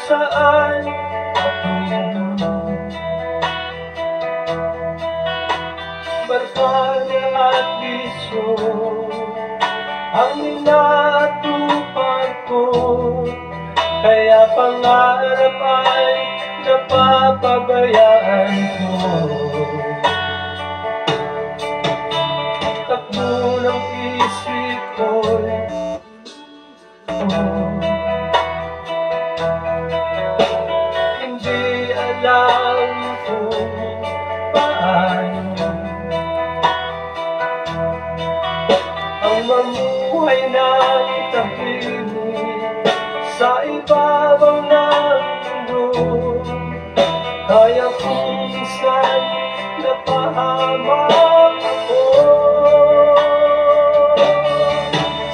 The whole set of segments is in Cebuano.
Saan patungo. Barkada at bisyo ang inatupag ko, kaya pangarap ay napapabayaan ko. Takbo ng isip ko'y hindi alam kung paano ang mamuhay ng tahimik sa ibabaw ng mundo. Kaya kung minsan napahamak ako,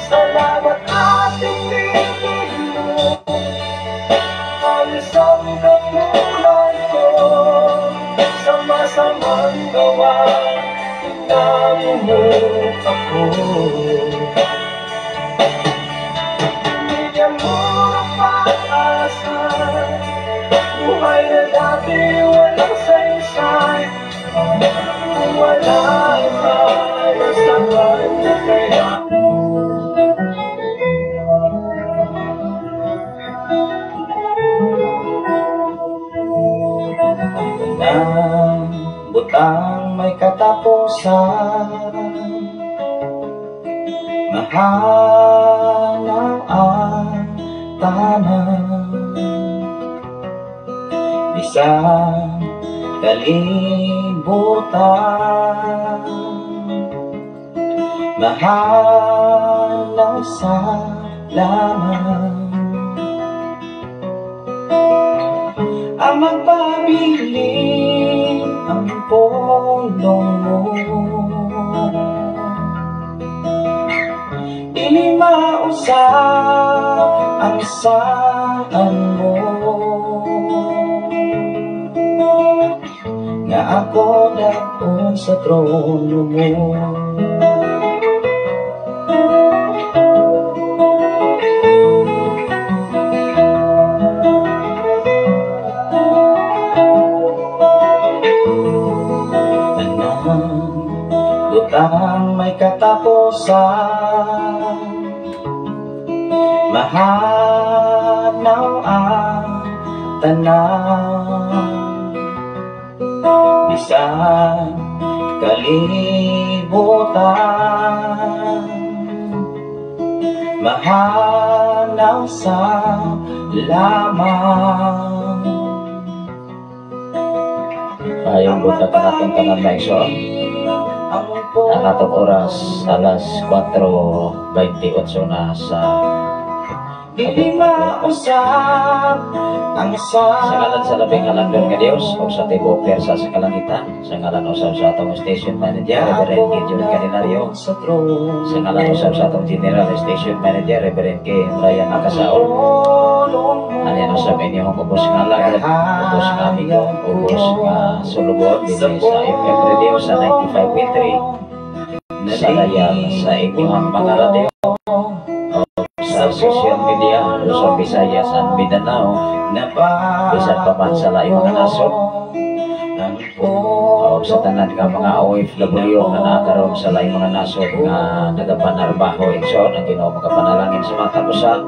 salamat ating mo, ang isang katulad ko sa masamang gawa, pinamumuh ako. Binigyan mo ng pag-asa, buhay na dati walang saysay. Kung wala ka, nasaan na kaya? Ang butang may katapusan, mahanaw ang tanan, bisan kalibutan, mahanaw sa laman. Ang magpabilin ang pulong mo, dili mausap ang saan mo, nga ako daon sa trono mo. Butang may katapusan, mahanaw ang tanan, bisan kalibutan, mahanaw sa lamang. Ayong buntag kanatong tanan maigsoon. Ang atong oras alas 4:28 na sa Dili mausap ang sa ngalan sa labing halangdon nga Dios o sa tibuok persa sa kalangitan, sa ngalan usab sa atong station manager Reverend Gideon Candelario, sa ngalan usab sa atong general station manager Reverend K. Brian Akasaol, aniyan usab inyong ubos nga alagad, ubos nga amigo, ubos nga sulugon dinhi sa FM Radio sa 95.3 sa dayal sa inyong mga radio sa social media sa Visayas at Mindanao, bisan pa man sa laing mga nasod, o sa tanan nga mga OFW nga naa karon sa laing mga nasod nga nagapanarbaho igsoon, ang Ginoo makapanalangin sa matag usa,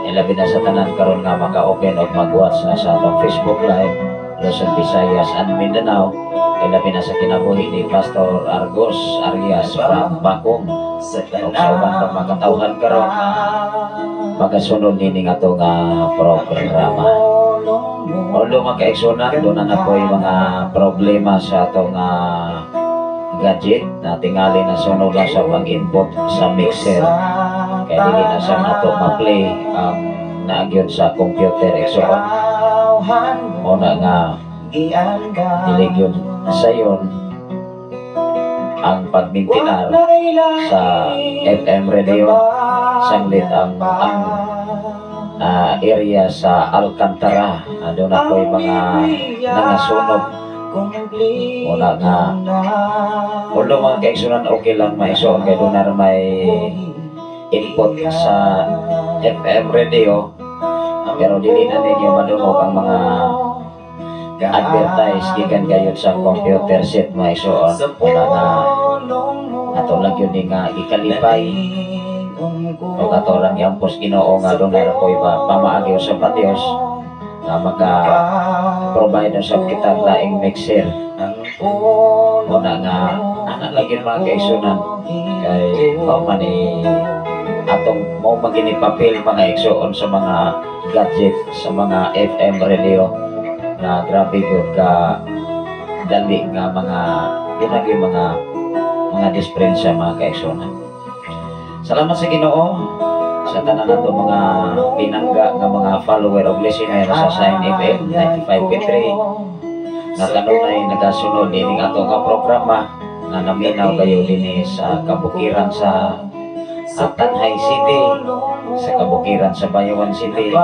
ilabi na sa tanan karon nga maka-open og mag-watch na sa atong Facebook Live Luzon, Visayas at Mindanao, ilabi na sa kinabuhi ni Pastor Argos Arias from Bakong, o sa uban pang mga katawhan karon magasunod nining ato nga programa. Although mga kaigsunan, doon na po yung mga problema sa atong gadget na tingali na sunod lang sa pag-input sa mixer, kaya dili na sa nato ma-play ang naagyon sa computer igsoon. Una nga dili gyud sayon ang pagmintinar sa FM radio sanglit ang area sa Alcantara. Doon na po yung mga nangasunog. Una nga although mga kaigsunan okay lang maisuon kay doon na may input sa FM radio, Pero dili na ninyo madungog ang mga advertise gikan gayud sa computer set, mga igsoon. Wala nga ato lang yun nga ikalipay o ato lang iampos Ginoo nga dunay ra ko'y pamaagi sa Diyos nga maka provide usab kita laing mixer. Una nga ana lang yun, mga kaigsunan, kay mao man ni atong mao man gini papel, mga igsoon, sa mga gadget, sa mga FM radio na grabe gyud ka dali nga mga yun ang yung mga diferensya, mga kaigsunan. Salamat sa Ginoo sa tanan nato mga pinangga nga mga follower og listener sa Sign FM 95.3 nga kanunay nagasunod ining ato nga programa nga naminaw kayo dinhi sa kabukiran sa Tanjay City, sa kabukiran sa Bayawan City,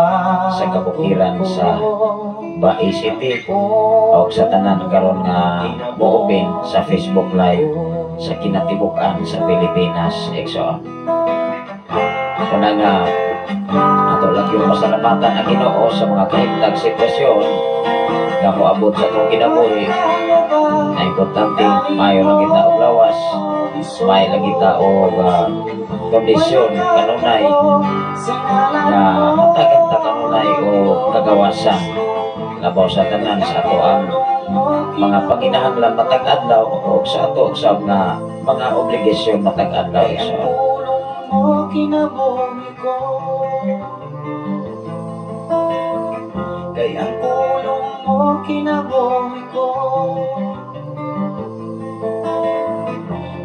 sa kabukiran sa Bai City, o sa tanan karon nga mo-open sa Facebook Live sa kinatibuk-an sa Pilipinas, igsoon. Una nga ato lang yung masalamatan ang Ginoo sa mga kahimtang sitwasyon nga moabot sa atong kinabuhi na importante maayo lang kita og lawas, maayo lang kita og kondisyon kanunay nga hatagan ta kanunay o kagawasan, labaw sa tanan sa ato ang mga panginahanglan matag adlaw o sa ato usab nga mga obligasyon matag adlaw, igsoon. Mo kinabuhi ko. Kay ang pulong mo kinabuhi ko.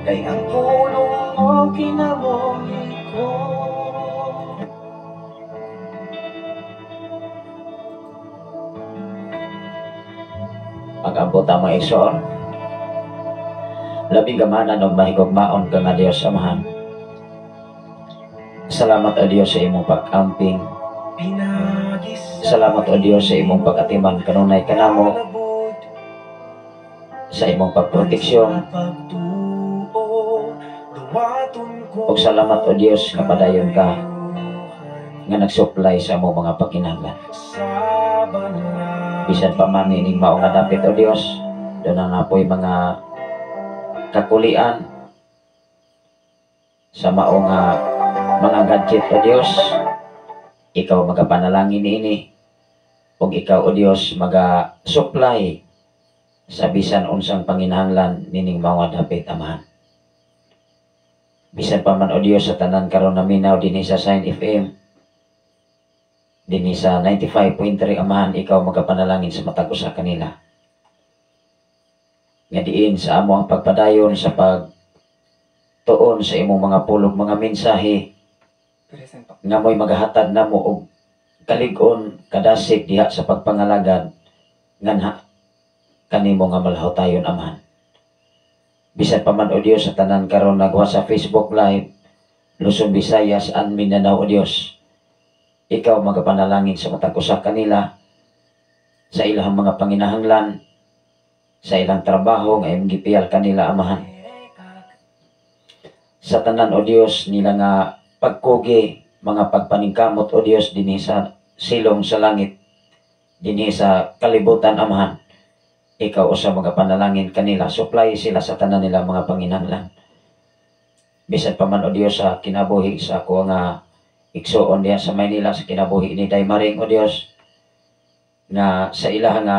Kay ang pulong mo kinabuhi ko. Pag-abot ang mga igsoon, labing gamanan og mahigugmaon ka nga Dios Amahan. Salamat o Dios sa imong pag-amping. Salamat o Dios sa imong pag-atiman kanunay kanamo, sa imong pagproteksyon. Ug salamat o Dios nga padayon ka nga nagsupply sa among mga pakinahanglan. Bisan pa man ining mao nga dapit o Dios, doon na po'y mga kakulian sa mao nga mga gadget o Dios, ikaw magapanalangin niini ug ikaw o Dios maga-supply sa bisan unsang panginahanglan nining mao nga dapit, Amahan. Bisan pa man o Dios sa tanan karon naminaw dinhi sa Sign FM, dinhi sa 95.3, Amahan, ikaw magapanalangin sa matag usa kanila. Nga diin sa amo ang pagpadayon sa pagtuon sa imong mga pulong, mga mensahe nga mo'y magahatag namo og kalig-on, kadasig diha sa pagpangalagad nganha kanimo nga malahutayon, Amahan. Bisan pa man o Dios sa tanan karon nagwa sa Facebook Live, Luzon, Visayas and Mindanao, o Dios, ikaw magapanalangin sa matag usa kanila sa ilang mga panginahanglan, sa ilang trabaho nga imong gipiyal kanila, Amahan. Sa tanan o Dios nila nga pagkugi, mga pagpaningkamot o Dios dinhi sa silong sa langit, dinhi sa kalibutan, Amahan, ikaw usa magapanalangin kanila, supply sila sa tanan nila mga panginahanglan. Bisan pa man o Dios sa kinabuhi sa ako nga igsuon diha sa Maynila, sa kinabuhi ni Daymaring o Dios, nga sa ilaha nga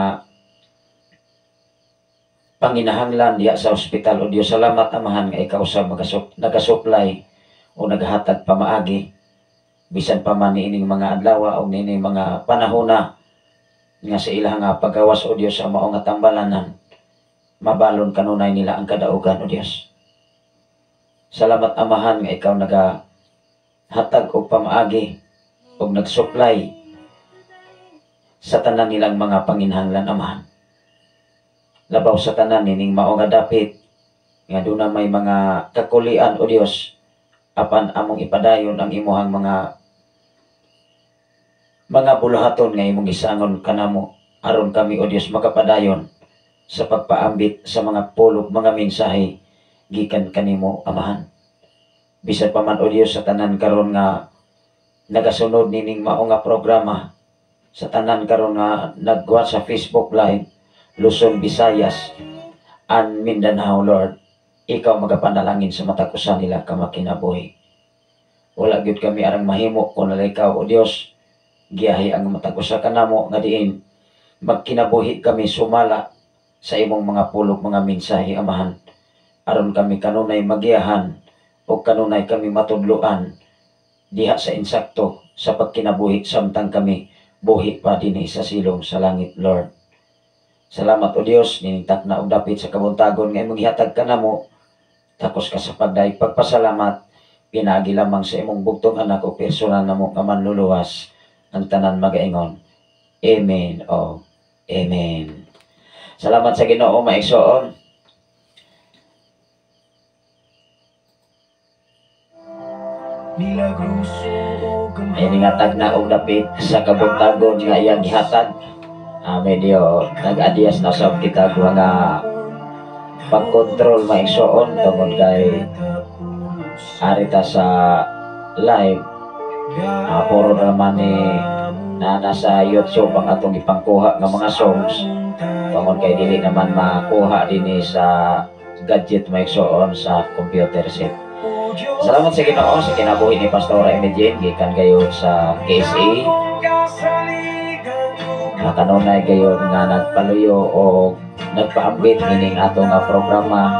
panginahanglan diha sa ospital o Dios, salamat, Amahan, nga ikaw sa nagasupply o naghatag pamaagi bisan pa man niining mga adlaw o niining mga panahona nga sa ilang nga pagawas o Dios sa mao nga tambalanan, mabalon kanunay nila ang kadaugan o Dios. Salamat, Amahan, nga ikaw nagahatag og pamaagi og nagsupply sa tanan nilang mga panginahanglan, Amahan. Labaw sa tanan nining mao nga dapit nga duna may mga kakulian o Dios, apan among ipadayon ang imuhang mga buluhaton nga imong gisangon kanamo aron kami o Dios makapadayon sa pagpaambit sa mga pulong, mga mensahe gikan kanimo, Amahan. Bisan pa man o Dios sa tanan karon nga nagasunod nining mao nga programa Sa tanan karon nga nagwa sa Facebook Live, Luzon, Visayas, and Mindanao, Lord, ikaw magapanalangin sa matag usa nila ka makinabuhi. Wala gyud kami arang mahimo kung wala ikaw, O Dios. Giyahi ang matag usa kanamo nga diin magkinabuhi kami sumala sa imong mga pulong, mga mensahe, Amahan, aron kami kanunay magiyahan o kanunay kami matudloan diha sa insakto sa pagkinabuhi samtang kami buhi pa dinhi sa silong sa langit, Lord. Salamat, O Dios, nining takna og dapit sa kabuntagon nga imong gihatag kanamo. Takos ka sa pagdayeg pagpasalamat pinaagi lamang sa imong bugtong anak o personal namo nga manluluwas. Ang tanan magaingon, Amen o Amen. Salamat sa Ginoo, maigsoon. Ini nga tagna og dapit sa kabuntagon nga iyang gihatag. Medyo nag-adjust na sab kita nga pagkontrol, maigsoon, tungod kay ari ta sa live. Puro naman ni na nasa YouTube ang atong ipangkuha nga mga songs tungod kay dili naman makuha dinhi sa gadget, maigsoon, sa computer set. Salamat sa Ginoo sa kinabuhi ni Pastora Emmy gikan gayud sa KSA. Kanunay gayud nga nagpaluyo o nagpaambit ining ato nga programa,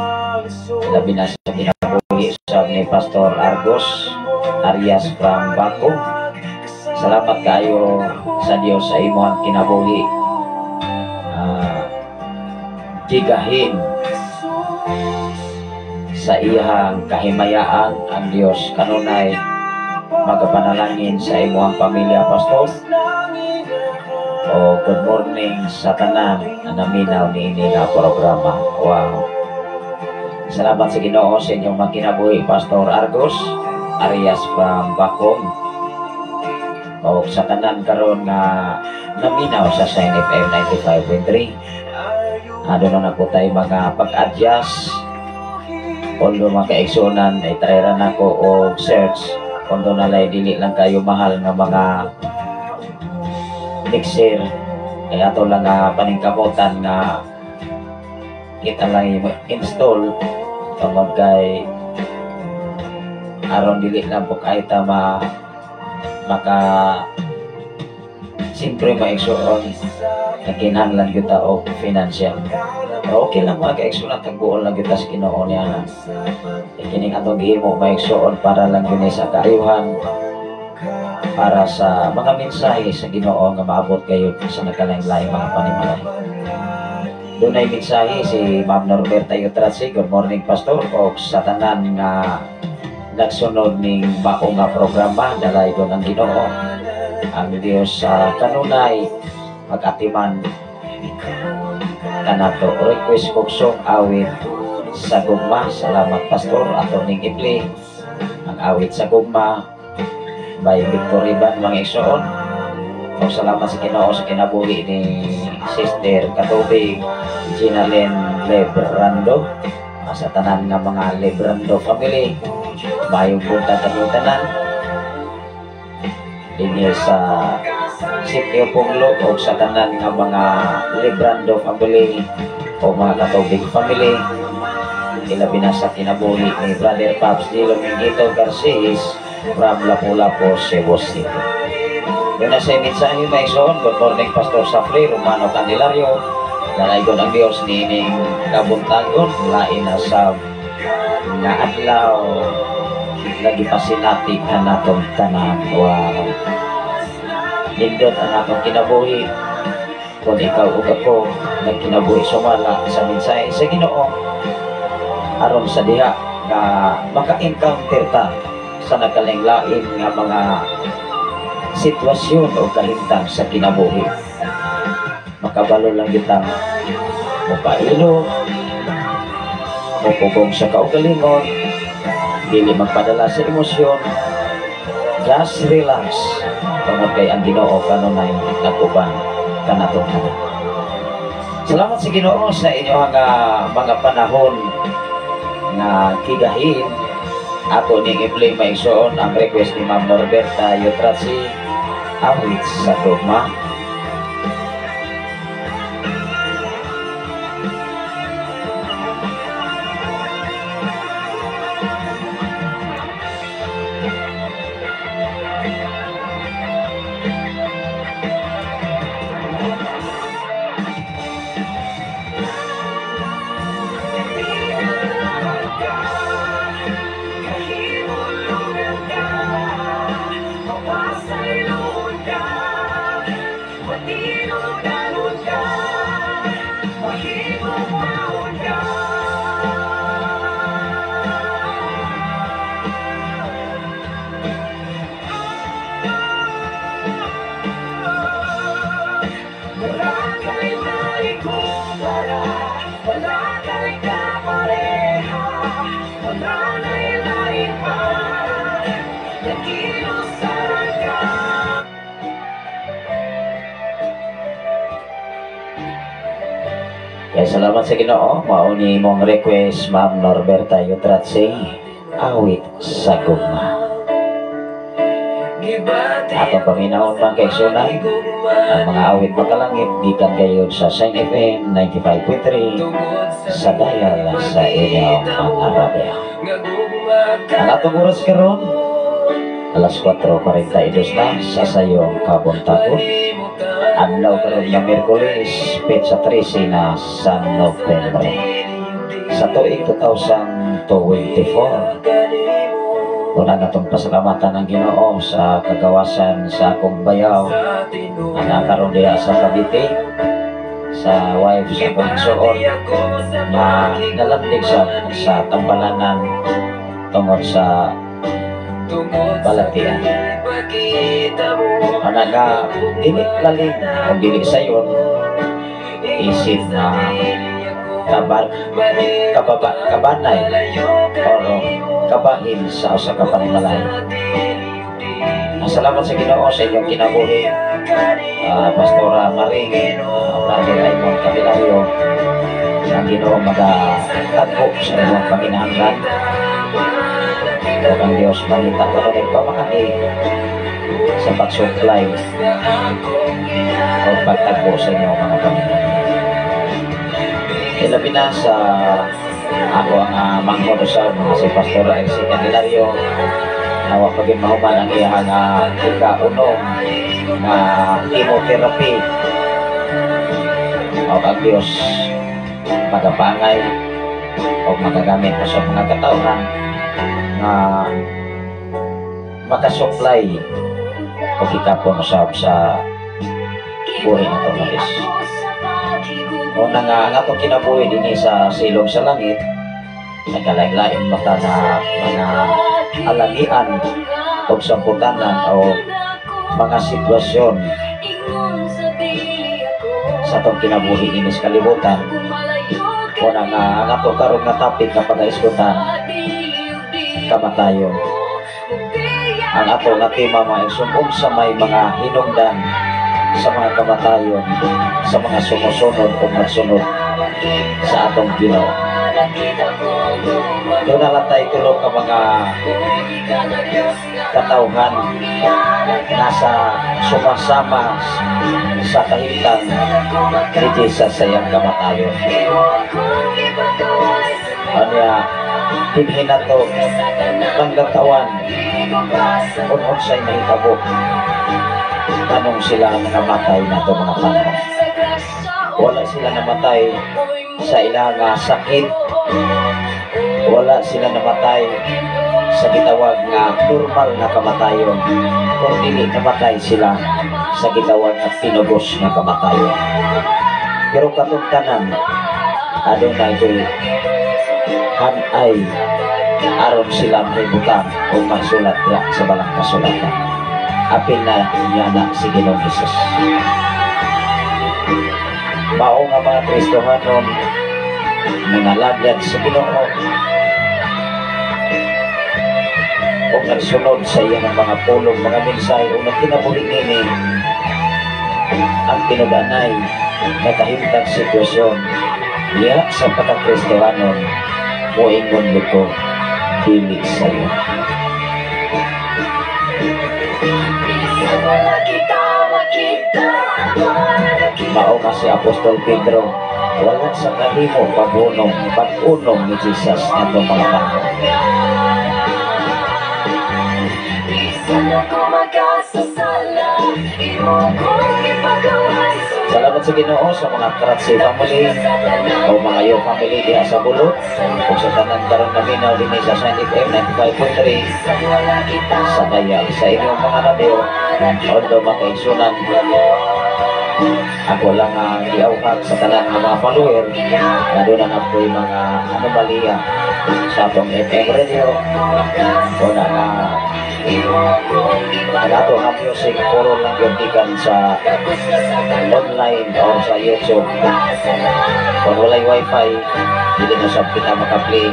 labi na sa kinabuhi sa ni Pastor Argos Arias from Baco. Salamat kayo sa Dios sa imong kinabuhi. Gigahin sa iyang kahimayaan ang Dios kanunay magapanalangin sa imong pamilya, Pastor. O good morning sa tanan na naminaw niini nga programa. Wow. Salamat sa Ginoo sa inyong magkinabuhi, Pastor Argos Arias from Bacong. O sa tanan karon nga naminaw sa Shine FM 95.3. Doon na po tayo mga pag-adjust. Although mga kaigsunan, ay try ra nako og search kung doon nalay dili lang kayo mahal nga mga mixer. Kaya ato lang nga paningkamutan nga kita lang i-install tungod kay aron dili lang po kahit ma maka siyempre maigsuon nagkinahanglan gyud ta og financial. Pero okay lang, mga kaigsuonan, tagbuon lang gyud ta sa Ginoo niya. Kining atong gihimo, maigsuon, para lang gyud sa kaayuhan, para sa mga mensahe sa Ginoo nga maabot kayo sa nagkalain-laing mga panimalay. Dunay mensahe si Ma'am Norberta Yutratsi. Good morning, Pastor, o sa tanan nga nagsunod ning mao nga programa, dalaygon ang Ginoo. Ang Dios sa kanunay magatiman kanato. Request kog song Awit sa Gugma. Salamat, Pastor. Ato ning i-play ang Awit sa Gugma by Victor Ivan, mga igsoon. O salamat sa Ginoo sa kinabuhi ni Sister Katubig Gina Lynn Lebrando. Sa tanan nga mga Lebrando family, maayong buntag kanyong tanan dinhi sa Sitio Punglo o sa tanan nga mga Lebrando family o mga Katubig family, ilabi na sa kinabuhi ni Brother Pops G. Dominguito Garces from Lapu-Lapu, Cebu City. Yun na sa mensahe, maigsoon. Good morning, Pastor Safri Romano Candelario. Dalaygon ang Dios niining kabuntagon, lain na sa nga adlaw lagi pasinati kanatong tanan. Wow. Nindot ang atong kinabuhi kung ikaw ug ako nagkinabuhi sumala sa mensahe sa Ginoo aron sa diha nga maka-encounter ta sa nagkalain-lain nga mga sitwasyon o kahimtang sa kinabuhi. Makabalo lang kitang mopailo, mopugong sa kaugalingon, dili magpadala sa emosyon, just relax tungod kay ang Ginoo kanunay nag-uban kanatong tanan. Salamat sa Ginoo sa inyong mga panahon nga kigahin. Ato ning i-play, maigsoon, ang request ni Ma'am Norberta Yutratsi, Awit sa Gugma. Salamat sa Ginoo, mao ni imong request, Ma'am Norberta Yutratse, "Awit sa Gugma." Atong paminawon, mga kaigsuonan, ang mga awit makalangit gikan gayud sa Shine FM 95.3 sa dial sa inyong mga radyo. Ang atong oras karon, alas 4:42 na sa sayong kabuntagon. Adlaw karon nga Miyerkules, petsa 13 na sa Nobyembre sa tuig 2024. Una na itong pasalamatan ng Ginoo sa kagawasan sa akong bayaw ang nakaroon diha sa Cavite, sa wife sa akong igsuon na nalandig sa tambalanan tungod sa balatian. Ana nga dili lalim o dili sayon isip na kabar kababa kabanay o kabahin sa usa ka panimalay. Salamat sa Ginoo sa inyong kinabuhi, Pastora Maring, Brother Raymond Candelario. Ang Ginoo magatagpo sa inyong panginahanglan. Ug ang Diyos mangita ko ng pamaagi sa pag-supply o pagtagpo sa inyong mga panginahanglan. Ilabi na sa ako ang manghod sa mga si Pastor Elsie Candelario na wa pa gyud mahuman ang iyang ika-unom nga chemotherapy. O ang Diyos magapangay o magagamit mo sa mga katawhan nga makasupply o hikapon usab sa buhi na to. Una nga ang atong kinabuhi dinhi sa silong sa langit, nagkalain-lain mata na mga alagian o samputanan o mga sitwasyon sa atong kinabuhi dinhi sa kalibutan. Una nga ang ato karon nga topic nga pagaisgutan, kamatayon. Ang ato nga tema, mga igsoon, sa may mga hinungdan sa mga kamatayon sa mga sumusunod o magsunod sa atong Ginoo. Doon na lang tayo tulo ka mga katawhan nasa sumasama sa kahimtang ni Jesus sa iyang kamatayon. Anya, dinhi na to panggatawan kung unsay nahitabo tanong sila namatay na to mga panahon. Wala sila namatay sa ilang sakit. Wala sila namatay sa gitawag nga normal na kamatayon. Kung dili, namatay sila sa gitawag nga tinubos nga kamatayon. Pero katong tanan, adunay ko'y hanay aron sila mahibutang o masulat diha sa balang kasulatan. Apil na niya na si Ginoong Hesus. Mao nga mga Kristohanon, mga lagad sa Ginoo o nagsunod sa iyang mga pulong, mga mensahe o nagkinabuhi nini ang tinud-anay nga kahimtang sitwasyon diha sa pagkakristohanon, moingon gyud ko, dili sayo. Mao nga si Apostol Pedro wala sa kahimo pag-unong pag-unong ni Jesus ngadtong mga panahon. Salamat sa Ginoo sa mga Kratsi family o mga Yo family diha sa Bulot ug sa tanan karon naminaw dinhi sa Shine FM 95.3 sa dial sa inyong mga radyo. Although, mga kaigsuonan, ako lang ang giawhag sa tanan nga mga follower na doon na ako'y mga anomalya sa atong FM radio o na nga ang ato nga music puro lang yun gikan sa online or sa YouTube. Kung walay wifi, dili na sab kita makaplay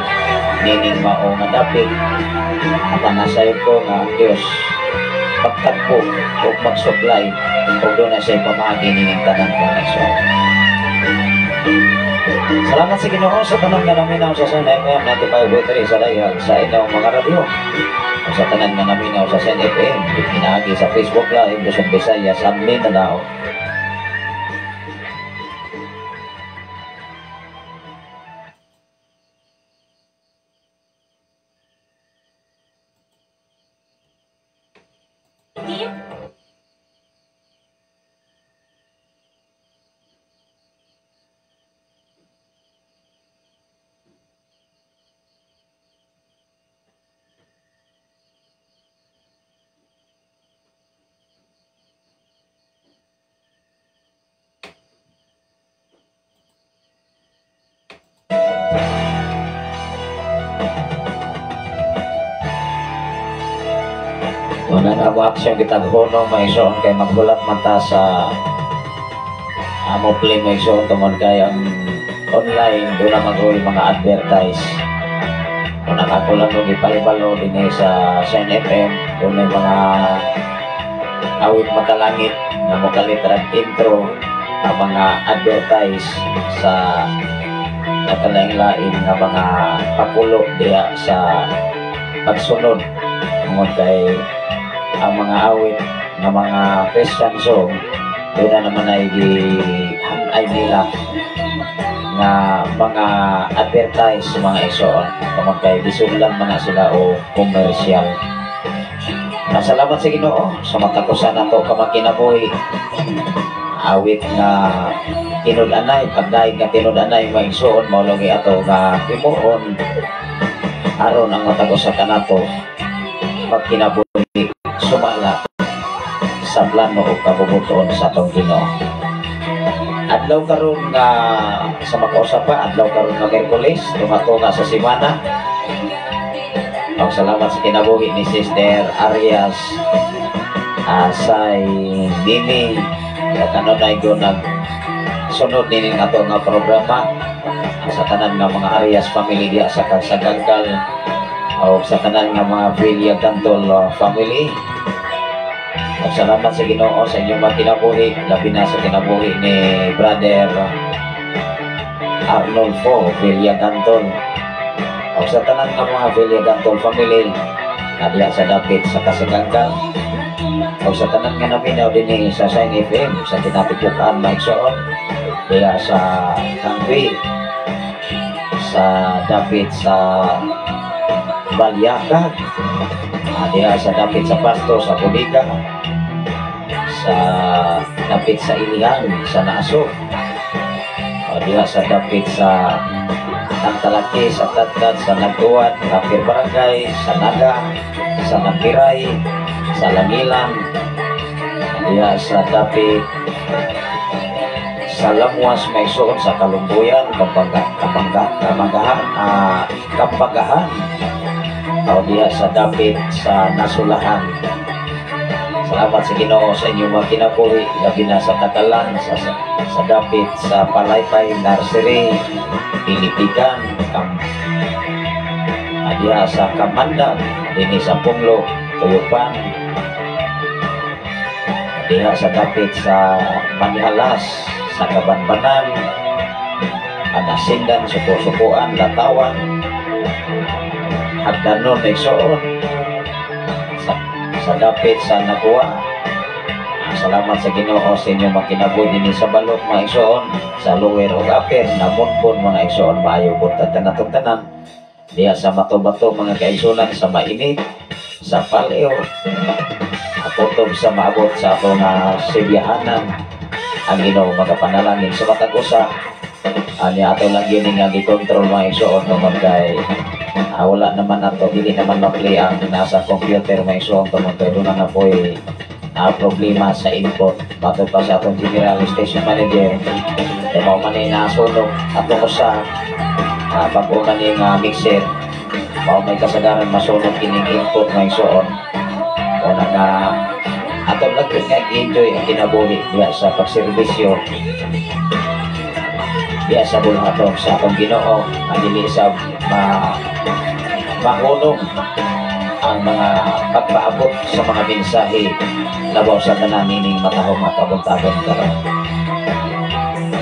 nining mao nga dapit. Apan nasayod ko nga ang Diyos pagtagpo o mag-supply o doon na siya pamagi nining tanan, mga igsoon. Salamat sa Ginoo sa tanan nga naminaw sa Sun FM 95.3 sa dayag sa inyong mga radyo. Sa tanan nga naminaw sa Sun FM pinaagi sa Facebook Live Luzon, Visayas at Mindanao. Una nga mo aksyon kitag hunong maigsoon kay maghulat man ta sa amo play maigsoon tungod kay ang online doon na mag-uwi mga advertise. Una nga ako lang og ipahibalo dinhi sa Shine FM doon may mga awit makalangit nga mokalit ra intro ang mga advertise sa nakalain-lain nga mga pakulo diha sa pagsunod tungod kay ang mga awit ng mga Christian song doon na naman ay gihanay nila nga mga advertise sa mga igsoon tungod kay gisulan mga sila o commercial. Salamat sa Ginoo sa matakusan nato kamakinabuhi awit nga tinud-anay pagdaig nga tinud-anay mga igsoon mao lagi ato nga himuon aron ang matakusan kanato pagkinabuhi sumala sa plano o kabubuton sa atong Ginoo. Adlaw karon nga sa makausap pa, adlaw karon nga Miyerkules, tunga-tunga sa semana. Og salamat sa kinabuhi ni Sister Arias Asay Mimi. Kaya kanunay ko nagsunod nining ato nga programa sa tanan nga mga Arias family diha sa Kasagangkal o sa tanan nga mga Villa Gantol family. At salamat sa Ginoo sa inyong mga kinabuhi, labi na sa kinabuhi ni Brother Arnolfo Villa Gantol. O sa tanan nga mga Villa Gantol family na diha sa dapit sa Kasagangkal. O sa tanan nga naminaw dinhi sa Shine FM sa tinatipukan maigsoon diha sa Kangwi, sa dapit sa Balyakag, diha sa dapit sa Pasto, sa Buliga, sa dapit sa Ilihan, sa Naso, diha sa dapit sa Tantalaki, sa Tatad, sa Nagtuan, Kapir Barangay, sa Naga, sa Nakiray, sa Langilan, diha sa dapit sa Lamuas, may suot sa Kalumbuyan, Kampagahan, o diha sa dapit sa Nasulahan. Salamat sa Ginoo sa inyong mga kinabuhi, labi na sa Takalan, sa dapit sa Palaypay, Nursery, Pilipigan, diha sa Kamanda, dinhi sa Punglo, Tuyupan, diha sa dapit sa Manihalas, sa Kabanbanan, Anasindan, Suko-Sukuan, Latawan, Hagdanon, Igsoon, sa dapit sa Nakuha. Salamat sa Ginoo sa inyong makinabuhi dinhi sa balot mga igsoon, sa lower ug upper, namunbon mga igsoon, maayo buntag kanatong tanan. Diha sa Matobato mga kaigsunan, sa Mainit, sa Paleo, kutob sa maabot sa atong sibihanan. Ang Ginoo magapanalangin sa matag usa. Anya ato lang yun nga gikontrol mga igsoon tungod kay wala naman ato, dili naman ma-play ang nasa computer mga igsoon tungod kay doon na po'y problema sa input. Bato pa sa atong general station manager, kay mao man ay nasunog ato ko sa bag-o man ning mixer, mao may kasagaran masunog kining input mga igsoon. Una nga ato lang yun nga enjoy ang kinabuhi diha sa pagserbisyo diha sa bulhaton sa atong Ginoo, ang dili sa mahunong ang mga pagpaabot sa mga mensahe labaw sa tanan nining matahong mga kabuntagon karon.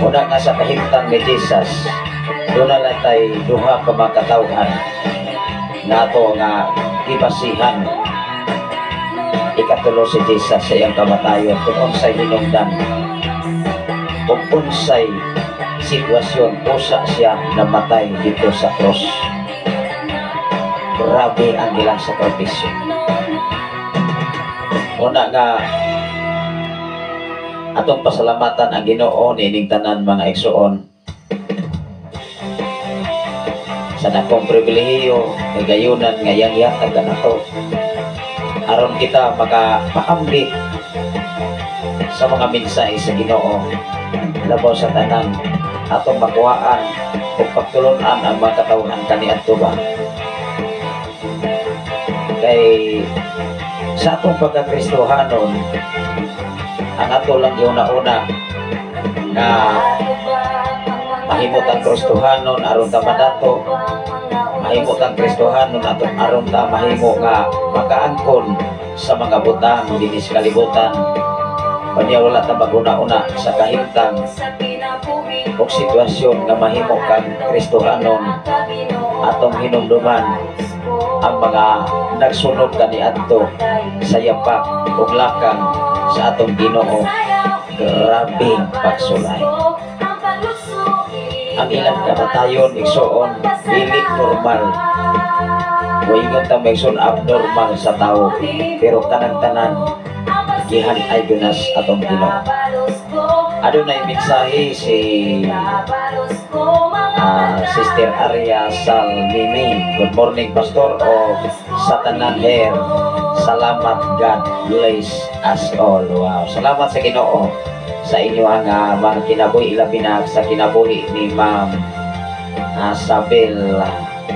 Una nga sa kahimtang ni Jesus, Doon na lang tay duha ka mga katawhan nato nga gibasihan. Ikatulo si Jesus sa iyang kamatayon kung unsay hinungdan, kung unsay sitwasyon usa siya namatay dito sa cross. Grabe ang ilang sakripisyo. Una nga atong pasalamatan ang Ginoo niining tanan mga igsoon sa dakong pribilehiyo kay gayunan nga iyang gihatag kanato aron kita makapaambit sa mga mensahe sa Ginoo. Labaw sa tanan atong makuhaan ug pagtulon-an ang mga katawhan kaniadto ba, kay sa atong pagkakristohanon ang ato lang giuna-una nga mahimot ang Kristohanon aron ta madato, mahimot ang Kristohanon atong aron ta mahimo nga makaangkon sa mga butang dinhi sa kalibutan. Unya wala ta maguna-una sa kahimtang o sitwasyon nga mahimo kang Kristohanon, atong hinumduman ang mga nagsunod kaniadto sa yapak ug lakang sa atong Ginoo. Grabeng pagsulay. Ang ilang kamatayon igsoon dili normal. Moingon ta maigsoon abnormal sa tawo, pero kanang tanan gihan-ay dunas atong Ginoo. Adunay mensahe si Sister Arya Salmimi. Good morning Pastor o sa tanan here. Salamat, God bless us all. Wow, salamat sa Ginoo sa inyo ang mga kinabuhi, ilabi na sa kinabuhi ni Ma'am Sabel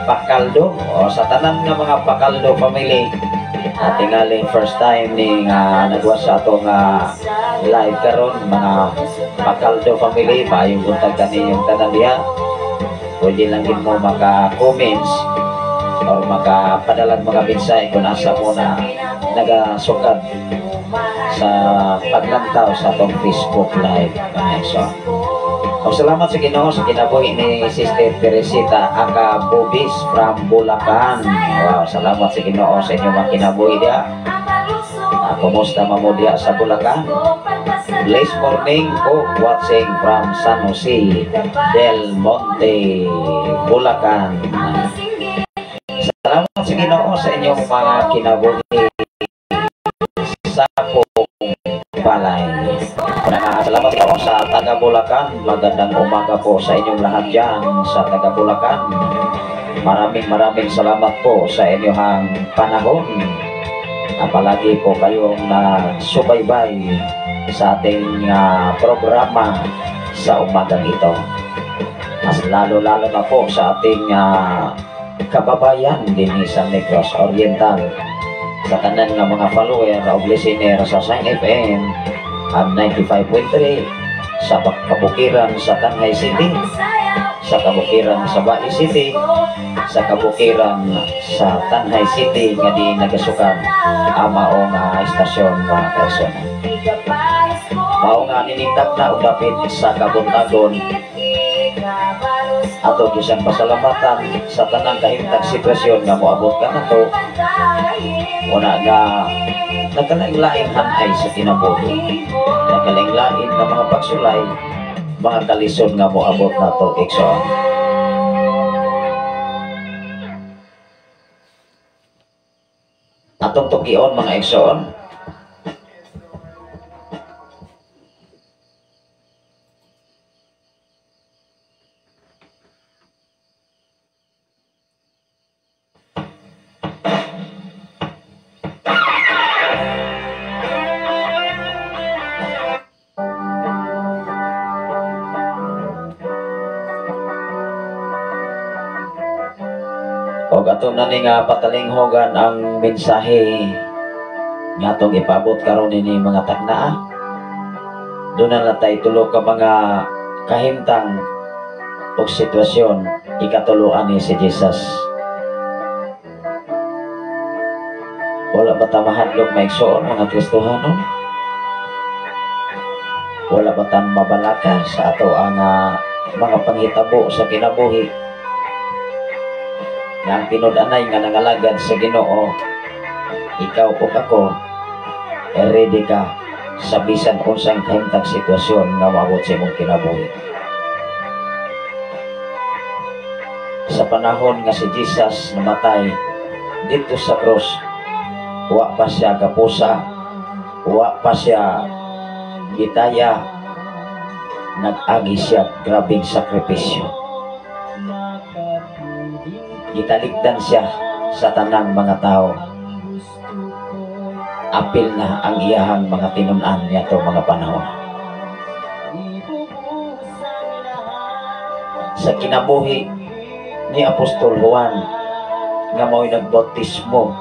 Pacaldo o sa tanan nga mga Pacaldo family. Tingali first time ni nagwa sa atong live karon mga Pacaldo family, maayong buntag kaninyong tanan diha. Pwede lang din mo maka-comments or makapadalag mga mensahe kung asa mo na nagasukad sa paglantaw sa atong Facebook Live. So, salamat sa Ginoo sa kinabuhi ni Sister Teresita Aka Bubis from Bulacan. Wow, salamat sa Ginoo sa inyong mga kinabuhi diha. Kumusta mamo diha sa Bulacan? Blessed morning po, watching from San Jose del Monte, Bulacan. Salamat sa Ginoo sa inyong mga kinabuhi sa balay. Salamat po sa taga Bulacan. Magandang umaga po sa inyong lahat dyan sa taga Bulacan. Maraming maraming salamat po sa inyong panahon. Palagi po kayong nagsubaybay sa ating programa sa umagang ito. Mas lalo-lalo na po sa ating kababayan din sa Negros Oriental. Sa tanan nga mga follower o listener sa Sign FM at 95.3 sa kabukiran sa Tanjay City, sa kabukiran sa Bali City, sa kabukiran sa Tanjay City nga di nagasukad amao nga istasyon mga kaison. Mao nga ninitag na og dapit sa kabuntagon ato gisang pasalamatan sa tanang kahimtang sitwasyon nga moabot ka nato. Una nga nagkalain-lain hanay sa kinabuhi, nagkalain-lain nga mga pagsulay, mga kalisod nga moabot nato igsoon. Atong tukion mga igsoon, ato na ni nga patalinghogan ang mensahe nga atong ipabot karon nini mga taknaa. Doon na natay tulo ka mga kahimtang og sitwasyon ikatuloan ni si Jesus. Wala ba ta mahadlok maigsoon mga Kristohanon? Wala ba ta mabalaka sa ato ang mga panghitabo sa kinabuhi nga ang tinud-anay nga nangalagad sa Ginoo, ikaw ug ako, ready ka sa bisan unsang kahimtang sitwasyon nga moabot sa imong kinabuhi. Sa panahon nga si Jesus namatay dito sa cross, wa pa siya gapusa, wa pa siya gitaya, nag-agi siya grabeng sakripisyo. Gitalikdan siya sa tanang mga tao. Apil na ang iyahang mga tinun-an niya mga panahon. Sa kinabuhi ni Apostol Juan nga mao'y nagbautismo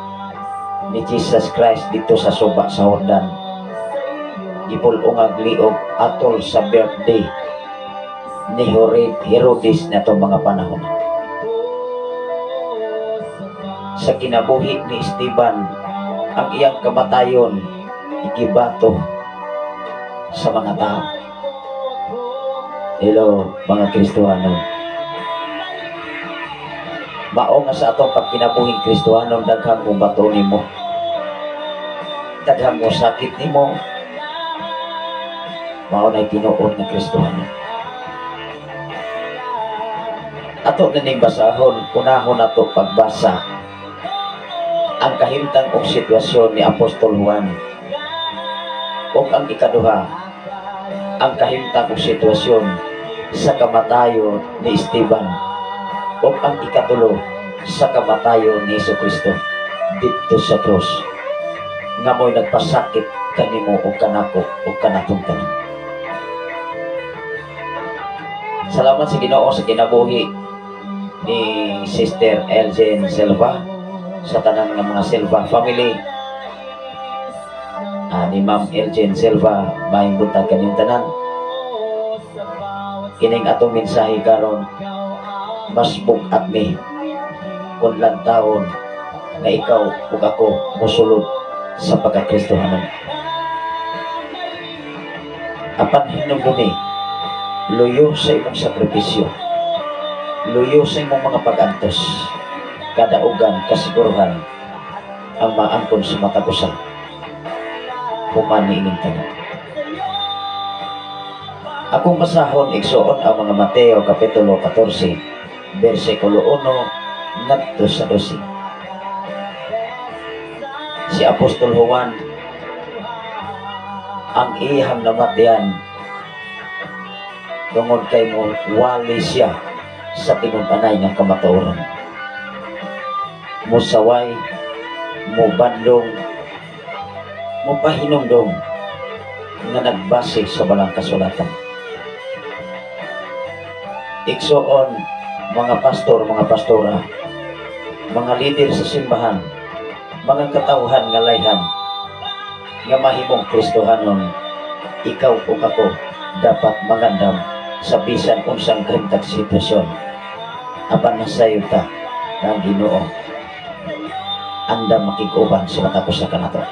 ni Jesus Christ dito sa suba sa Jordan, gipul-ongag liog atol sa birthday ni Herodes niadtong mga panahon. Sa kinabuhi ni Esteban, ang iyang kamatayon igibato sa mga tao. Hello mga Kristohano. Mao nga sa atong pagkinabuhing Kristohano, daghang mo bato nimo, daghang mo sakit nimo, mao nay tinuod nga Kristohano. Ato na ning basahon, unahon nato pagbasa ang kahimtang og sitwasyon ni Apostol Juan, ug ang ikaduha, ang kahimtang og sitwasyon sa kamatayon ni Esteban, ug ang ikatulo, sa kamatayon ni Jesucristo didto sa krus nga mo'y nagpasakit kanimo ug kanako ug kanatong tanan. Salamat sa Ginoo sa kinabuhi ni Sister Eljen Silva, sa tanan nga mga Silva family, ni Ma'am Eljen Silva, maayong buntag kanyong tanan. Kining atong mensahe karon mas bug-at ni kun lantawon nga ikaw ug ako mosulod sa pagkakristohanon. Apan hinumdumi, luyo sa imong sakripisyo, luyo sa imong mga pag-antos, kadaugan, kasiguruhan ang maangkon sa matag usa human niining tanan. Akong basahon igsuon ang mga Mateo kapitulo 14 bersikulo 1 ngadto sa 12. Si Apostol Juan ang iyang namatian tungod kay mo wali siya sa tinud-anay nga kamatuoran. Musaway, mubadlong, mupahinumdom nga nagbase sa balang kasulatan. Igsuon, mga pastor, mga pastora, mga lider sa simbahan, mga katawhan nga layhan, nga mahimong Kristohanon, ikaw ug ako dapat mangandam sa bisan unsang kahimtang sitwasyon. Apan nasayod ta nga ang Ginoo andam makig-uban sa matag usa kanato.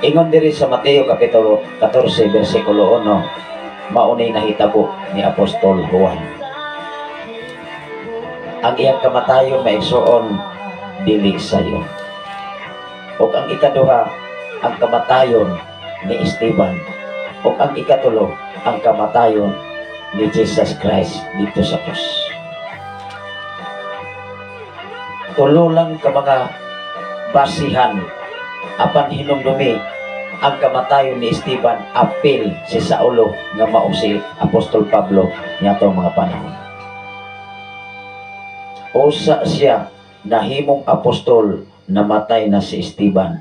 Ingon diri sa Mateo kapitulo 14 bersikulo 1, maunay nahitabo ni Apostol Juan. Ang iyang kamatayon maigsuon dili sayo. Ug ang ikaduha, ang kamatayon ni Esteban. Ug ang ikatulo, ang kamatayon ni Jesus Christ dito sa krus. Tulo lang ka mga basihan apan hinumdumi ang kamatayon ni Esteban apil si Saulo nga mao si Apostol Pablo niadtong mga panahon. Usa siya nahimong apostol, namatay na si Esteban.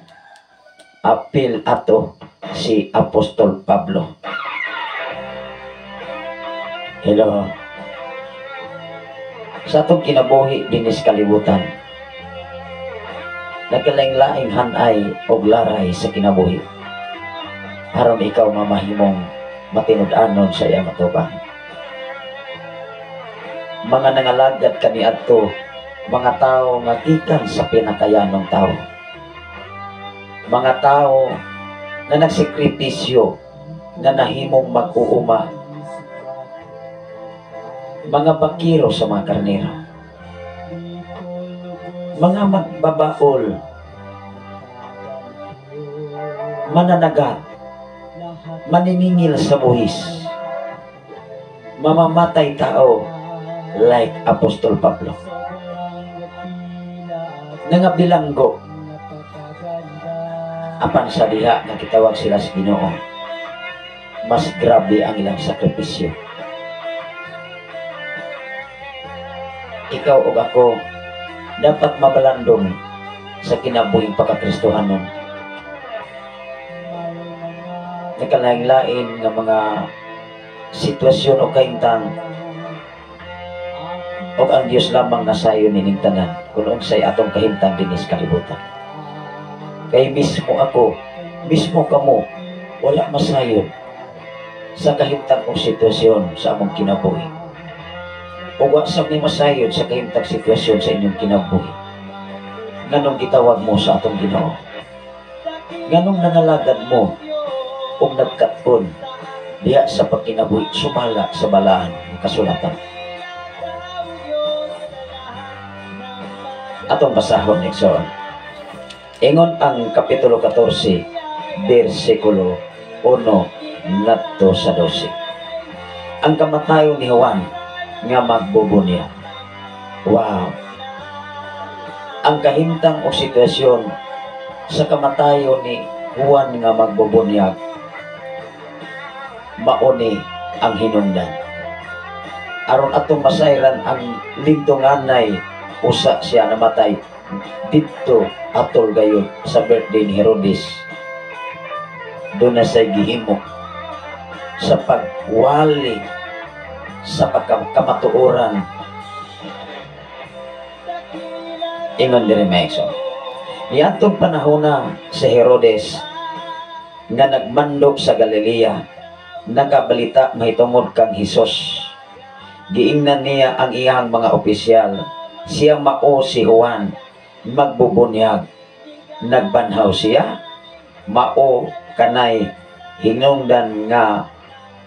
Apil ato si Apostol Pablo. Hello. Sa atong kinabuhi dinis kalibutan, nagkalaing-laing hanay og laray sa kinabuhi. Aron ikaw mamahimong matinud-anon sa iyang atubang. Mga nangalagad kaniadto, mga tao nga gikan sa pinakayanong tao. Mga tao na nagsikripisyo, na nahimong mag-uuma. Mga bakiro sa mga karnero, mga magbabaol, mananagat, maniningil sa buhis, mamamatay tao like Apostol Pablo, nangabilanggo. Apan sa diha nga kitawag sila sa Ginoo, mas grabe ang ilang sakripisyo. Ikaw ug ako dapat mabalandong sa kinabuhing pagkakristohanon. Nakalain-lain nga mga sitwasyon o kahimtang, o ang Dios lamang nasayon nining tanan kung unsay atong kahimtang dinhi sa kalibutan. Kay mismo ako, mismo kamo, wala masayon sa kahimtang o sitwasyon sa among kinabuhi. O wa sa mi masayod sa kahimtang sitwasyon sa inyong kinabuhi. Nganong gitawag mo sa atong Ginoo? Nganong nangalagad mo og nagkat-on diha sa pagkinabuhi sumala sa balaan ng kasulatan? Atong basahon, igsoon. Ingon ang Kapitulo 14, versikulo 1 ngadto sa 12. Ang kamatayon ni Juan nga magbubunyag. Wow! Ang kahimtang o sitwasyon sa kamatayon ni Juan nga magbubunyag, mauni ang hinungdan. Aron atong masayran ang lintunganay usa siya namatay didto atol gayud sa birthday ni Herodes. Doon na siya'y gihimo sa pagwali sa pagkamatuoran. Ingon diri mga. Niadtong panahona si Herodes nga nagmando sa Galilea, nakabalita mahitungod kang Hesus. Giingnan niya ang iyang mga opisyal, siya mao si Juan magbubunyag. Nagbanhaw siya, mao kanay hinungdan nga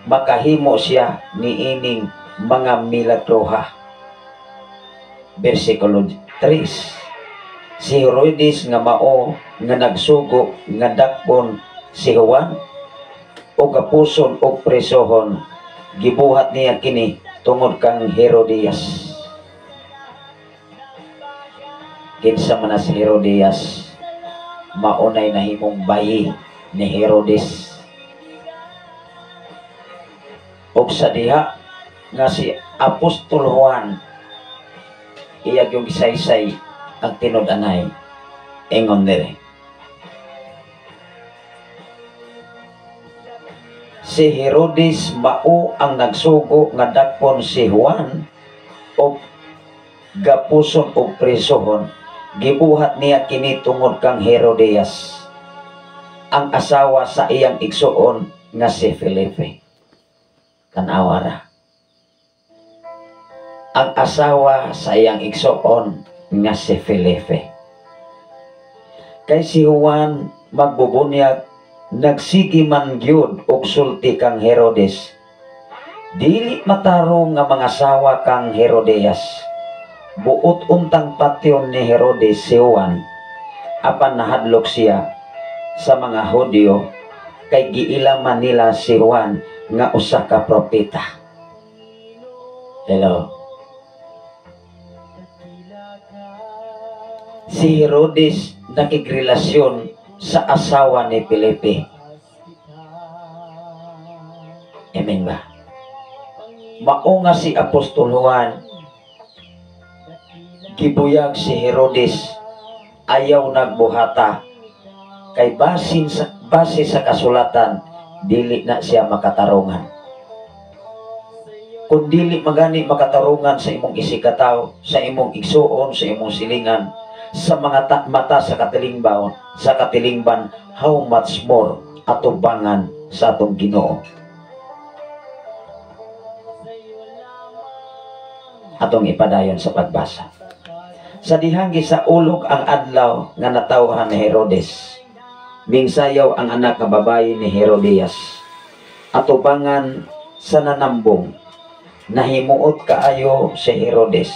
makahimo siya niining mga milagroha. Versikulo 3. Si Herodes nga mao nga nagsugo nga dakpon si Juan o gapuson o presohon, gibuhat niya kini tungod kang Herodias. Kinsa man na si Herodias, maunay nahimong bayi ni Herodes. Og sa diha nga si Apostol Juan iya yung gisaysay ang tinud-anay. Ingon dire, si Herodes mao ang nagsugo nga dakpon si Juan og gapuson og presohon. Gibuhat niya kini tungod kang Herodias, ang asawa sa iyang igsuon nga si Felipe. Tan-awa ra. Ang asawa sa iyang igsuon nga si Felipe. Kay si Juan magbubunyag, nagsigi man gyud og sulti kang Herodes. Dili matarong nga mga asawa kang Herodias. Buot untang patyon ni Herodes si Juan, apan nahadlok siya sa mga Hudyo kay giilaman nila si Juan nga usa ka propeta. Hello. Si Herodes nakigrelasyon sa asawa ni Felipe. Amen ba? Mao nga si Apostol Juan gibuyag si Herodes, ayaw nagbuhata kay base sa kasulatan dili na siya makatarungan. Kung dili magani makatarungan sa imong isikataw, sa imong igsuon, sa imong silingan, sa mga mata sa katilingban, how much more atubangan sa atong Ginoo. Atong ipadayon sa pagbasa. Sa dihang gisaulog ang adlaw nga natawhan ni Herodes, mingsayaw ang anak nga babayi ni Herodias atubangan sa nanambong. Nahimuot kaayo si Herodes.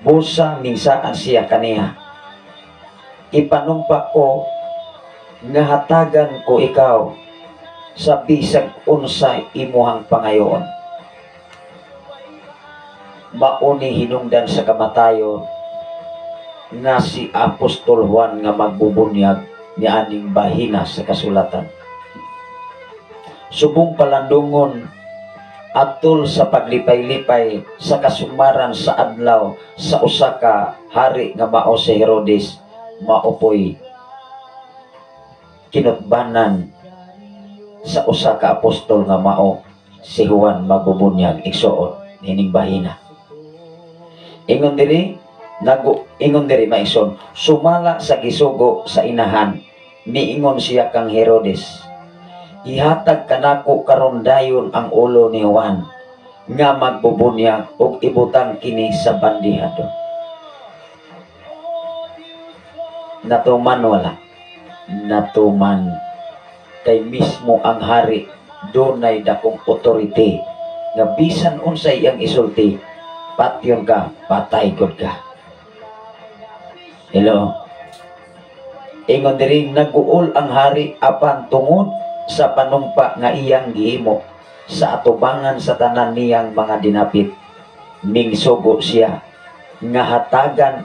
Busa mingsaan siya kaniya, "Ipanumpa ko nga hatagan ko ikaw sa bisag unsa imuhang pangayoon." Mauni hinungdan sa kamatayon nga si Apostol Juan nga magbubunyag ni aning bahina sa kasulatan. Subong palandungon atol sa paglipay-lipay sa kasumaran sa adlaw sa usa ka hari nga mao si Herodes, mao poy kinutbanan sa usa ka apostol nga mao si Juan magbubunyag, igsuon, ining bahina. Ingon diri, nagu ingon diri, mga igsoon, sumala sa gisugo sa inahan, miingon siya kang Herodes, "Ihatag kanako karon dayon ang ulo ni Juan nga magbubunyag ug ibutang kini sa bandihado." Natuman wala? Natuman, kay mismo ang hari dunay dakong authority nga bisan unsay iyang isulti, patyon ka, patay gud ka. Hello? Ingon diri, naguol ang hari, apan tungod sa panumpa nga iyang gihimo sa atubangan sa tanan niyang mga dinapit, mingsugo siya nga hatagan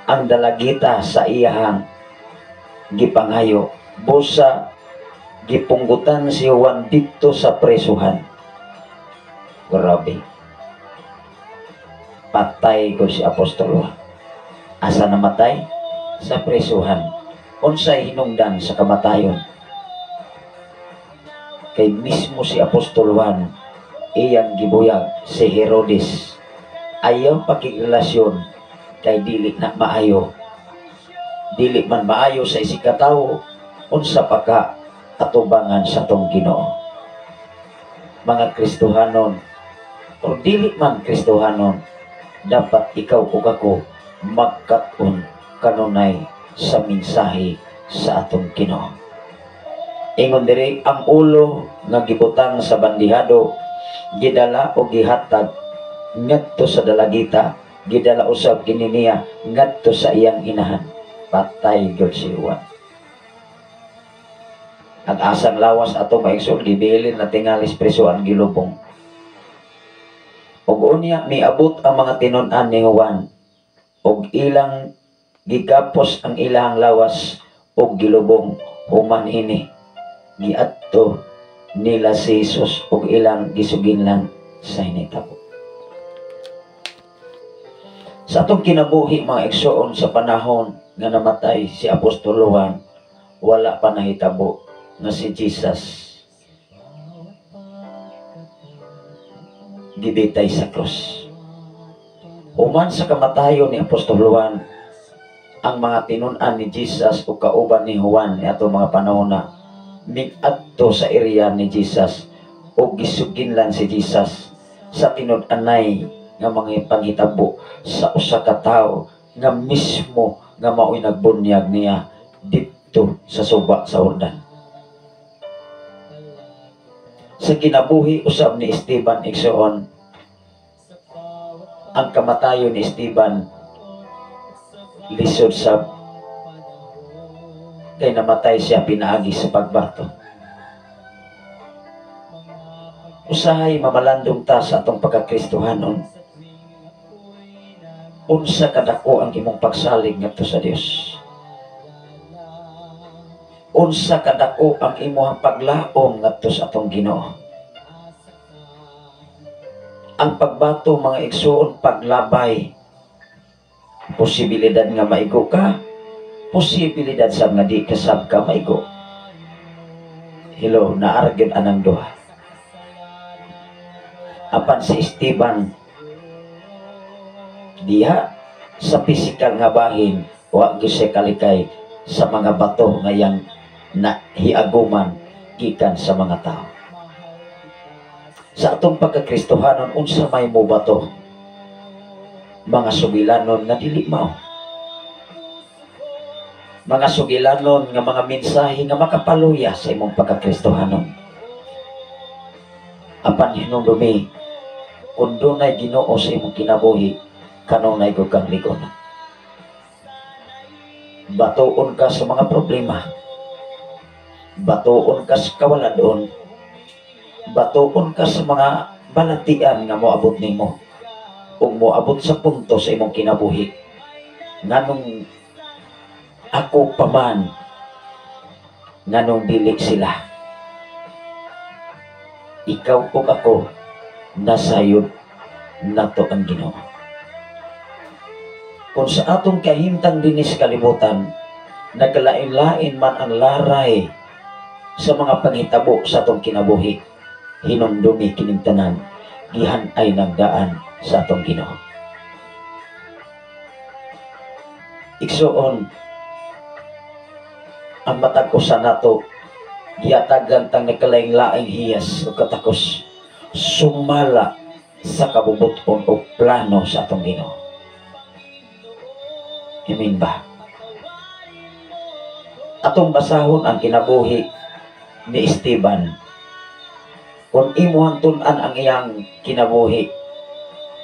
ang dalagita sa iyahang gipangayo. Busa gipunggutan si Juan didto sa presuhan. Grabe. Patay ko si Apostol Juan. Asa namatay? Sa presuhan. Unsay hinungdan sa kamatayon? Kay mismo si Apostol Juan iyang gibuyag si Herodes. Ayaw pakigrelasyon kay dili na maayo. Dili man maayo sa isig katawo, unsa pa ka atubangan sa tong Ginoo. Mga Kristohanon o dili man Kristohanon, dapat ikaw ug ako magkat-on kanunay sa mensahe sa atong Ginoo. Ingon diri, ang ulo nga gibutang sa bandihado gidala o gihatag ngadto sa dalagita, gidala usab kini niya ngadto sa iyang inahan. Patay gyud si Juan. Ang asang lawas ato, mga igsoon, gibilin na tingalis presoan, gilubong. Ug unya miabot ang mga tinun-an ni Juan ug ilang gigapos ang ilang lawas ug gilubong. Human ini, giadto nila si Jesus ug ilang gisuginlan sa hinitabo. Sa atong kinabuhi, mga igsoon, sa panahon nga namatay si Apostol Juan, wala pa nahitabo nga si Jesus gibitay sa krus. Human sa kamatayon ni Apostol Juan, ang mga tinun-an ni Jesus o kauban ni Juan ni atong mga panahon na miadto sa area ni Jesus o gisuginlan si Jesus sa tinud-anay nga mga panghitabo sa usa ka tawo nga mismo nga mao'y nagbunyag niya didto sa suba sa Jordan. Sa kinabuhi usab ni Esteban, igsoon, ang kamatayon ni Esteban lisod sab kay namatay siya pinaagi sa pagbato. Usahay mamalandong ta sa atong pagkakristohanon. Unsa kadako ang imong pagsalig ngadto sa Dios? Unsa kadako ang imong paglaom ngadto sa atong Ginoo? Ang pagbato, mga igsoon, paglabay. Posibilidad nga maigo ka, posibilidad sab nga di ka sab ka maigo. Hello, naa ra gyud anang duha. Apan si Esteban diha sa pisikal nga bahin, wa gyud siya kalikay sa mga bato nga iyang nahiaguman gikan sa mga tao. Sa atong pagkakristohanon, unsa may mo bato? Mga sugilanon nga dili mao. Mga sugilanon nga mga mensahe nga makapaluya sa imong pagkakristohanon. Apan hinumdumi, Kung dunay Ginoo sa imong kinabuhi, kanunay gud kang ligon. Batuon ka sa mga problema. Batuon ka sa kawaladon. Batuon ka sa mga balatian nga moabot nimo ug moabot sa punto sa imong kinabuhi. Nganong ako pa man, nganong dili sila? Ikaw ug ako, nasayod nato ang Ginoo. Kung sa atong kahimtang dinhi sa kalibutan, nagkalain-lain man ang laray sa mga panghitabo sa atong kinabuhi, hinumdumi kining tanan, gihan-ay nagdaan sa atong Ginoo. Igsuon, ang matag usa nato gihatagan tang nagkalain-laing hiyas o katakos sumala sa kabubuton o plano sa atong Ginoo. Amen ba? Atong basahon ang kinabuhi ni Esteban. Kung imuhang tun-an ang iyang kinabuhi,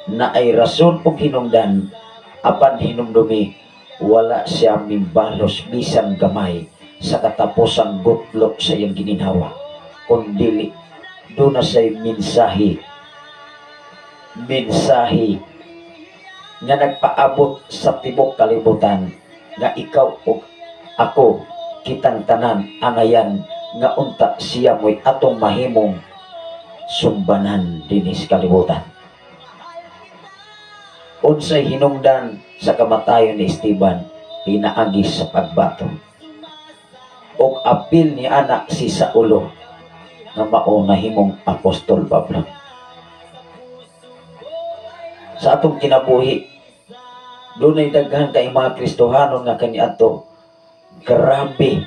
na ay rason o hinungdan, apan hinumdumi, wala siya mimbalos bisan gamay sa katapusang gutlok sa iyang gininhawa. Kung dili, doon na siya'y mensahe. Mensahe nga nagpaabot sa tibok kalibutan nga ikaw o ako kitang tanan angayan nga unta siya mo'y atong mahimong sumbanan dinhi sa kalibutan. Unsay hinungdan sa kamatayon ni Esteban pinaagi sa pagbato. Og apil ni anak si Saulo nga mao nahimong Apostol Pablo. Sa atong kinabuhi, dunay daghan kay mga Kristohanon nga kaniadto grabe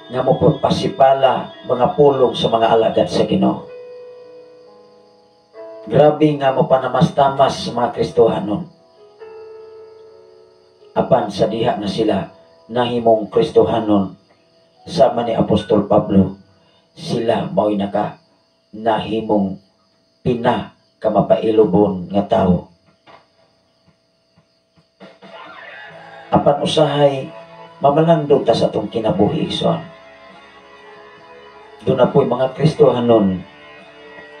nga mopasipala mga pulong sa mga alagad sa Ginoo. Grabe nga mopanamastamas sa mga Kristohanon. Apan sa diha nga sila nahimong Kristohanon sama ni Apostol Pablo, sila mao'y naka nahimong pinakamapailubon nga tawo. Apan usahay mamalangdog ta sa atong kinabuhi, igsoon. Doon na po'y mga Kristohanon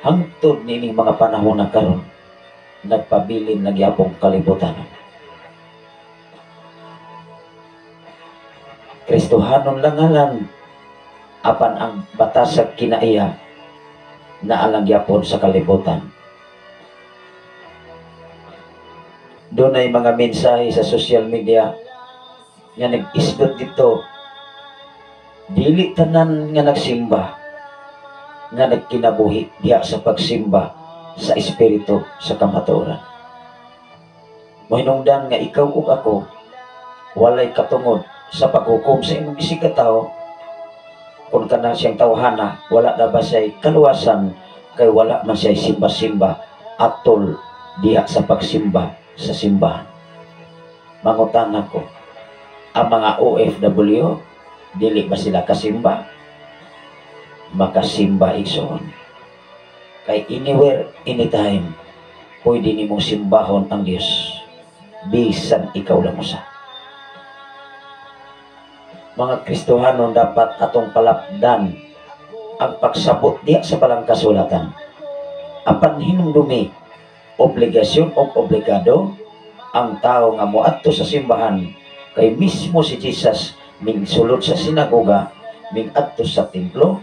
hangtod niining mga panahon na karon nagpabilin na gyapong kalibutan. Kristohanon lang ngalan, apan ang batas sa kinaiya naalang gyapon sa kalibutan. Doon ay mga mensahe sa social media nga nag-isgot dito, dili tanan nga nagsimba nga nagkinabuhi diha sa pagsimba sa espiritu sa kamatuoran. Mohinungdan nga ikaw ug ako walay katungod sa paghukom sa imong bisig ka tawo. Kung kanang siyang tawhana, wala na ba siya'y kaluwasan kay wala man siya'y simba-simba atol diha sa pagsimba sa simbahan. Mangutana ko, ang mga OFW, dili ba sila kasimba? Makasimba, igsoon. Kay anywhere, anytime, pwede nimong simbahon ang Dios bisan ikaw lang usa. Mga Kristohanon, dapat atong palapdan ang pagsabot diha sa balang kasulatan. Apan hinumdumi, obligasyon o obligado ang tao nga moadto sa simbahan kay mismo si Jesus mingsulod sa sinagoga, mingadto sa templo,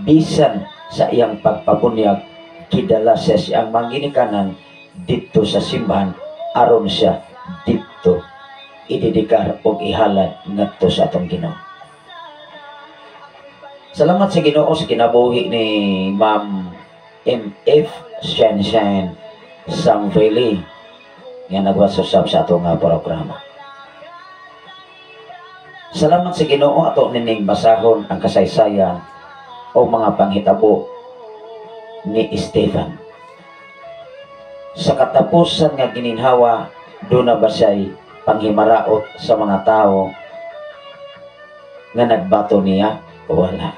bisan sa iyang pagpabunyag gidala siya siyang manginikanan didto sa simbahan aron siya didto idedikar og ihalad ngadto sa atong Ginoo. Salamat sa Ginoo sa kinabuhi ni Ma'am MF Shenshen Samveli nga nagwasusab sa atong programa. Salamat sa Ginoo ato nining basahon ang kasaysayan o mga panghitabo ni Esteban. Sa katapusan nga gininhawa, doon na ba siya'y panghimaraot sa mga tao nga nagbato niya? Wala.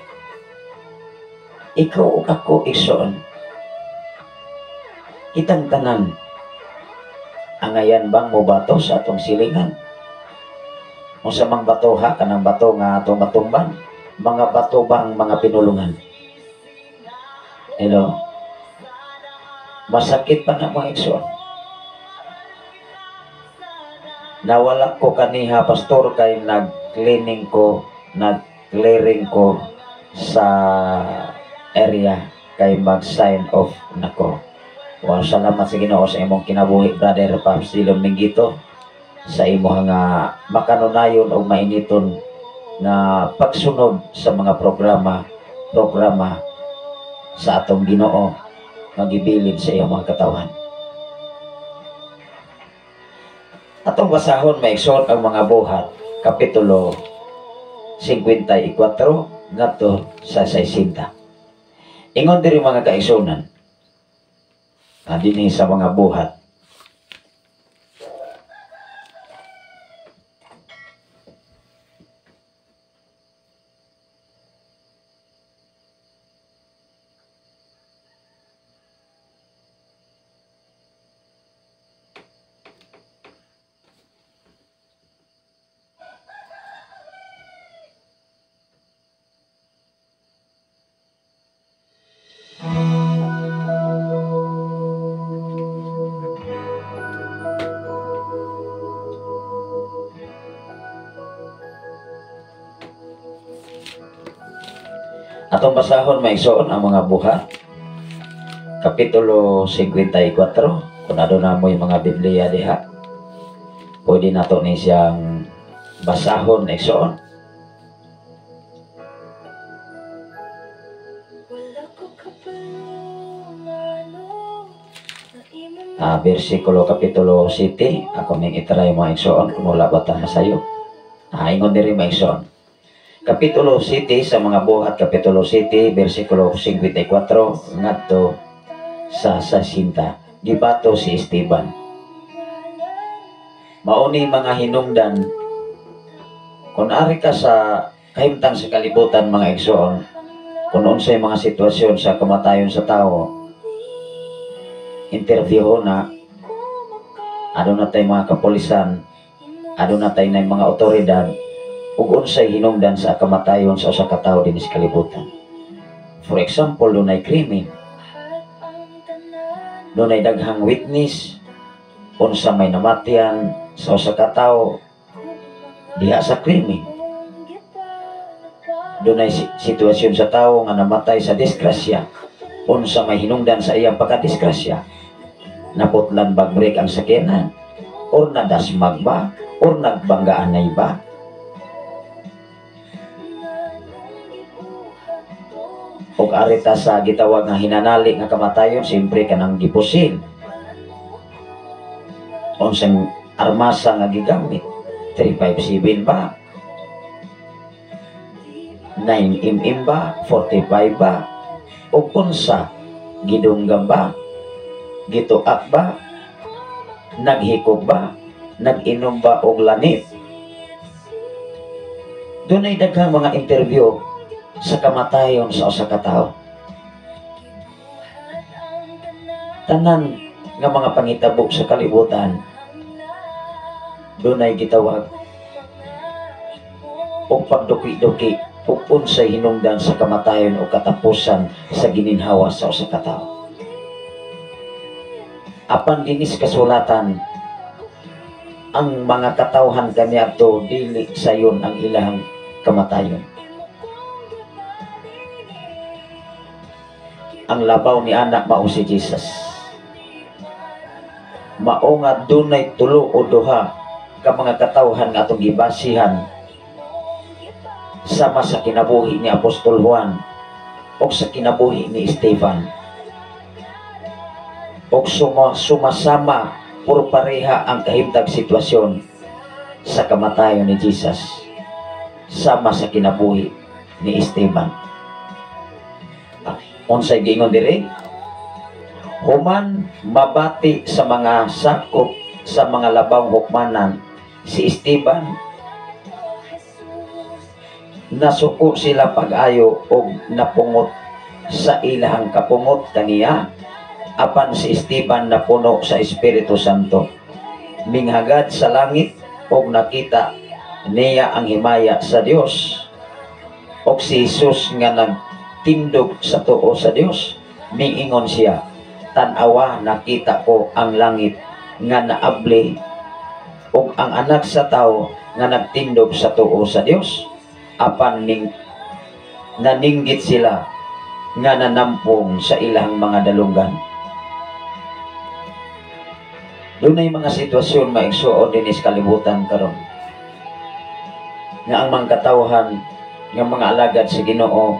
Ikaw o ako, igsoon, Kitang tanan, angayan bang mobato sa atong silingan? Unsa mang bato ha, kanang bato nga atong matumban? Mga bato bang mga pinulungan? Hello? Masakit pa na mga igsoon. Nawala ko kaniha, pastor, kay nag-cleaning ko, nag-clearing ko sa area kay mag-sign off nako. Wow, salamat sa Ginoo sa imong kinabuhi, brother Pops Dilon Minggito, sa imong nga makanunayon o mainiton na pagsunod sa mga programa sa atong Ginoo nga gibilin sa iyong mga katawan. Atong basahon maigsoon ang mga buhat, Kapitulo 54 ngadto sa 60. Ingon diri mga kaigsuonan, dinhi sa mga buhat, atong basahon maigsoon ang mga buhat, Kapitulo 54. Kung aduna mo yung mga Biblia diha, pwede nato ni siyang basahon igsoon. Versikulo Kapitulo 7, ako ning itry mga igsoon kung wala ba ta masayo. Ingon diri mga igsoon. Kapitulo 7 sa mga buhat, Kapitulo 7, versikulo 54 ngadto sa 60. Gibato si Esteban. Mauni mga hinungdan, kung ari ka sa kahimtang sa kalibutan mga igsoon, kung unsay mga sitwasyon sa kamatayon sa tao, interview na, aduna tay mga kapulisan, aduna tay na mga otoridad, ug unsay hinungdan sa kamatayon sa usa ka tawo dinhi sa kalibutan. For example, dunay krimen, dunay daghang witness, unsa may namatian sa usa ka tawo diha sa krimen. Dunay sitwasyon sa tawo nga namatay sa disgrasya, unsa may hinungdan sa iyang pagkadisgrasya, naputlan bag brake ang sakyanan, or nadasmag ba, or nagbanggaan ba? Og arita sa gitawag nga hinanali nga kamatayon, siyempre kanang gipusil, unsang armasa nga gigamit, 357 ba, 9mm ba, 45 ba, o unsa gidunggam ba, gituak ba, naghikog ba, nag-inom ba og lanit. Dunay daghang mga interview sa kamatayon sa usa ka tawo. Tanan nga mga pangitabo sa kalibutan, dunay gitawag og pagduki-duki ug unsay hinungdan sa kamatayon o katapusan sa gininhawa sa usa ka tawo. Apan dinis kasulatan, ang mga katawhan kaniadto dili sayon ang ilang kamatayon. Ang labaw ni anak mao si Jesus. Mao nga dunay tulo o duha ka mga katawhan nga atong gibasihan sama sa kinabuhi ni Apostol Juan o sa kinabuhi ni Esteban, o sumasama puro pareha ang kahimtang sitwasyon sa kamatayon ni Jesus sama sa kinabuhi ni Esteban. Unsay giingon diri? Human mabati sa mga sakop sa mga labang hukmanan si Esteban, nasuko sila pag-ayo og napungot sa ilahang kapungot kaniya. Apan si Esteban napuno sa Espiritu Santo, minghagad sa langit og nakita niya ang himaya sa Dios og si Jesus nga nagtindog sa tuo sa Dios. Miingon siya, "Tan-awa, nakita ko ang langit nga naabli ug ang Anak sa Tao nga nagtindog sa tuo sa Dios." Apan ning naninggit sila nga nanampong sa ilang mga dalunggan. Dunay mga sitwasyon, maigsuon, dinis kalibutan karon nga ang mga katawhan nga mga alagad sa Ginoo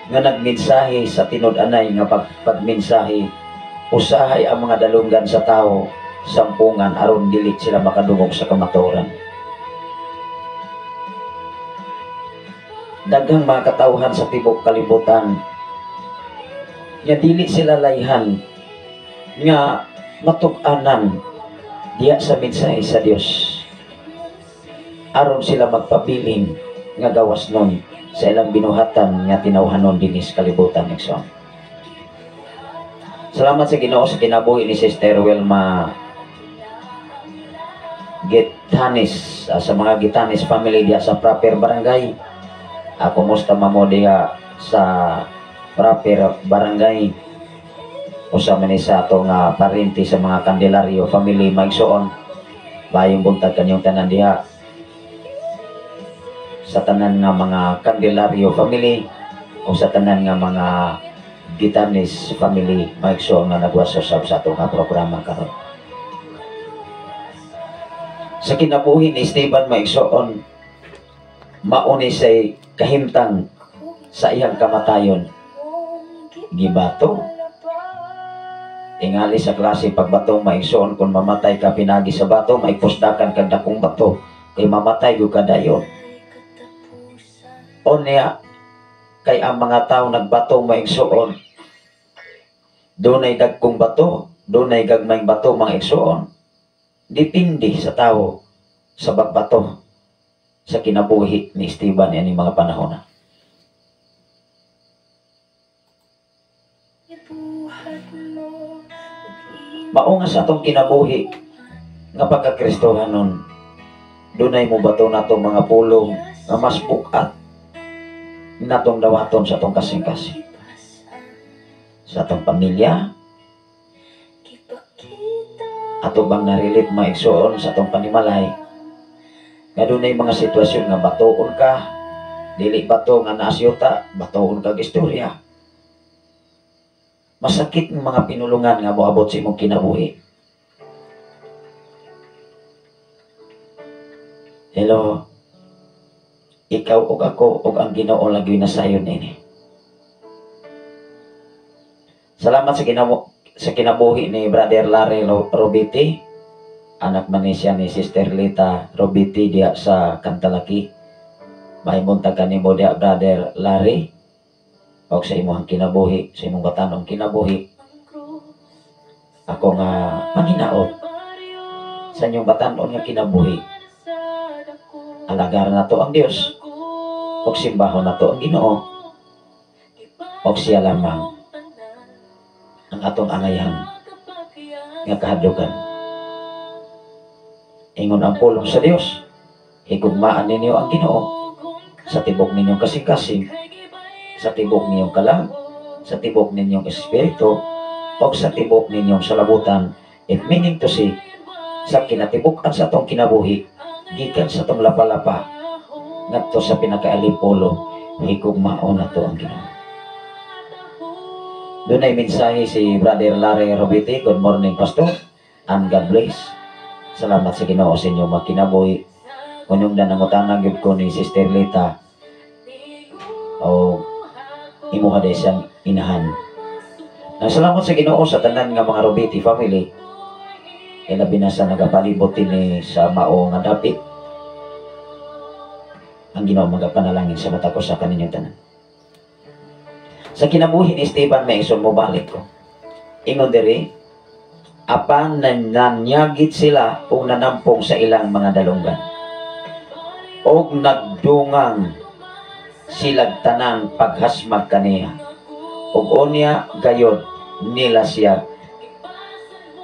nga nagmensahe sa tinud-anay nga pagmensahe, usahay ang mga dalunggan sa tao sampungan aron dili sila makadungog sa kamatuoran. Daghang mga katawhan sa tibok kalibutan nga dili sila layhan nga matug-anan diya sa mensahe sa Dios aron sila magpabilin nga gawas nun sa ilang binuhatan nga tinawhanon dinis kalibutan, igsoon. Salamat sa Ginoo sa kinabuhi ni Sister Wilma Gitanis, sa mga Gitanis family diha sa proper barangay. Kumusta mamo diha sa proper barangay? Usa man ni sa ato nga parente sa mga Candelario family, maigsuon. Bayong buntag kanyong tanan diha sa tanan nga mga Candelario family o sa tanan nga mga Gitanis family, maigsuon, nga nagwasosab sa ato nga programa karon. Sa kinabuhi ni Esteban, maigsuon, mauni say kahimtang sa iyang kamatayon. Gibato. Tingali sa klase pagbato, maigsuon, kung mamatay ka pinagi sa bato, may pusdakan kag dakong bato kay mamatay gyud ka dayon. O niya, kay ang mga tao nagbato, maigsuon, dunay dagkong bato, dunay gagmayng bato, mga igsuon. Depende sa tao sa pagbato sa kinabuhi ni Esteban ini mga panahon na. Mao nga sa atong kinabuhi nga pagkakristohanon, dunay mo bato nato mga pulong nga mas bukat natong dawaton sa atong kasing-kasing, sa atong pamilya. Ato bang narilit, maigsuon, sa atong panimalay nga dunay mga sitwasyon nga batoon ka, dili bato nga naasyuta, batoon kag istorya, masakit ng mga pinulungan nga moabot sa imong kinabuhi? Hello? Ikaw ug ako ug ang Ginoo lagi nasayon ini. Salamat sa kinabuhi ni Brother Larry Robiti, anak man ni siya ni Sister Lita Robiti diha sa Kantalaki. Mahimuntag kanimo diha, Brother Larry, og sa imong kinabuhi, sa imong batanong kinabuhi. Ako nga panghinaot sa inyong batanon nga kinabuhi. Alagaran nato ang Dios ug simbahon nato ang Ginoo ug siya lamang ang atong angayan nga kahadlukan. Ingon ang pulong sa Dios, higugmaan ninyo ang Ginoo sa tibok ninyong kasing-kasing, sa tibok ninyong kalag, sa tibok ninyong espiritu, o sa tibok ninyong salabutan. It meaning to say, sa kinatibuk-an sa atong kinabuhi, gikan sa atong lapa-lapa, ngadto sa pinakaalimpolo, higugmaon nato ang Ginoo. Dunay mensahe si Brother Larry Robiti. "Good morning, Pastor, and God bless." Salamat sa Ginoo sa inyong mga kinabuhi. Kunyong nangutana gyud ko ni Sister Lita o imuha day siyang inahan. Salamat sa Ginoo sa tanan nga mga Robiti family. Ilabi na sa nagapalibot ini sa mao nga dapit. Ang Ginoo magapanalangin sa mata ko sa kaninyong tanan. Sa kinabuhi ni Esteban, may ison mo balik ko. Ingon diri, apan nanyagit sila ug nanampong sa ilang mga dalunggan. Og nagdungang silag tanang paghasmag kaniya. Ug unya gayod nila siya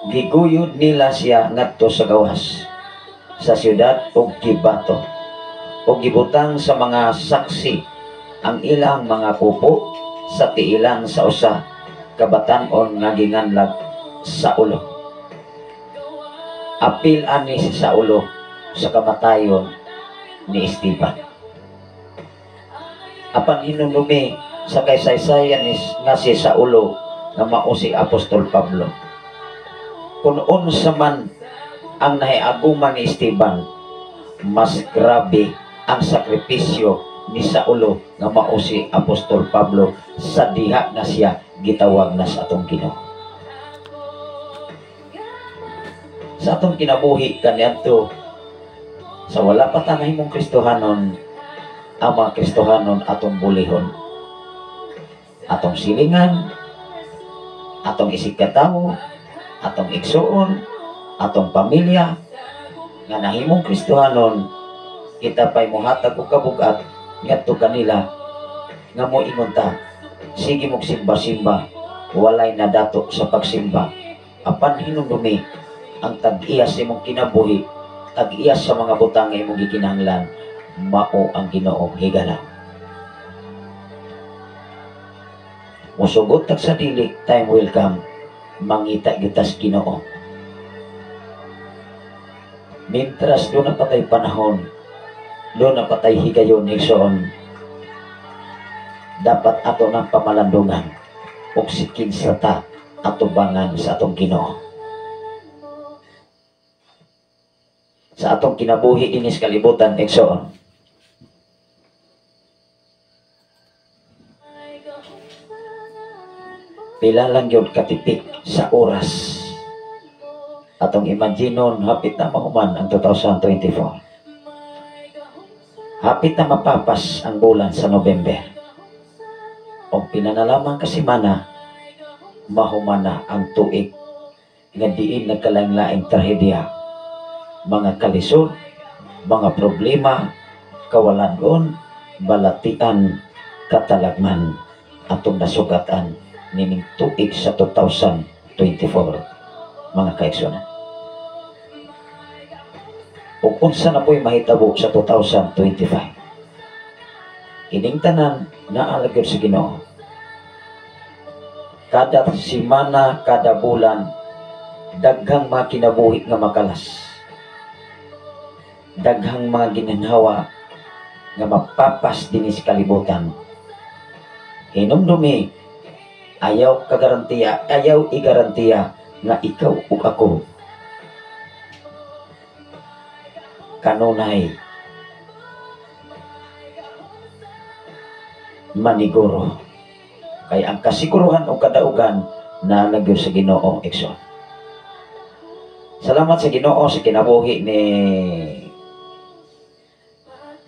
Giguyod nila siya ngadto sa gawas sa siyudad og gibato og gibutang sa mga saksi ang ilang mga kupo sa tiilan sa usa ka batan-on nga ginganlag Saulo. Apil ani si Saulo sa kamatayon ni Esteban. Apan hinumdumi sa kaysaysayan ni nga si Saulo nga mao si Apostol Pablo. Kung unsa man ang nahiaguman ni Esteban, mas grabe ang sakripisyo ni Saulo nga mao si Apostol Pablo sa diha nga siya gitawag na sa atong Ginoo. Sa atong kinabuhi kaniadto sa wala pa ta nahimong Kristohanon, ang mga Kristohanon atong bulihon, atong silingan, atong isigkatawo, atong igsuon, atong pamilya nga nahimong Kristohanon, kita pa'y mohatag og kabugat ngadto kanila nga moingon ta, sige mog simba-simba, walay nadato sa pagsimba. Apan hinumdumi ang tag-iya sa imong kinabuhi, tag-iya sa mga butang nga imong gikinahanglan, mao ang Ginoo higala. Musugot tag sa dili, time will come, mangita gyud tas Ginoo. Mintras doon na patay panahon, doon na patay higayon igsoon, dapat ato ng pamalandungan og sikin sa ta atubangan sa atong Ginoo. Sa atong kinabuhi dinis kalibutan igsoon, pila lang yun katipik sa oras. Atong imaginon, hapit na mahuman ang 2024. Hapit na mapapas ang bulan sa November. O pinanalamang kasimana, mahuman na ang tuig nga diin nagkalaing-laing trahedya. Mga kalisod, mga problema, kawalanon, balatian, katalagman, atong nasugatan nining tuig sa 2024, mga kaigsuonan. Ug unsa na po'y mahitabo sa 2025? Kining tanan naa gyud sa Ginoo. Kada semana, kada bulan, daghang mga kinabuhi nga makalas. Daghang mga ginhawa nga mapapas dinhi sa kalibutan. Hinumdumi, ayaw kagarantiya, ayaw igarantiya nga ikaw ug ako kanunay maniguro. Kay ang kasiguruhan o kadaugan naa gyud sa Ginoo igsoon. Salamat sa Ginoo sa kinabuhi ni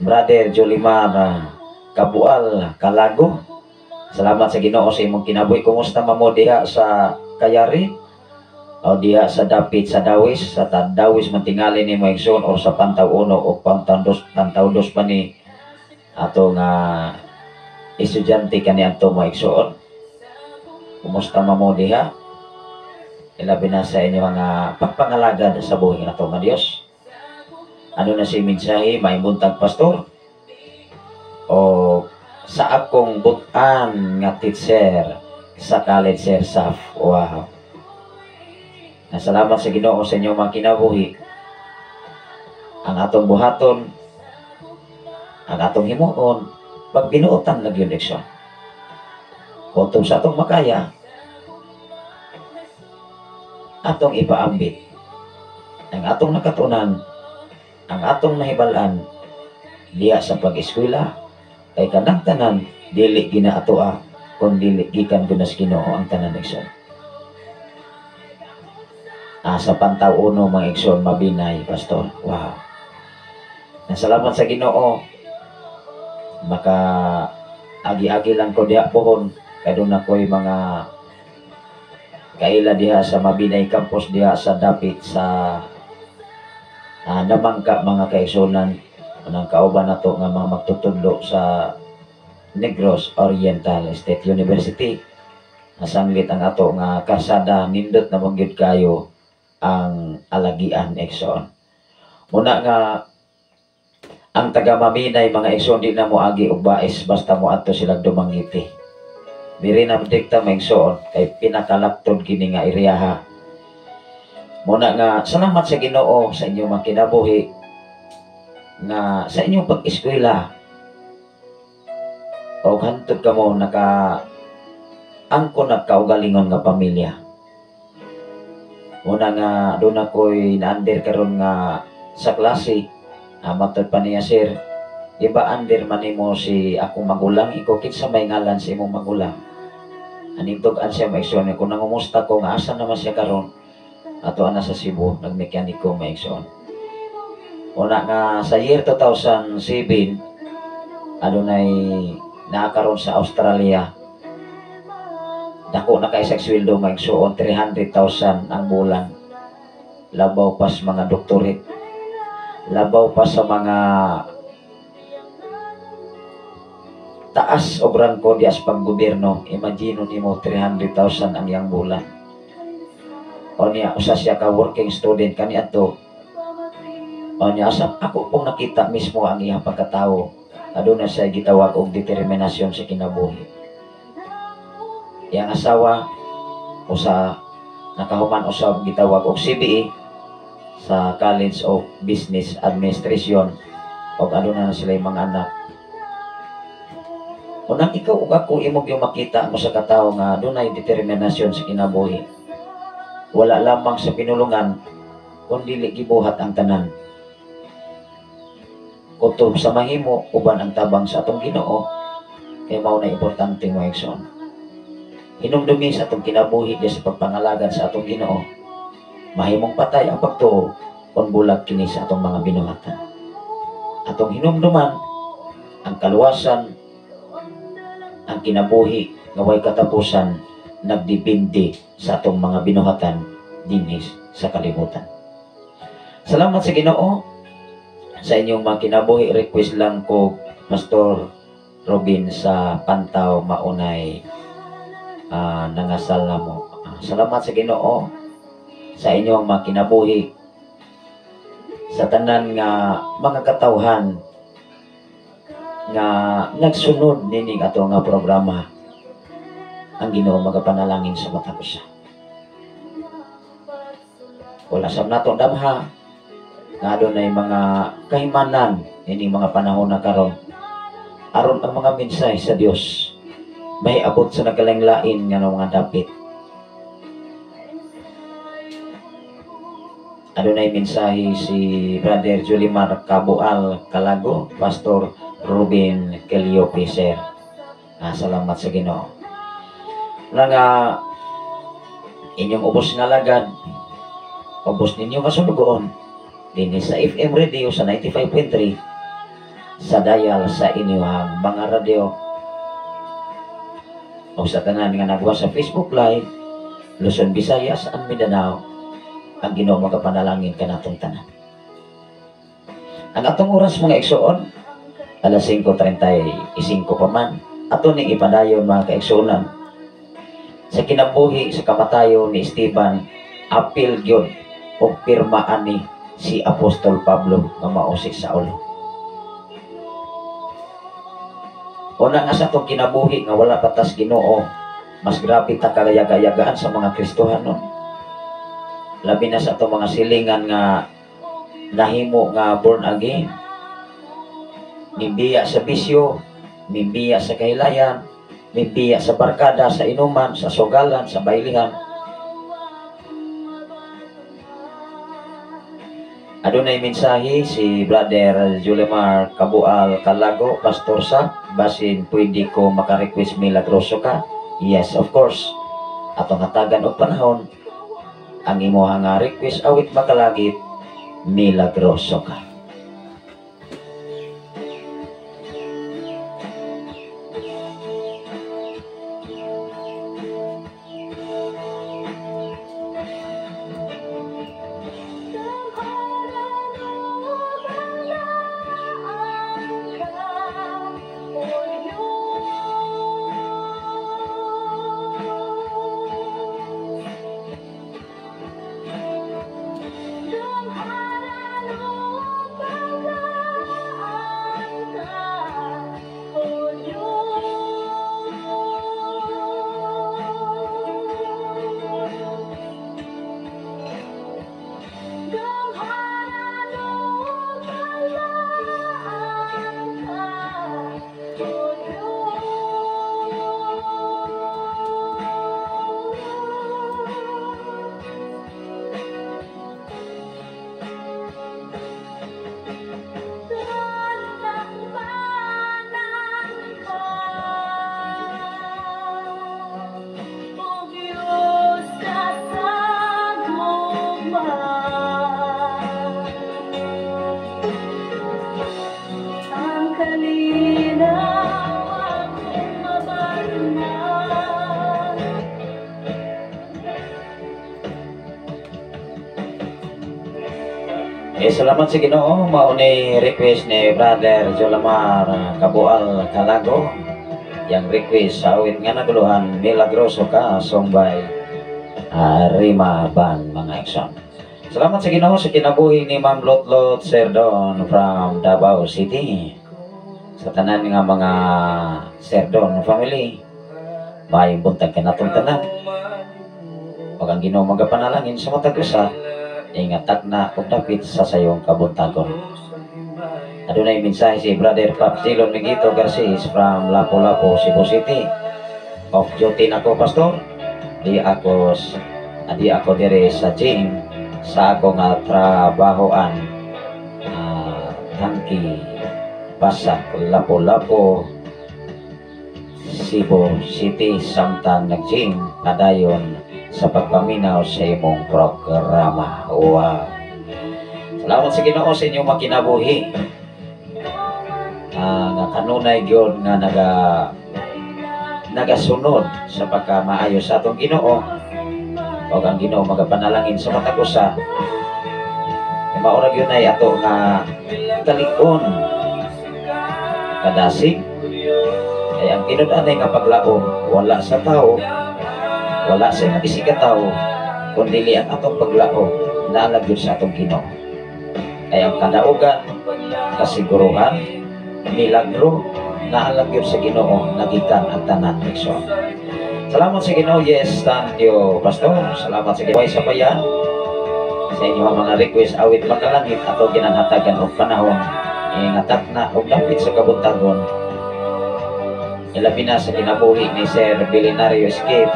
Brother Jolimar Kabual Kalago. Salamat sa Ginoo sa imong kinabuhi. Kumusta man mo diha sa Kayari? O diha sa dapit sa Dawis, sa Dawis man tingali nimo igsoon, or sa Pantaw 1 o Pantaw 2, Pantaw 2 pa ni atong estudyante kaniadto mo igsoon. Kumusta man mo diha? Ilabi na sa inyo mga pagpangalagad sa buhi nato nga Dios. Ano na si mensahe maibuntag, pastor? O sa akong butan nga teacher sa college, Sir Saf. Wow. Nasalamat sa Ginoo sa inyong mga kinabuhi. Ang atong buhaton, ang atong himuon, pag binuotan na gyud leksyon. Kutob sa atong makaya, atong ipaambit. Ang atong nakatunan, ang atong nahibal-an, diya sa pag-eskwela, kay kanang tanan, dili gina atoa, kun dili gikan guna sa Ginoo ang tanan igsoon. Sa Pantaw 1 mga igsoon, mabinay, pastor. Wow. Nasalamat sa Ginoo. Maka agi-agi lang ko diha pohon, kay doon ako'y mga kaila diha sa Mabinay Campus diha sa dapit sa namangka mga kaigsunan anang kauban nato nga mga magtutudlo sa Negros Oriental State University. Nasanglit ang ato nga karsada, nindot na man gyud kayo. ang alagian igsoon. Muna nga ang taga Maminay mga igsoon di na moagi og bais basta moadto sila Dumaguete. Diri na dikta mga igsoon kay pinakalaptod kini nga area. Muna nga salamat sa Ginoo sa inyong mga kinabuhi nga sa inyong pag-eskwela og hantod kamo naka angkon nagkaugalingon nga pamilya. Muna nga doon ako'y na-under karon nga sa klase. Matod pa niya, sir, di ba under man nimo si akong magulang? Ikaw kinsa may ngalan sa imong magulang? Anintog-an siya maigsoon. Kung nangumusta ko nga asa naman siya karon, ato ana sa Cebu, nagmekaniko maigsoon. Una nga sa year 2007, adunay naakaron sa Australia. Dako na kay sa sweldo maigsoon, 300,000 ang bulan. Labaw pas mga doktorate. Labaw pa sa mga taas og rangko dias panggobyerno. Imagine nimo 300,000 ang iyang bulan. O niya, usa siya ka working student kani adto. O niya, asa ako pong nakita mismo ang iyang pagkatao. Aduna siya gitawag og determinasyon sa kinabuhi. Iyang asawa usa nakahuman usab gitawag og CBE sa College of Business Administration og aduna na sila mga anak. Unang ikaw ug ako imong yung makita mo sa katawo nga dunay determinasyon sa kinabuhi. Wala lamang sa pinulungan kun dili gibuhat ang tanan. Kutob sa mahimo uban ang tabang sa atong Ginoo kay mao na importante mo igsoon. Hinumdumi sa atong kinabuhi sa pagpangalagan sa atong Ginoo. Mahimong patay ang pagtuo kung bulag kini sa atong mga binuhatan. Atong hinumduman ang kaluwasan, ang kinabuhi nga way katapusan nagdepende sa atong mga binuhatan dinhi sa kalibutan. Salamat sa Ginoo sa inyong mga kinabuhi. Request lang ko Pastor Robin sa Pantaw maunay nangasal na mo. Salamat sa Ginoo sa inyong mga kinabuhi, sa tanan nga mga katawhan nga nagsunod nining ato nga programa. Ang Ginoo magapanalangin sa matag usa. Wala sab nato damha nga adunay mga kahimanan nining mga panahon na karon aron ang mga mensahe sa Dios may abot sa nagkalain-lain nga mga dapit. Adunay mensahe si Brother Julimar Cabual Calago, Pastor Ruben Keliope, sir. Salamat sa Ginoo. Na nga inyong ubos nga lagad, ubos ninyo nga sulugoon dinhi sa FM radio sa 95.3 sa dial sa inyong mga radyo o sa tanan nga nagwa sa Facebook Live, Luzon, Visayas and Mindanao. Ang Ginoo magapanalangin kanatong tanan. Ang atong oras mga igsoon, alas 5:35 pa man, ato ning ipadayon mga kaigsuonan. Sa kinabuhi sa kamatayon ni Esteban, apil gyud og pirmaan ni si Apostol Pablo nga mao si Saulo. Una nga sa atong kinabuhi nga wala patas Ginoo, mas grabe ta kagayagaan sa mga Kristohanon. Labi na sa atong mga silingan nga nahimo nga born again. Mimbiya sa bisyo, mimbiya sa kahilayan, mimbiya sa barkada, sa inuman, sa sugalan, sa bailihan. Adunay mensahe si Brother Julimar Cabual Calago, Pastor sa basin pwede ko maka-request milagroso ka? Yes, of course. Atong hatagan og panahon ang imuha nga request awit makalagit, milagroso ka. Eh, salamat sa Ginoo. Mao ni request ni Brother Jolamar Kabual Kalago. Yang request sa awit nga naguluhan "Milagroso Ka", song by Rima Ban, mga igsoon. Salamat sa Ginoo sa kinabuhi ni Ma'am Lotlot Serdon from Davao City. Sa tanan nga mga Serdon family, maayong buntag kanatong tanan. Ug ang Ginoo magapanalangin sa matag usa, ingat na ug dapit sa sayong kabuntagon. Adunay mensahe si Brother Pap Silon Miguito Garcis from Lapu-Lapu, Cebu City. "Off duty na ko, Pastor. Di ako dire sa gym sa ako nga trabahoan. Tangki Basak, Lapu-Lapu, Cebu City, samtang nag-gym padayon sa pagpaminaw sa imong programa." Wow. Salamat sa Ginoo sa inyong makinabuhi. Nga kanunay gyud nga nagasunod sa pagkamaayo sa atong Ginoo. Ug ang Ginoo magapanalangin sa matag usa. Maura gyud ay ato nga kalig-on, kadasig, kay ang tinud-anay nga paglaom wala sa tao, wala sa imong isigkatawo, kundi ang atong paglaom naa lang gyud sa atong Ginoo. Kay ang kadaugan, kasiguruhan, milagro, naa lang gyud sa Ginoo nagikan ang tanan, igsoon. Salamat sa Ginoo. Yes, thank you, Pastor. Salamat sa Ginoo sa bayan. Sa inyong mga request awit makalangit, ato ginanghatagan og panahon ingatak na og dapit sa kabuntagon. Ilabi na sa kinabuhi ni Sir Billionario Escape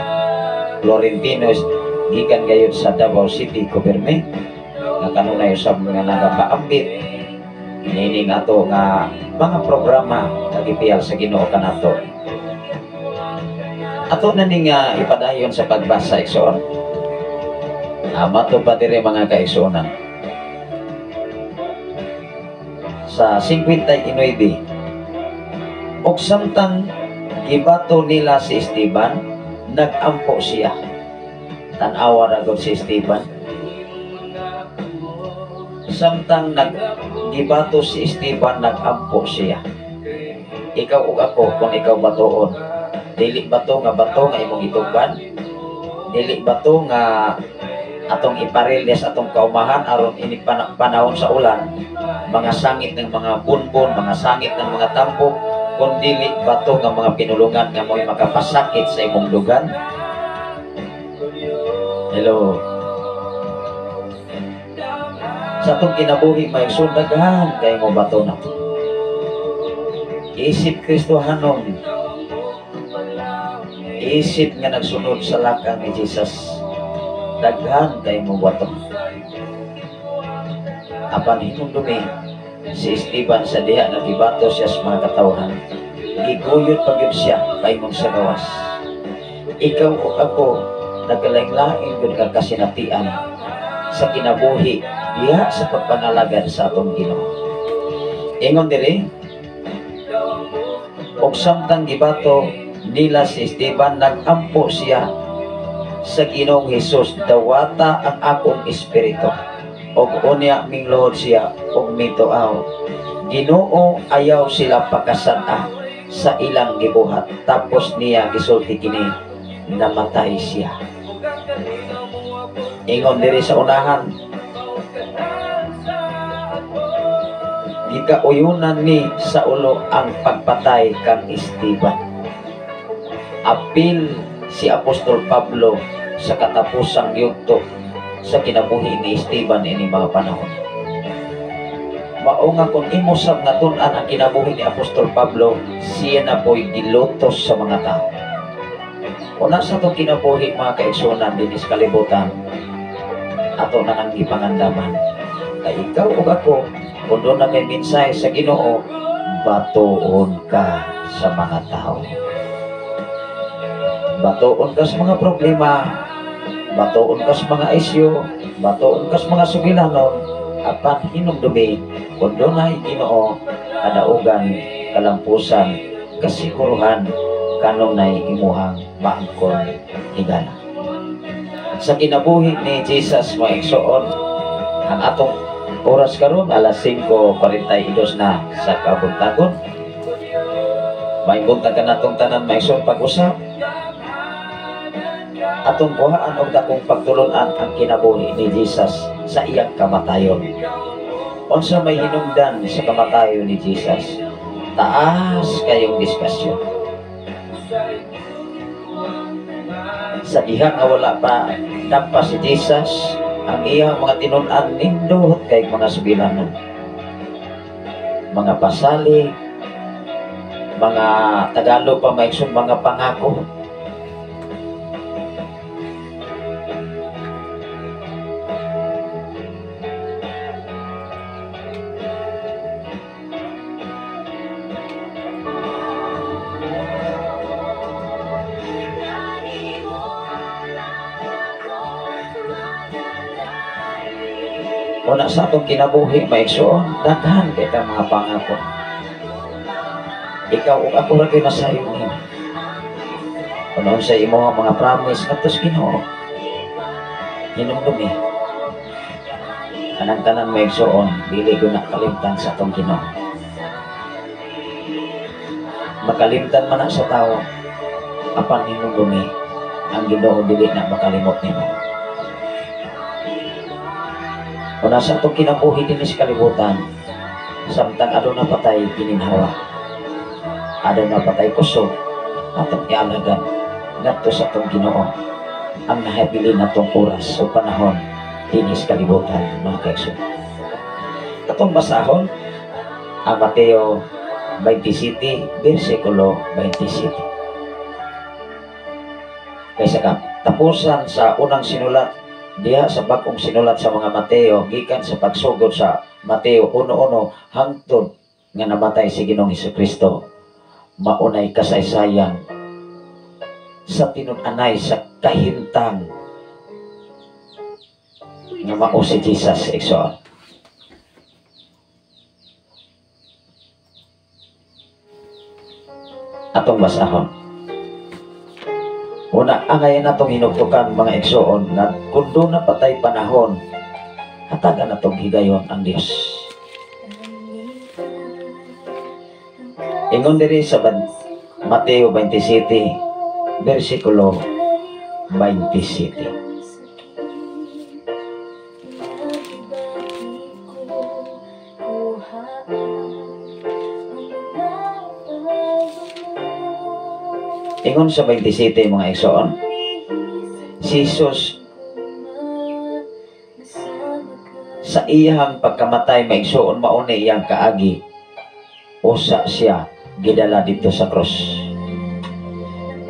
Florentino gikan gayud sa Davao City Government nga kanunay usab nga nagapaambit nining ato nga mga programa nga gipiyal sa Ginoo kanato. Ato na ning ipadayon sa pagbasa, igsoon. Mato pa diri, mga kaigsuonan. Sa 59, og samtang gibato nila si Esteban, nagampo siya. Tan-awa ra gud si Esteban. Samtang naggibato si Esteban, nagampo siya. Ikaw ug ako, kung ikaw batoon, dili bato nga bato nga imong gitugban? Dili bato nga atong iparilya sa atong kaumahan aron ini panahon sa ulan, mga sangit ng mga bunbon, mga sangit ng mga tampok, kung dili bato nga mga pinulungan nga mo'y makapasakit sa imong dugan? Hello. Sa atong kinabuhi, may daghan kay mo bato na. Isip Kristohanon, isip nga nagsunod sa lakang ni Jesus, daghan kay mo bato. Apan hinumdumi si Esteban, sa diha nga gibato siya sa mga katawhan, giguyod pa gyud siya paingon sa gawas. Ikaw o ako, nagkalain-lain gyud nga kasinatian sa kinabuhi diha sa pagpangalagad sa atong Ginoo. Ingon diri, og samtang gibato nila si Esteban, nagampo siya sa Ginoong Hesus, "Dawata ang akong espiritu." Og unya mingluhod siya og mituaw, "Ginoo, ayaw sila pakasad-a sa ilang gibuhat." Tapos niya gisulti kini, namatay siya. Ingon diri sa unahan, gikauyunan ni Saulo ang pagpatay kang Esteban. Apil si Apostol Pablo sa katapusang yugto sa kinabuhi ni Esteban ini mga panahon. Mao nga kung imo sab natun-an ang kinabuhi ni Apostol Pablo, siya na po'y gilutos sa mga tao. Una sa itong kinabuhi, mga kaigsunan, dinhi sa kalibutan, ato na nang gipangandaman. Kay ikaw ug ako, kung duna kay mensahe sa Ginoo, batuon ka sa mga tao. Batuon ka sa mga problema, batuon ka sa mga isyu, batuon ka sa mga sugilanon, apan hinumdumi, kung dunay Ginoo, kadaugan, kalampusan, kasiguruhan, kanunay imuhang maangkon higala. Sa kinabuhi ni Jesus, mga igsoon, ang atong Oras karon alas 5:42 na sa kabuntagon. May buntag kanatong tanan mga igsoon pag-usap. Atong kuhaan og dakong pagtulun-an ang kinabuhi ni Jesus sa iyang kamatayon. Unsa may hinungdan sa kamatayon ni Jesus? Taas kayong diskusyon. Sa diha nga wala pa dampa si Jesus, ang iyang mga tinun-an nindot kay mga sugilanon. Mga pasali, mga Tagalog pa maigsoon, mga pangako. Una sa atong kinabuhi, maigsoon, daghan kay ta mga pangako. Ikaw ug ako ra kay masayon nimo. Kuno sa imong mga promise ngadto sa Ginoo, hinumdumi. Anang tanan maigsoon, dili gyud na kalimtan sa atong Ginoo. Makalimtan man na sa tawo, apan hinumdumi ang Ginoo dili na makalimot nimo. Una sa atong kinabuhi dinhi sa kalibutan, samtang aduna patay gininhawa, aduna patay kusog, atong ialagan ngadto sa atong Ginoo ang nahabilin natong oras o panahon dinhi sa kalibutan, mga kaigsoon. Atong basahon ang Mateo 27 versikulo 27. Kaysa katapusan sa unang sinulat diha sa bag-ong sinulat sa mga Mateo, gikan sa pagsugod sa Mateo 1:1 hangtod nga namatay si Ginoong Hesukristo, maunay kasaysayan sa tinun-anay sa kahimtang nga mao si Jesus, igsoon. Atong basahon. Una, angayan natong hinugtukan mga igsoon nga kung doon na patay panahon, hatagan natong higayon ang Dios. Ingon diri sa Mateo 27, versikulo 27. Ingon sa 27 mga igsoon, si Jesus sa iyang pagkamatay maigsoon mauni iyang kaagi, usa siya gidala dito sa krus.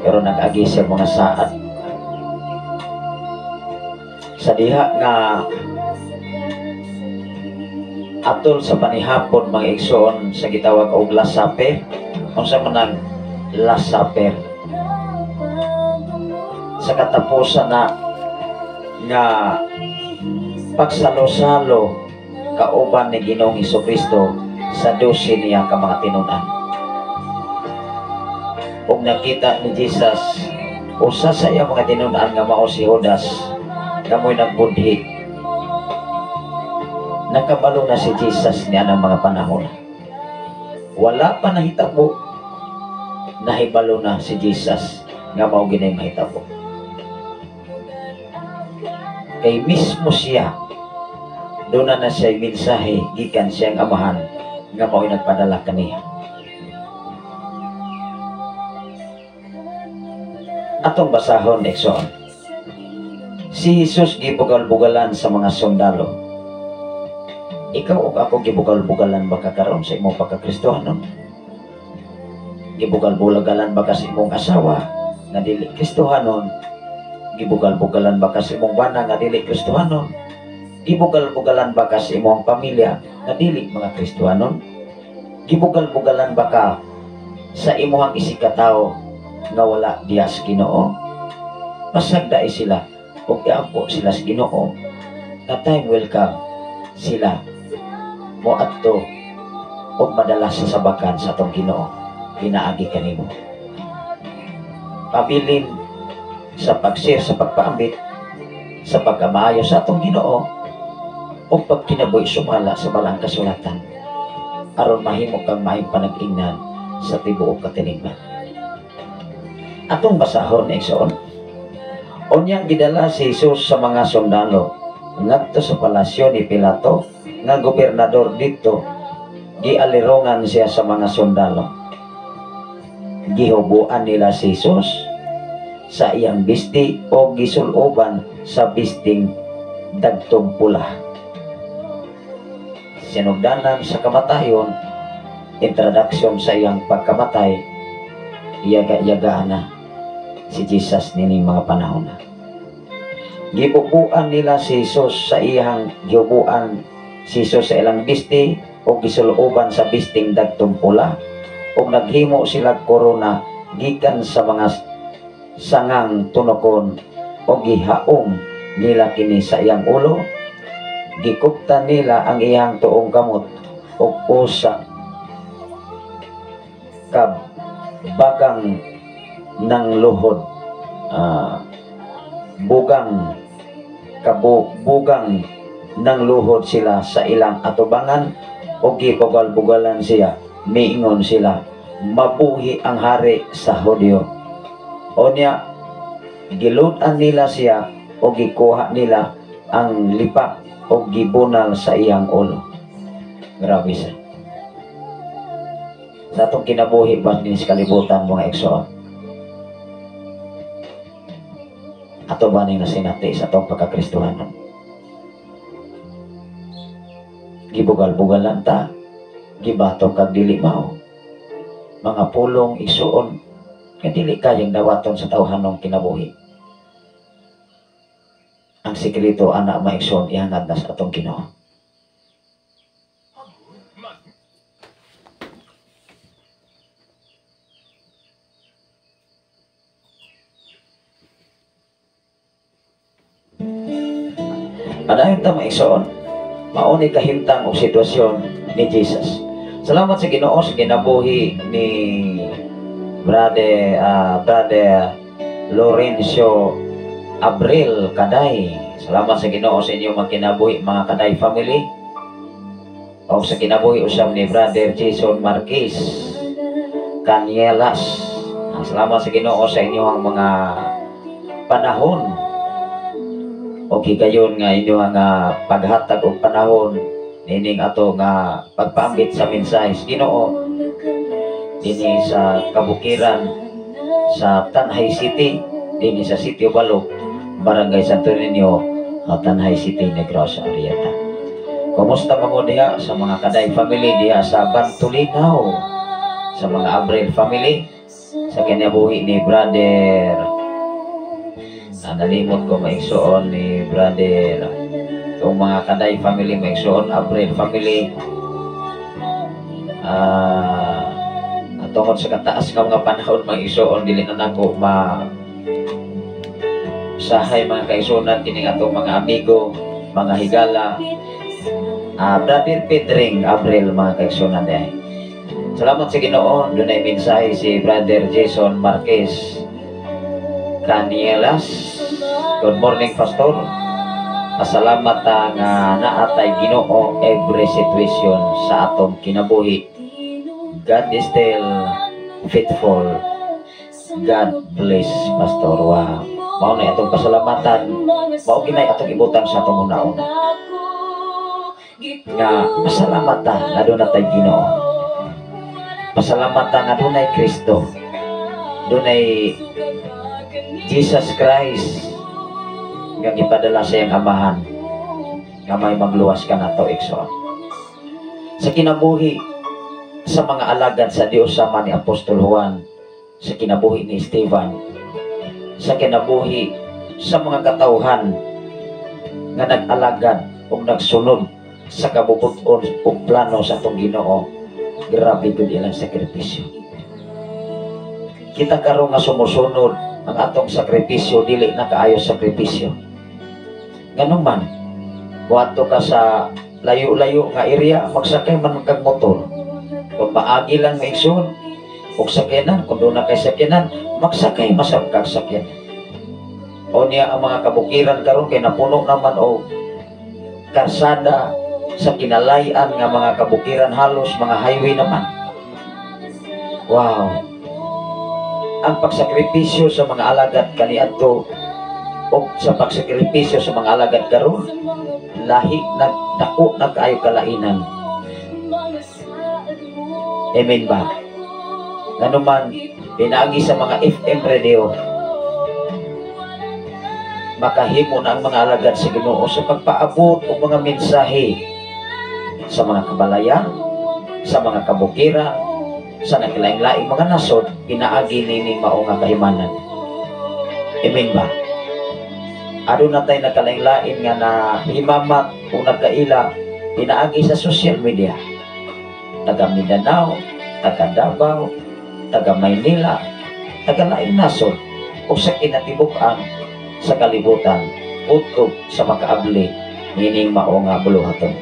Pero nag-agi siya mga saad. Sa diha nga atol sa panihapon mga igsoon sa gitawag og Last Supper, unsa man ang Last Supper? Sa katapusan na nga pagsalo-salo kauban ni Ginoong Hesukristo sa 12 niya ka mga tinun-an. Ug nakita ni Jesus usa sa iyang mga tinun-an nga mao si Judas nga mo'y nagbudhi. Nakabalo na si Jesus niya ng mga panahon. Wala pa nahitabo, nahibalo na si Jesus nga mao ginay mahitabo. Kay mismo siya, doon na siya mensahe gikan siyang amahan nga mao'y nagpadala kaniya. Atong basahon, igsoon. Si Jesus gibugal-bugalan sa mga sundalo. Ikaw ug ako gibugal-bugalan ba ka karon sa imong pagkakristohanon? Gibugal-bugalan ba ka sa imong asawa nga dili Kristohanon? Gibugal-bugalan ba ka sa imong bana nga dili Kristohanon? Gibugal-bugalan ba ka sa imong pamilya nga dili mga Kristohanon? Gibugal-bugalan ba ka sa imong isikatawo nga wala diha sa Ginoo? Pasagdae sila ug iampo sila sa Ginoo. Na time will come, sila moadto ug madala sa sabakan sa atong Ginoo pinaagi kanimo. Pabilin sa pag-share, sa pagpaambit, sa pagkamaayo sa atong Ginoo, o pagkinabuhi sumala sa balang kasulatan aron mahimo kang maayong panag-ingnan sa tibuok katilingban. Atong basahon, igsoon. Unya gidala si Jesus sa mga sundalo ngadto sa palasyo ni Pilato nga gobernador didto. Gialirongan siya sa mga sundalo. Gihubuan nila si Jesus sa iyang bisti o gisuloban sa bisting dagtong pula. Sinugdanan sa kamatayon, introduction sa iyang pagkamatay, iyaga-iyagaan na si Jesus nining mga panahon na. Gibubuan nila si Jesus sa iyang gihubuan si Jesus sa ilang bisti o gisulooban sa bisting dagtong pula, o naghimo sila korona gikan sa mga sangang tunokon o gihaom nila kini sa iyang ulo. Gikuptan nila ang iyang tuong kamot o usa ka bagang ng luhod, bugang kabugang ng luhod sila sa ilang atubangan o gibugal-bugalan siya. Miingon sila, mabuhi ang hari sa Hudyo. O niya, gilutan nila siya o gikuha nila ang lipa o gibunal sa iyang ulo. Grabe siya. Sa atong kinabuhi ba ni sa kalibutan mga igsoon? Ato ba ning nasinati sa atong pagkakristuhanon? Gibugal-bugalan ta, gibato kag dili mao. Mga pulong igsoon nga dili kayang dawaton sa tawhanong kinabuhi. Ang sikreto ana mga igsoon ihangad na sa atong Ginoo. Padayon ta mga igsoon, mao ni kahimtang og sitwasyon ni Jesus. Salamat sa Ginoo sa kinabuhi ni Brother Lorenzo Abril Kaday. Salamat sa Ginoo sa inyong mga kinabuhi, mga Kaday family. O sa kinabuhi usab ni Brother Jason Marquez Canielas. Salamat sa Ginoo sa inyong mga panahon. O higayon nga inyong paghatag og panahon nining ato nga pagpaambit sa mensahe sa Ginoo dinhi sa kabukiran sa Tanjay City, dinhi sa Sitio Balok, Barangay Santo Niño, Tanjay City, Negros Oriental. Kumusta mo diha sa mga Kaday family diha sa Bantulinaw, sa mga Abril family, sa kinabuhi ni Brother, nalimot ko maigsoon ni Brother, itong mga Kaday family maigsoon, Abril family, tungod sa kataas nga mga panahon maigsoon, dili na nako ma sahay mga kaigsuonan kining atong mga amigo, mga higala, Brother Pedring Abril mga kaigsuonan diay. Salamat sa Ginoo, dunay mensahe si Brother Jason Marquez Canielas. Good morning, Pastor. Pasalamat ta nga naatay Ginoo every situation sa atong kinabuhi. God is still faithful. God bless, Pastor. Wow. Mao na atong pasalamatan, mao ginay atong ibutan sa atong una-una. Nga pasalamat ta nga dunay tay Ginoo. Pasalamat ta nga dunay Kristo. Dunay Jesus Christ nga gipadala sa iyang amahan nga may magluwas ka nato igsoon. Sa kinabuhi sa mga alagad sa Dios sama ni Apostol Juan, sa kinabuhi ni Esteban, sa kinabuhi sa mga katawhan nga nag-alagad o nagsunod sa kabubut-on o plano sa atong Ginoo, grabe gud ilang sakripisyo. Kita karon nga sumusunod ang atong sakripisyo, dili na kaayo sakripisyo. Ganun man, buhato ka sa layo-layo nga area, magsakay man kag motor. Kung maagi lang maigsoon og sakyanan, kung doon na kay sakyanan, magsakay masab kag sakyanan. O niya ang mga kabukiran karon kay napuno naman og karsada sa kinalayan nga mga kabukiran, halos mga highway naman. Wow. Ang pagsakripisyo sa mga alagad kaniadto o sa pagsakripisyo sa mga alagad karon, lahi nagdako na kaayo kalainan. Amen ba? Nganuman pinaagi sa mga FM radio, makahimo na ang mga alagad sa Ginoo sa pagpaabot og mga mensahe sa mga kabalayan, sa mga kabukiran, sa naglaing-laing mga nasod, pinaagi nining mao nga kahimanan. Amen ba? Aduna tay nagkalaing-lain nga nahimamat o nagkaila pinaagi sa social media. Taga Mindanao, taga Davao, taga Maynila, taga laing nasod o sa kinatibuk-an sa kalibutan utob sa makaabli nining mao nga buluhaton.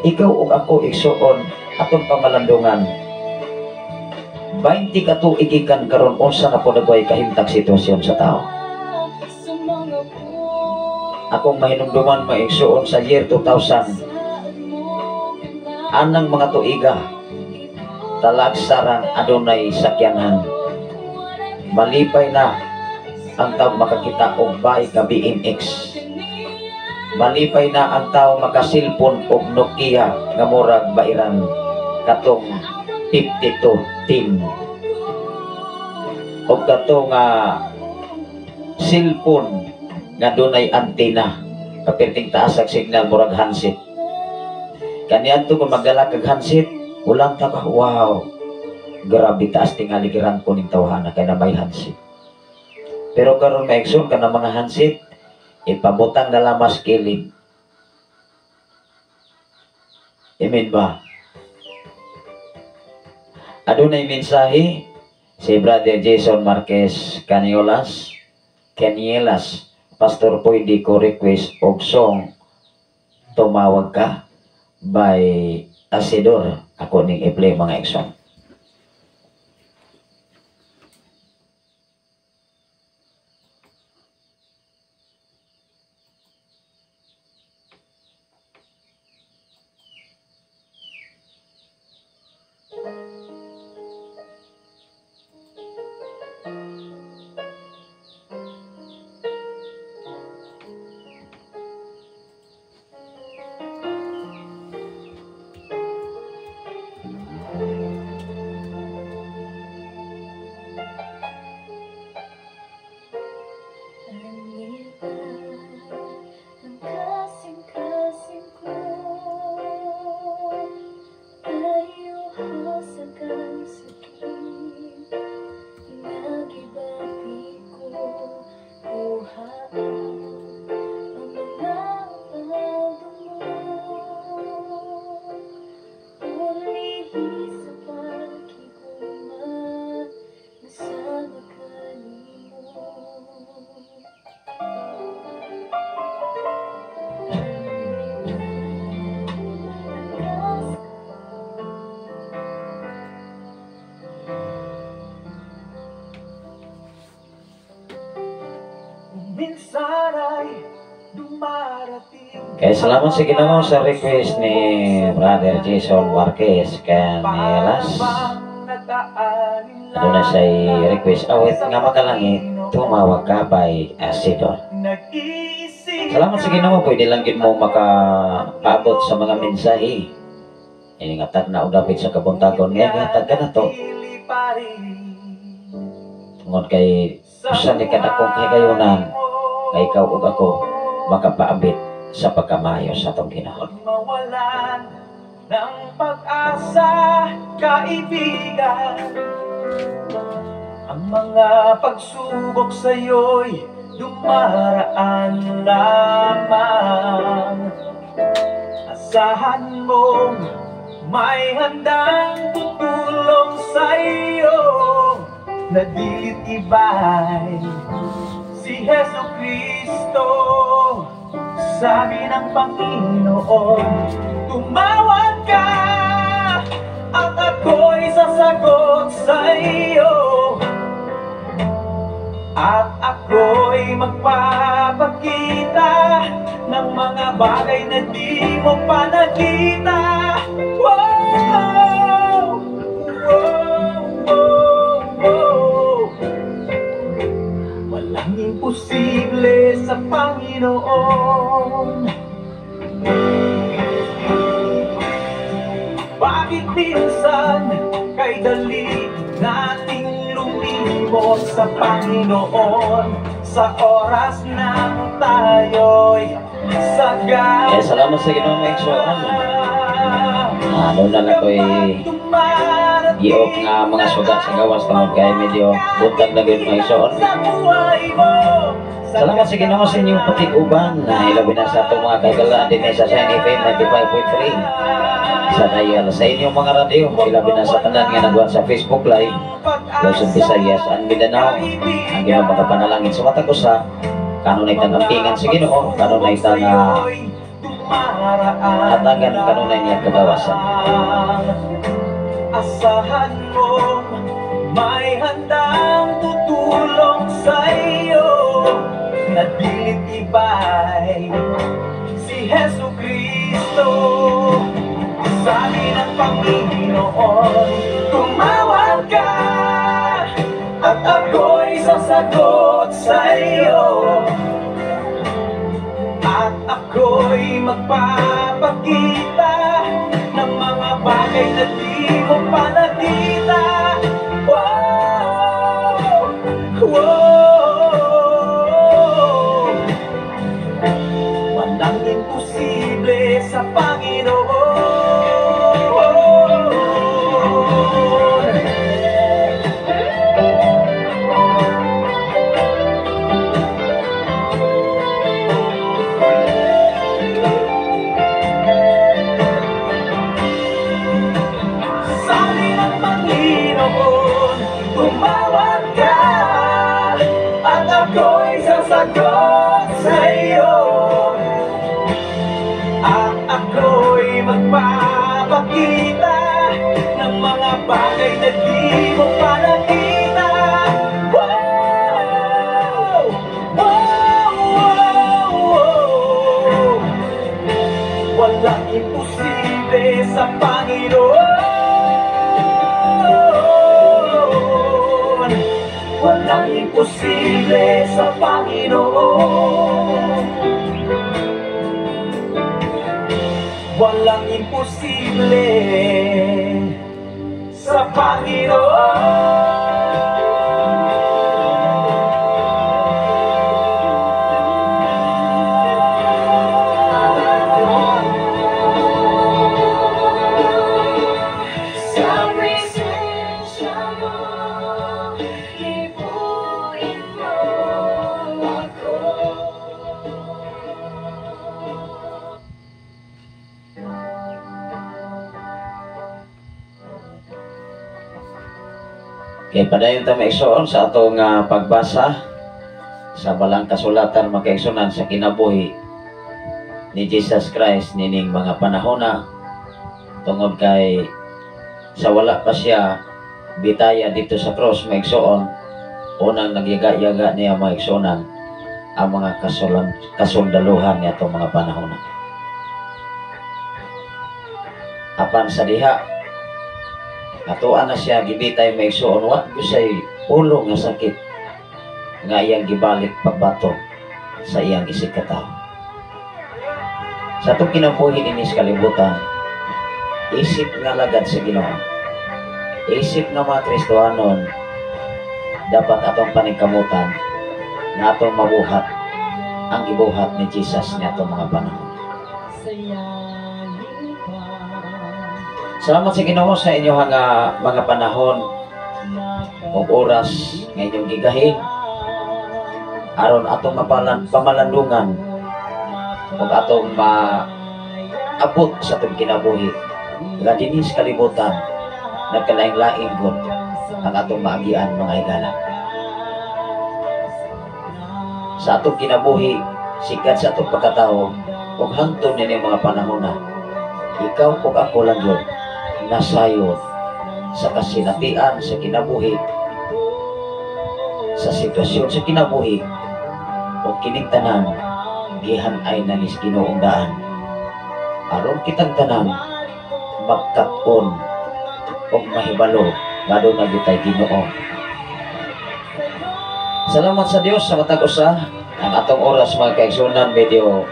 Ikaw ug ako igsuon atong pamalandungan. 20 ka tuig gikan karon, unsa na pod agoy kahimtang sitwasyon sa tao. Akong mahinumduman mga igsuon sa year 2000, anang mga tuiga talagsarang adunay sakyanan. Malipay na ang tao makakita og bike ka BMX. Malipay na ang tao makasilpon og Nokia nga murag bairan katong 52 team. Og katong cellphone nga dunay antena, kapirting taas ang signal murag handset. Kaniadto kung magdala kag handset, ulang ta ba? Wow. Grabe taas tingali giran ko ning tawhana kay na may handset. Pero karon maigsoon ka ng mga handset, ipabutang na lamas kilid. Amen ba? Adunay mensahe si Brother Jason Marquez Caniolas, Canielas, Pastor, pwede ko request og song Tumawag Ka by Asidor. Ako ning i-play mga igsoon. Kaya salamat sa Ginoo sa request ni Brother Jason Marquez Canelas. Aduna siya'y request awit nga makalangit, Tumawag Ka by Asidor. Salamat sa Ginoo, pwede lang gid mo makapaabot sa mga mensahe. Ini nga tag na udapit sa kabuntagon nga gihatag ka na to. Tungod kay usa ni kadakong kahigayunan nga ikaw ug ako makapaabit sa pagkamayo sa atong Ginoo. Mawalan ng pag-asa, kaibigan, ang mga pagsubok sa'yo'y dumaraan lamang. Asahan mong may handang tutulong sa'yo na dilit iba'y si Jesu Kristo. Sabi ng Panginoon, tumawag ka at ako'y sasagot sa iyo. At ako'y magpapakita ng mga bagay na di mo pa nakita. Wow! Wow! Wow! Wow! Walang imposible sa Panginoon. Bakit minsan kay dali nating lumimot sa Panginoon sa oras ng tayo'y sagana? Eh, salamat sa Ginoo, mga igsoon. Ano na lang ko'y giok nga mga sugat sa gawas tungod kay medyo buntag na gyud, mga igsoon. Salamat sa Ginoo sa inyong patig-uban na ilabi na sa atong mga kaigalaan din sa Shine FM 95.3 sa dial sa inyong mga radyo, ilabi na sa tanan nga nagwat sa Facebook Live, Luzon, Visayas and Mindanao. Ang Ginoo makapanalangin sa matag usa, kanunay tang ampingan sa Ginoo, kanunay tang hatagan kanunay niya kagawasan. Asahan mo may handang tutulong sa iyo na dilit iba'y si Hesu Kristo. Sabi ng Panginoon, tumawag ka at ako'y sasagot sa iyo. At ako'y magpapakita ng mga bagay na di mo pa nakita. Wow! Wow! Walang imposible sa Panginoon. Sabi ng Panginoon, tumawag ka at ako'y sasagot sa iyo. At ako'y magpapakita ng mga bagay na di mo pa nakita. Wow! Wow! Wow! Wow! Walang imposible sa Panginoon. Walang imposible sa Panginoon. Walang imposible sa Panginoon. Sa presensya mo, hipuin mo ako. Kay padayon ta, mga igsoon, sa atong pagbasa sa balang kasulatan, mga kaigsunan, sa kinabuhi ni Jesus Christ nining mga panahona, tungod kay sa wala pa siya bitaya dito sa cross, mga igsoon, unang nagyaga-yaga niya, mga igsunan, ang mga kasundaluhan niya itong mga panahona. Apan sa diha atuan na siya gibitay, mga igsoon, wa gyud siya'y ulo nga sakit nga iyang gibalik pagbato sa iyang isig katawo. Sa atong kinabuhi dinhi sa kalibutan, isip nga lagad sa Ginoo, isip nga mga Kristohanon, dapat atong paningkamutan nga atong mabuhat ang gibuhat ni Jesus ni atong mga panahon. Salamat sa Ginoo sa inyong mga panahon ug oras nga inyong gigahin aron atong pamalandungan ug atong maabot sa atong kinabuhi nga dinhi sa kalibutan nagkalain-lain gud ang atong maagian, mga higala. Sa atong kinabuhi, sikat sa atong pagkatao ug hangtod nini mga panahon na ikaw ug ako lang yun nasayod sa kasinatian sa kinabuhi. Sa sitwasyon sa kinabuhi o kining tanan gihan-ay na ni Ginoong daan aron kitang tanan magkat-on og mahibalo nga doon na gyud Ginoo. Salamat sa Dios sa matag usa. Ang atong oras, mga kaigsunan, medyo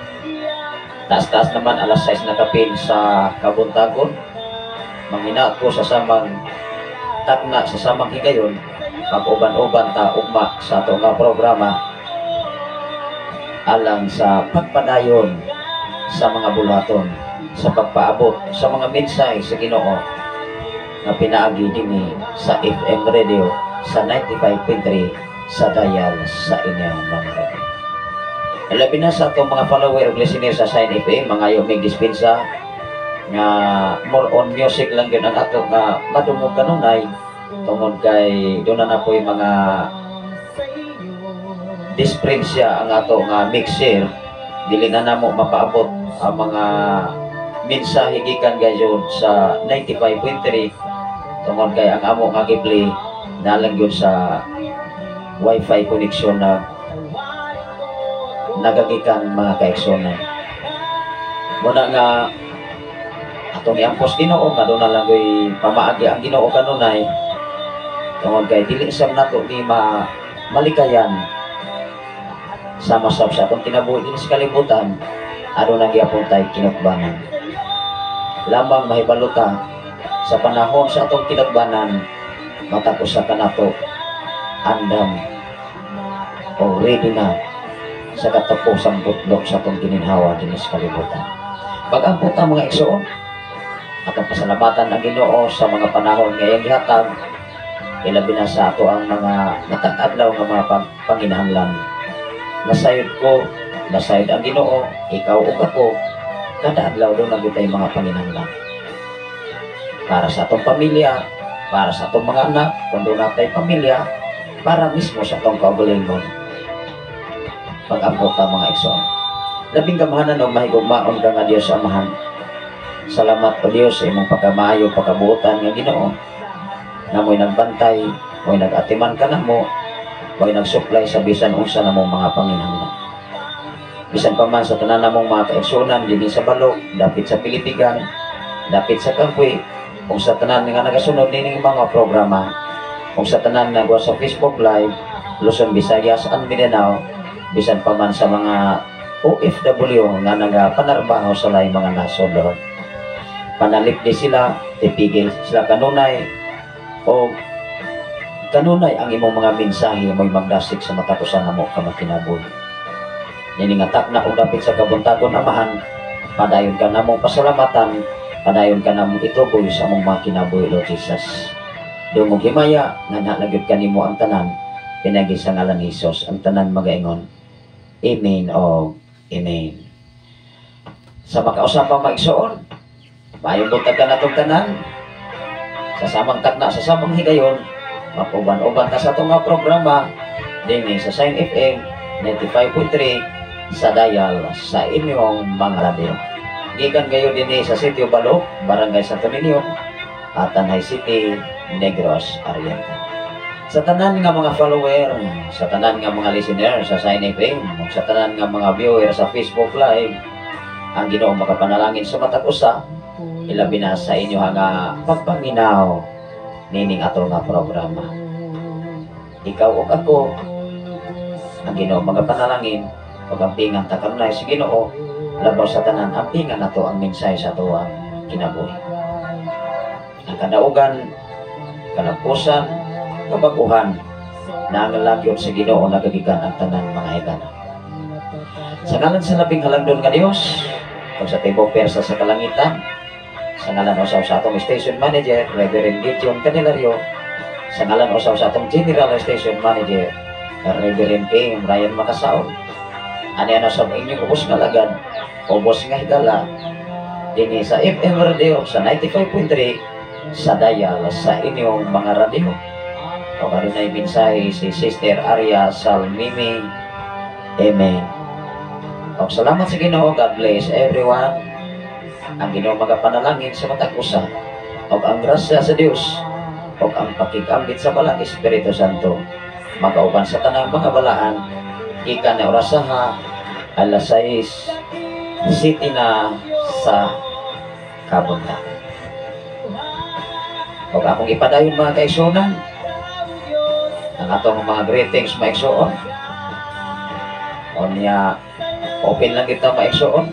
taas-taas naman, alas 6 na kapin sa kabuntagon. Manghina ko sa samang takna, sa samang higayon, mag-uban-uban ta ugma sa ato nga programa alang sa pagpadayon sa mga buluhaton sa pagpaabot sa mga mensahe sa Ginoo nga pinaagi dinhi sa FM radio sa 95.3 sa dial sa inyong mga radio. Labi na sa atong mga follower ug listener sa Sign FM, mga mig dispensa nga more on music lang yun ang ato nga madungog kanunay tungod kay doon na na po yung mga disprensya ang ato nga mixer, dili na namo mapaabot ang mga mensahe gikan gayon sa 95.3 tungod kay ang amo nga gi-play na lang yun sa wifi connection na nagagikan, mga kaigsunan. Muna nga atong iampos Ginoo nga doon na lang goy pamaagi ang Ginoo kanunay tungod kay dili sab nato ni ma malikayan sama sab sa atong kinabuhi dinhi sa kalibutan, aduna gyapon tay kinukbanan. Lamang mahibalo ta sa panahon sa atong kinukbanan, matag usa kanato andam o ready na sa katapusang butlok sa atong gininhawa dinhi sa kalibutan. Pag-ampo ta, mga igsoon, atong pasalamatan ang Ginoo sa mga panahon nga iyang gihatag, ilabi na sa ato ang mga matag adlaw nga mga panginahanglan. Nasayod ko, nasayod ang Ginoo, ikaw ug ako, kada adlaw doon na tay mga panginahanglan. Para sa atong pamilya, para sa atong mga anak, kung doon natay pamilya, para mismo sa atong kaugalingon. Pag-ampo ta, mga igsoon. Labing gamhanan o mahigugmaon ka nga Dios Amahan. Salamat o Dios sa imong pagkamaayo, pagkabuotan nga Ginoo. Na mo'y nagbantay, mo'y nag-atiman ka namo, mo'y nag-supply sa bisan unsa namong mga panginahanglan. Bisan pa man sa tanan namong mga kaigsunan dinhi sa Balok, dapit sa Pilipigan, dapit sa Kampuy, kung sa tanan nga nagasunod nining mga programa, kung sa tanan nagawa sa Facebook Live, Luzon, Visayas, and Mindanao, bisan pa man sa mga OFW nga nagapanarbaho sa laing mga nasod, Lord. Panalipdi sila, tipigil sila kanunay, o kanunay ang imong mga mensahe mo'y magdasig sa matag usa namo ka makinabuhi. Nining atak na og dapit sa kabuntagon, Amahan, padayon ka namong pasalamatan, padayon ka namong ituboy sa among mga kinabuhi, Lord Jesus. Dungog himaya, nga nalagyod kanimo ang tanan, pinagi sa ngalan ni Jesus, ang tanan magaingon, Amen o Amen. Sa makausapang maigsoon, maayong buntag ka natong tanan, sa samang takna, sa samang higayon, mapuban-uban ta sa atong nga programa, dinhi sa Sign FM 95.3 sa dial sa inyong mga radyo. Gikan kayo dinhi sa Sitio Balok, Barangay Santo Niño, at Tanay City, Negros Oriental. Sa tanan nga mga follower, sa tanan nga mga listener sa Sign FM, ug sa tanan nga mga viewer sa Facebook Live, ang Ginoo makapanalangin sa matag usa, ilabi na sa inyo nga pagpaminaw nining ato nga programa. Ikaw ug ako, ang Ginoo magapanalangin ug ampingan ta kanunay sa Ginoo, labaw sa tanan ampingan nato ang mensahe sa atoang kinabuhi. Ang kadaugan, kalampusan, kabaguhan na ang lagyon sa Ginoo nagagikan ang tanan, mga higana. Sa ngalan sa labing halangdon nga Dios, ug sa tibok pwersa sa kalangitan, sa ngalan usaw sa atong station manager, Reverend Gideon Candelario, sa ngalan usaw sa atong general station manager, Reverend K. Ryan Macasaon, ani ano sa inyong ubos nga lagad, ubos nga higala, dinhi sa FM Radio sa 95.3 sa dial sa inyong mga radyo. O kanunay mensahe si Sister Arya Salmimi. Amen. O salamat sa Ginoo. God bless everyone. Ang Ginoo magapanalangin sa matag usa. O ang grasya sa Dios o ang pakigambit sa Balang Espiritu Santo. Magauban sa tanang mga balaan gikan na orasaha alas 6 city na sa kabuntag. Og akong ipadayon, mga kaigsunan, ang atong mga greetings, mga igsoon. Unya open lang kita, mga igsoon,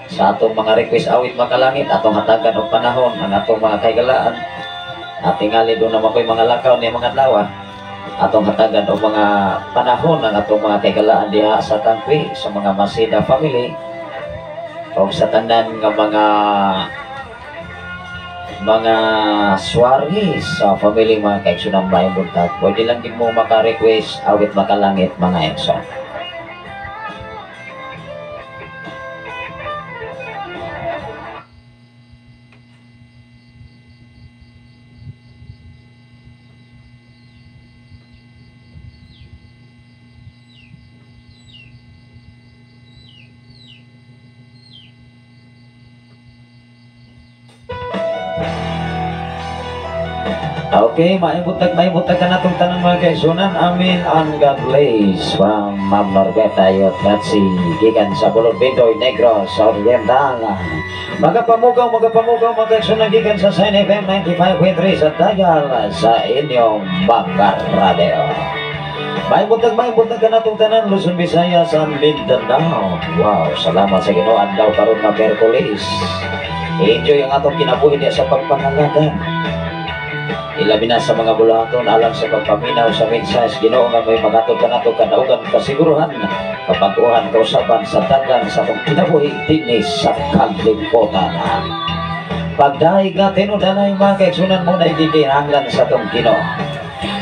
sa atong mga request awit makalangit. Atong hatagan og panahon ang atong mga kahigalaan at tingali doon naman ko'y mga lakaw ni mga adlaw. Atong hatagan og mga panahon ang atong mga kahigalaan diha sa Tangkwi, sa mga Masida family o sa tanan nga mga swari sa family, mga kaigsunan. Maayong buntag. Pwede lang din mo maka-request awit makalangit, mga igsoon. Okay, maayong buntag kanatong tanan, mga kaigsunan. Amen and God bless from Ma'am Norbeta Yotratsi gikan sa Bulod Bindoy, Negros Oriental. Magapamugaw, magapamugaw, mga kaigsunan, gikan sa Shine FM 95.3 sa Tagal sa inyong mga radio. Maayong buntag kanatong tanan, Luzon, Visayas, and Mindanao. Wow, salamat sa Ginoo, adlaw karon nga Miyerkules. Enjoy ang atong kinabuhi diya sa pagpangalagan. Ilabi na sa mga buluhaton alang sa pagpaminaw sa mensahe sa Ginoo nga may magatod kanato kadaugan, kasiguruhan, kabag-uhan, kausaban sa dagan sa atong kinabuhi dinhi sa kalibutan. Pagdaig nga tinud-anay, mga kaigsunan, mo na igikinahanglan sa atong Ginoo.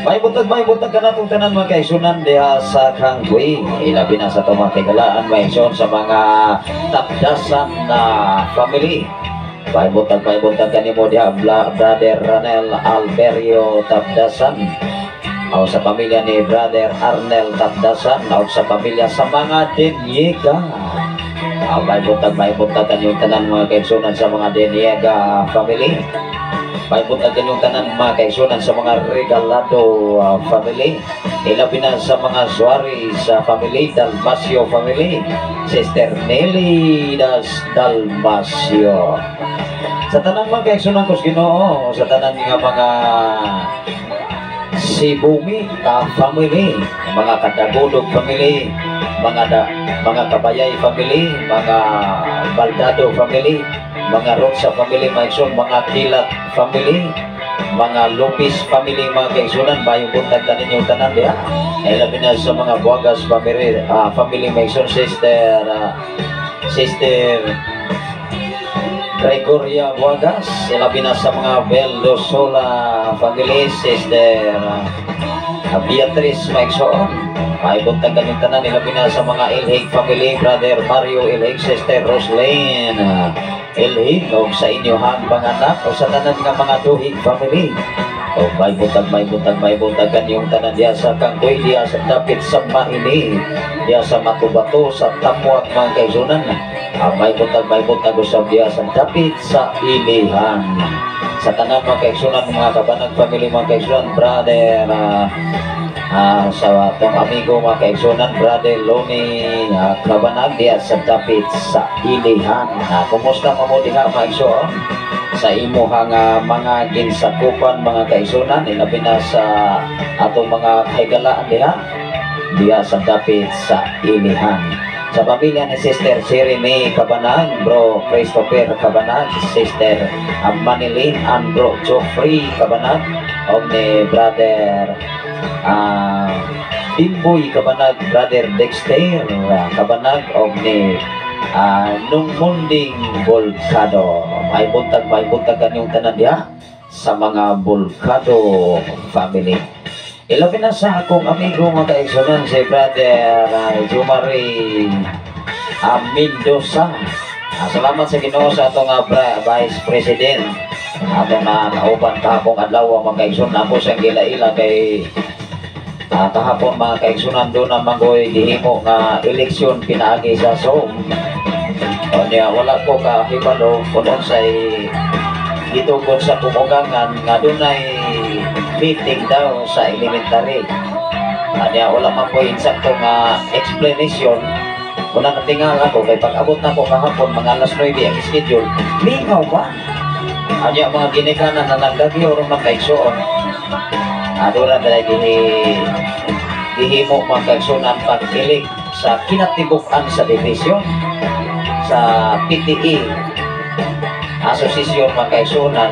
Maayong buntag kanatong tanan, mga kaigsunan, diha sa Kangkwi. Ilabi na sa atong mga kahigalaan, mga igsoon, sa mga Tapdasan na family. Maayong buntag kanimo diha, Brother Ranel Alberio Tapdasan. O sa pamilya ni Brother Arnel Tapdasan. O sa pamilya sa mga Deniega. Maayong buntag kanyong tanan, mga kaigsunan, sa mga Deniega family. Maayong buntag kanyong tanan, mga kaigsunan, sa mga Regalado family. Ilabi na sa mga Suarez family, Dalmasio family, Sister Nelly Das Dalmasio. Sa tanan, mga kaigsunan ko sa Ginoo, sa tanan nga mga Sibumi ka family, mga Kadagudog family, mga Kabayay family, mga Baldado family, mga Rocha family, mga igsoon, mga Kilat family, mga Lopez family, mga kaigsunan, maayong buntag kaninyong tanan diha. Ilabi na sa mga Buagas family, family, mga igsoon, Sister Gregoria Buagas, ilabi na sa mga Beldosola family, Sister Beatrice, mga igsoon. Maayong buntag kanyong tanan, ilabi na sa mga Ilhig family, Brother Mario Ilhig, Sister Roslyn Ilhig, o sa inyong mga anak, o sa tanan nga mga Duhig family. O maayong buntag, maayong buntag, maayong buntag kanyong tanan diya sa Kangkoy, diya sa dapit sa Maini, diya sa Matubato, sa Tamuak, mga kaigsunan. Maayong buntag usab diya sa dapit sa Ilihan. Sa tanan, mga kaigsunan, mga Kabanag family, mga kaigsunan, brother sa atong amigo, mga kaigsunan, Brother Loni Kabanag diya sa dapit sa Ilihan. Kumusta mo diha, mga igsoon? Sa imuhang mga ginsakupan, mga kaigsunan, ilabi na sa atong mga kahigalaan diha diya sa dapit sa Ilihan. Sa pamilya ni Sister Jeremy Kabanag, Bro Christopher Kabanag, Sister Manilyn and Bro Geoffrey Kabanag, o ni Brother Bimboy Kabanag, Brother Dexter Kabanag, o ni Nung Munding Volcado. Maayong buntag kanyong tanan diha sa mga Volcado family. Ilabi na sa akong amigo, mga kaigsunan, si Brother Jumari Mendoza. Salamat sa Ginoo sa atong Vice President. Atong na nauban kahapong adlaw, mga kaigsunan. Ako sa gilaila kay kahapon, mga kaigsunan, doon na manggoy gihimo nga eleksyon pinaagi sa Zoom. O niya, wala ko kahibalo kung unsay gitugon sa pumugangan nga dunay meeting daw sa elementary. Anya wala man ko insakto nga explanation. Una natingala ko kay pag-abot na ko kahapon mga alas 9 ang schedule. Lingaw ba? Anya mga ginikanan na nagdagyo ron man kaigsoon. Adura dahil gihimo mga kaigsunan pag-ilig sa kinatibuk-an sa division sa PTE Association mga kaigsunan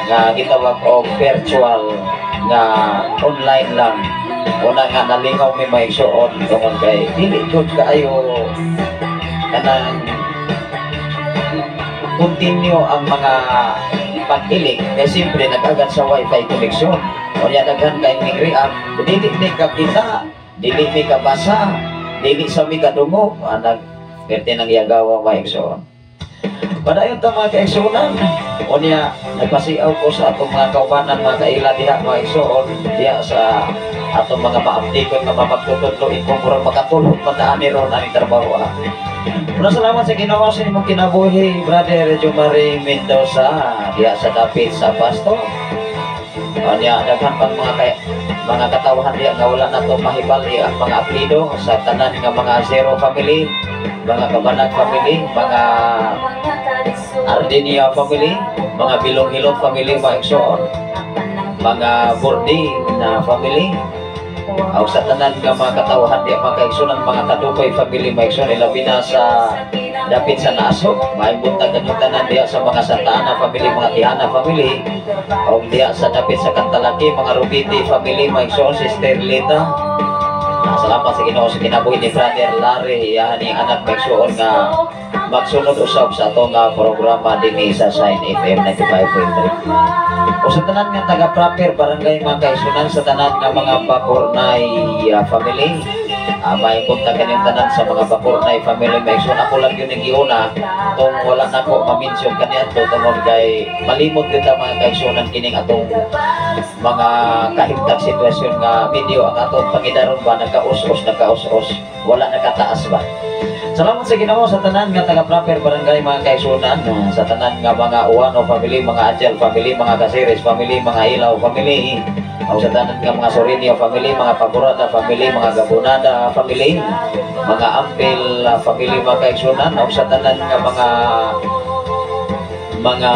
nga gitawag og virtual nga online lang. Una nga nalingaw mi mga igsuon tungod kay dili jud kaayo kanang continue ang mga pag-ilig kay siyempre nag-agad sa wifi connection. Unya daghan kay ning-react, dili mi kakita, dili mi kabasa, dili sa mi kadungog, nag perte nang yagawa mga igsoon. Padayon ta mga kaigsuonan. Unya nagpasiaw ko sa atong mga kaubanan, mga kaila diha mga igsoon, diha sa atong mga maaptikon nga mapagtutudlo kung murag makatulog man na ani ron aning trabaho. Una salamat sa Ginoo sa imong kinabuhi, Brother Jomari Mendoza, diha sa dapit sa Pasto. Unya daghan pang mga kay mga katawhan diha nga wala nato mahibali ang mga apelyido sa tanan nga mga Zero family, mga Kabanag family, mga Ardinia family, mga Bilong-Hilot family mga igsoon, mga Bordi na family, aw sa tanan nga mga katawhan diha mga kaigsunan, mga Kadukoy family mga igsoon, ilabi na sa dapit sa Naasok, maayong buntag kanyong tanan diha sa mga Santa Ana family, mga Tihana family, o diha sa dapit sa Kantalaki, mga Rubiti family mga igsoon, Sister Lita. Salamat sa Ginoo sa kinabuhi ni Brother Larry, iyahan ni anak mga igsoon nga magsunod usab sa atong programa dinhi sa Shine FM 95.3. O sa tanan nga taga proper barangay mga kaigsunan, sa tanan nga mga Bacornay family, may buntag kanyang tanan sa mga Bacornay family mga igsoon. Ako lang yun ang giuna tong wala na ko ma-mention kaniadto tungod kay malimot gyud ta mga kaigsunan kining atong mga kahimtang sitwasyon nga medyo ang atong pangidaron ba nagkaus-us wala nakataas ba. Salamat sa Ginoo sa tanan nga taga proper barangay mga kaigsunan, sa tanan nga mga Uwano family, mga Adjal family, mga Caceres family, mga Ilaw family, o sa tanan nga mga Sorinio family, mga Pagurada family, mga Gabonada family, mga Ampel family mga kaigsunan, o sa tanan nga mga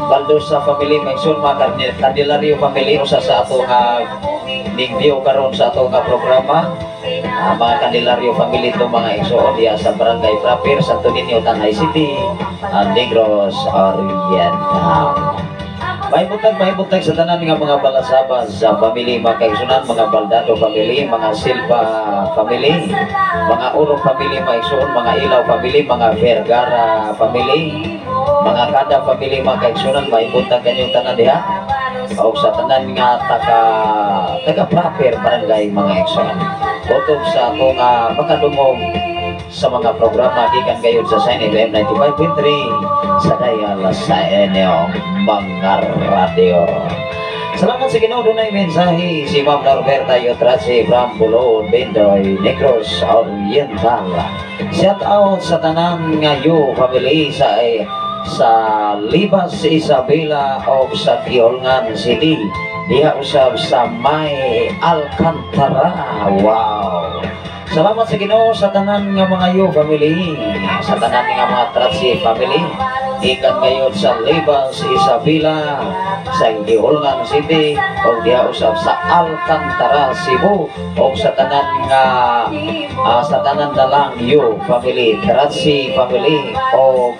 Baldosa family, mga igsoon, mga Candelario family, usa sa ato nga ningview karon sa ato nga programa. Mga Candelario family ito mga igsoon diha sa Barangay Proper, Santo Niño, Tanay City, Negros Oriental. Mahibutag sa tanan nga mga Balasabas sa family mga kaigsunan, mga Baldado family, mga Silva family, mga Uro family mga igsoon, mga Ilaw family, mga Vergara family, mga Kada family mga kaigsunan, mahibutag kanyong tanan diha. O sa tanan nga taga proper barangay mga igsoon. Utob sa atong makadungog sa mga programa gikan gayud sa Shine FM 95.3 sa dayal sa inyong mga radyo. Salamat sa Ginoo, dunay mensahe si Ma'am Norberta Yutrachi from Bulod, Bendoy, Negros Oriental. Shout out sa tanan nga yo family sa Libas Isabela o sa Kiolngan City. Diha usab sa May Alcantara. Wow. Salamat sa Ginoo sa tanan nga mga yo family, sa tanan nga mga Trachi family. Ikan gayon sa Libas Isabela, sa Giholngan City, o diha usab sa Alcantara, Cebu, o sa tanan nga sa tanan dalang yo family, Trachi family, o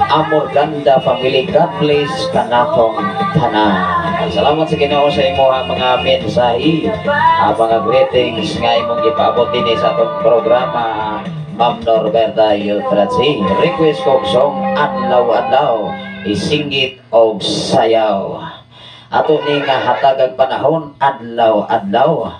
Amorganda family. God bless kanatong tanan. Salamat sa Ginoo sa imong mga mensahe, mga greetings nga imong gipaabot dinhi sa atong programa. Ma'am Norberta Yutrachi, request kog song Adlaw-adlaw, isinggit og sayaw. Ato ni nga hatagag panahon, adlaw-adlaw.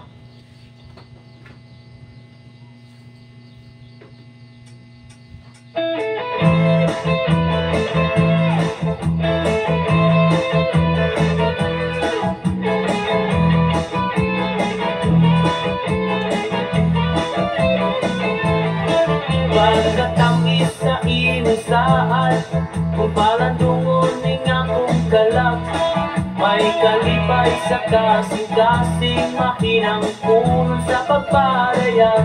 Pagkatamis sa inusaan, kung palandungon ning akong kalag, may kalipay. Sabay sa kasing-kasing makinang puno sa pagparaya.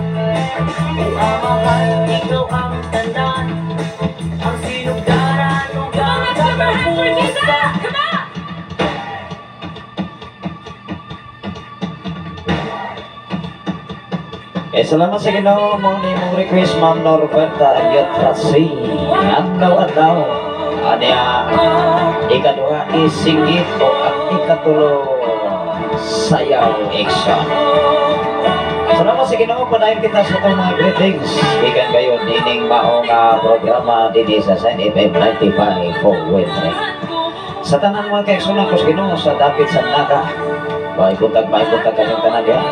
O Amahan, ikaw ang tanan, ang sinugdaran ug Come ang on, let's clap our hands for Jesus! katapusan. Come on! Eh, salamat sa Ginoo mo ni mong request, Ma'am Norberta Yutrasi. Adlaw-adlaw. Anya ikaduha isinggit o ang ikatulo sayaw action. Salamat sa Ginoo, padayon kita sa atong mga greetings. Gikan kayo nining maong programa dinhi sa Sign FM 95.3. Sa tanan mga kaigsunan ko sa Ginoo sa dapit sa Naga. Maibutag kanyang tanan diha.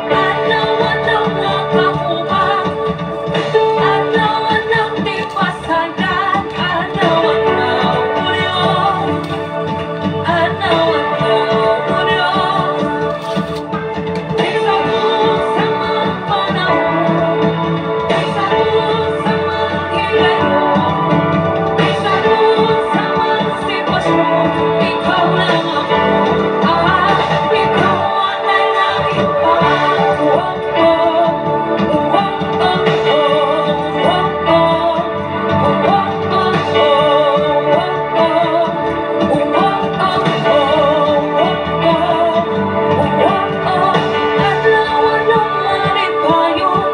Adlaw-adlaw nga kauban, adlaw-adlaw di pasagan, adlaw-adlaw Diyos, adlaw-adlaw Diyos. Bisan sa mga panahon, bisan sa mga higayon, bisan sa mga sitwasyon, ikaw lang ako, ikaw ang langit pa. Oh, oh, oh, oh, oh, oh, oh, oh, oh, oh, oh. Adlaw-adlaw malipayon,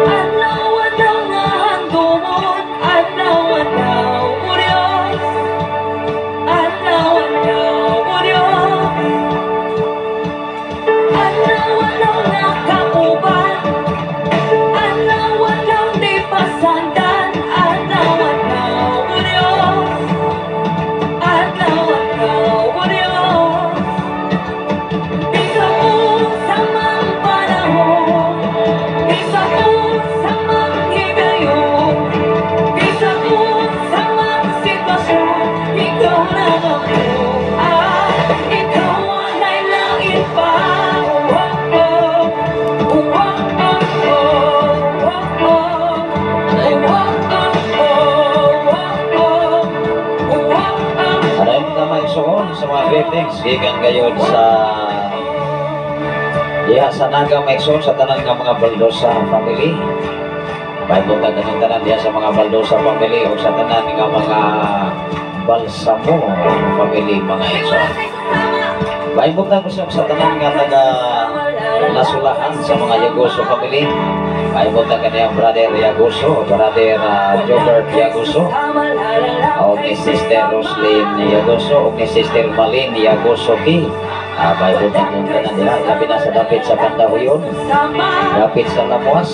adlaw-adlaw nga handumon, adlaw-adlaw Diyos, adlaw-adlaw Diyos. Adlaw-adlaw nga kauban, adlaw-adlaw di pasandan, adlaw-adlaw Diyos, adlaw-adlaw Diyos. Bisan sa mga panahon, bisan sa mga higayon, bisan sa mga sitwasyon, ikaw lang ako, ikaw ang langit pa. Oh, oh, oh, oh, oh, oh, oh, oh, oh, oh. Padayon ta mga igsoon sa mga greetings gikan gayon sa diha sa Naga, mga igsoon, sa tanan nga mga Baldosa family. May buntag kanyang tanan diha sa mga Baldosa family o sa tanan nga mga Balsamo family, mga igsoon. May buntag ko sa tanan nga taga Nasulahan sa mga Yagoso family. May buntag kaniyang Brother Yagoso, Brother Jobert Yagoso, o ni Sister Roslyn Yagoso, o ni Sister Malin Yagoso Ki. May buntag yung tanan nila, labi na sa dapit sa Pandahuyon, dapit sa Lamuas,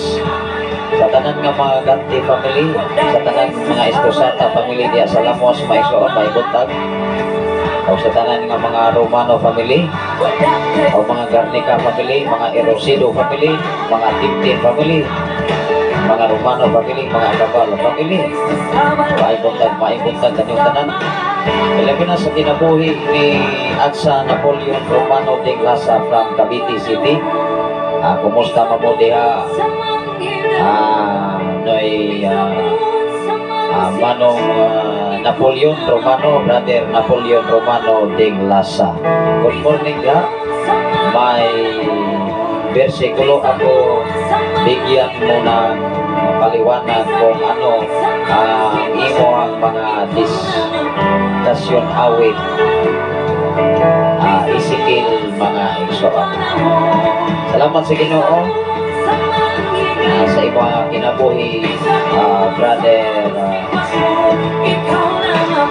sa tanan nga mga Ganti family, sa tanan mga Estosata family diya sa Lamuas, may suot, may buntag. O sa tanan nga mga Romano family, o mga Garnica family, mga Erosido family, mga Tintin family, mga Romano family, mga Cabal family. May buntag kanyong tanan. Ilabi na sa kinabuhi ni Aksa Napoleon Romano de Glasa from Cavite City. Kumusta mo diha? Noy Manong Napoleon Romano, Brother Napoleon Romano de Glasa. Good morning diha. May bersikulo ako, bigyan mo ng paliwanag kung ano ang imo ang mga discussion awit Ezekiel, mga igsoon. Salamat sa Ginoo sa imong kinabuhi, Brother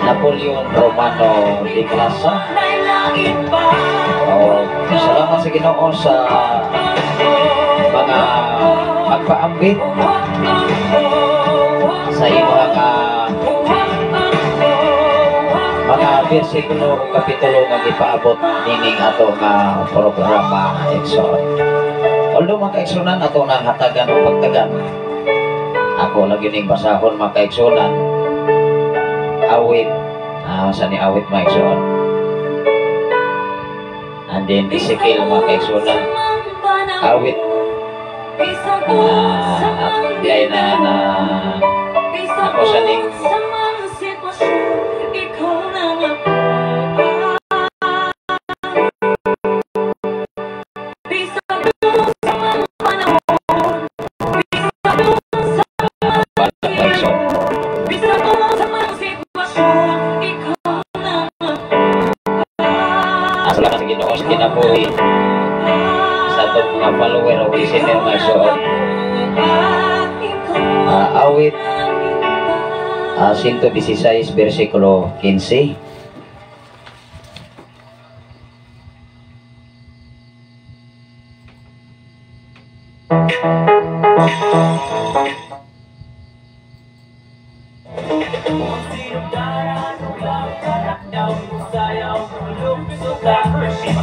Napoleon Romano de Glasa. Oh, salamat sa Ginoo sa mga magpaambit sa imong mga bersikulo o kapitulo nga gipaabot nining ato nga programa, igsoon. Although mga kaigsunan, ato nang hatagan o pagtagan. Ako lagi ning basahon, mga kaigsunan. Awit. Sa ni awit, mga kaigsunan. And then Ezekiel, mga kaigsunan. Awit. Di ay na na ako sa ning kinabuhi sa atong mga follower o listener, mga igsoon. Awit 116 versikulo 15.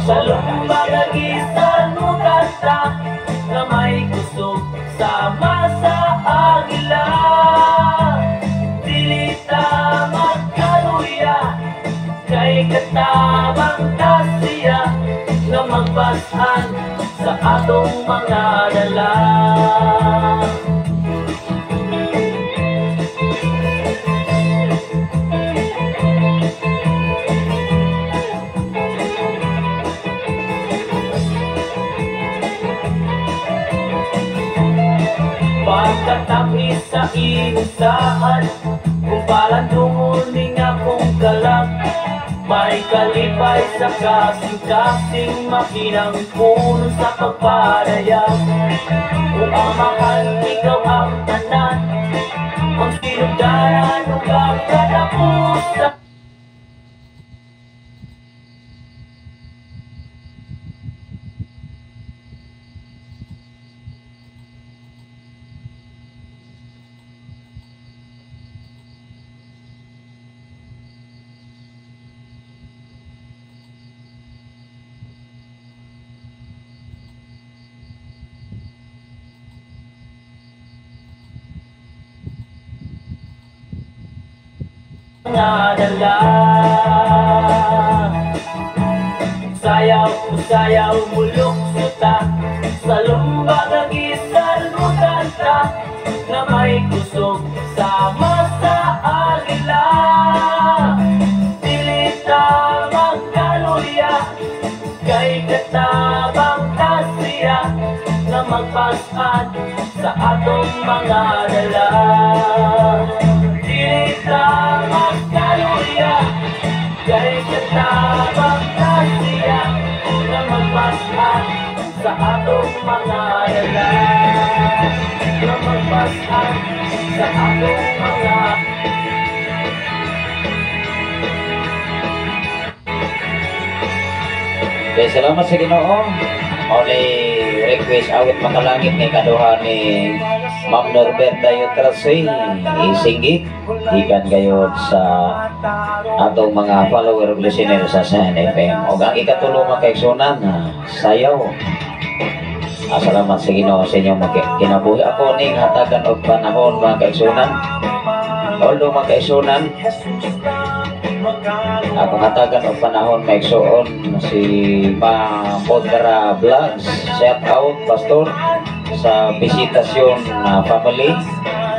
Sa lumbagagisan mo kanta na may kusog sama sa agila. Dili ta magkaluya kay katabang ta siya nga magbasan sa atong mga dala. Pagkatapis sa inusahan, kung palandungon ni nga kong kalag, may kalipay sa kasing-kasing makinang puno sa pagpadayag. O amahan, ikaw ang tanan, ang sinugdaran o ang katapusan. Dala. Sayaw, sayaw, mulok suta sa lumba kagisan mo kanta na may kusog sama sa agila. Dili ta magkaluya kay katabang ta siya na magpasan sa atong mga dala. Dili ta magkaluya kay katabang ta siya na magpasan sa atong mga dala. Na magpasan sa atong mga. Okay, salamat sa Ginoo. Only request awit makalangit ni kaduha ni Ma'am Norberta Yutrasi isinggit ikan gayod sa atong mga follower ug listener sa San FM. Og ang ikatulo mga kaigsunan, sayaw. Salamat sa Ginoo sa inyong kinabuhi. Ako ning hatagan og panahon mga kaigsunan. Although mga kaigsunan, akong hatagan og panahon maigsuon si Ma Podra Vlogs. Shout out Pastor sa Visitasyon family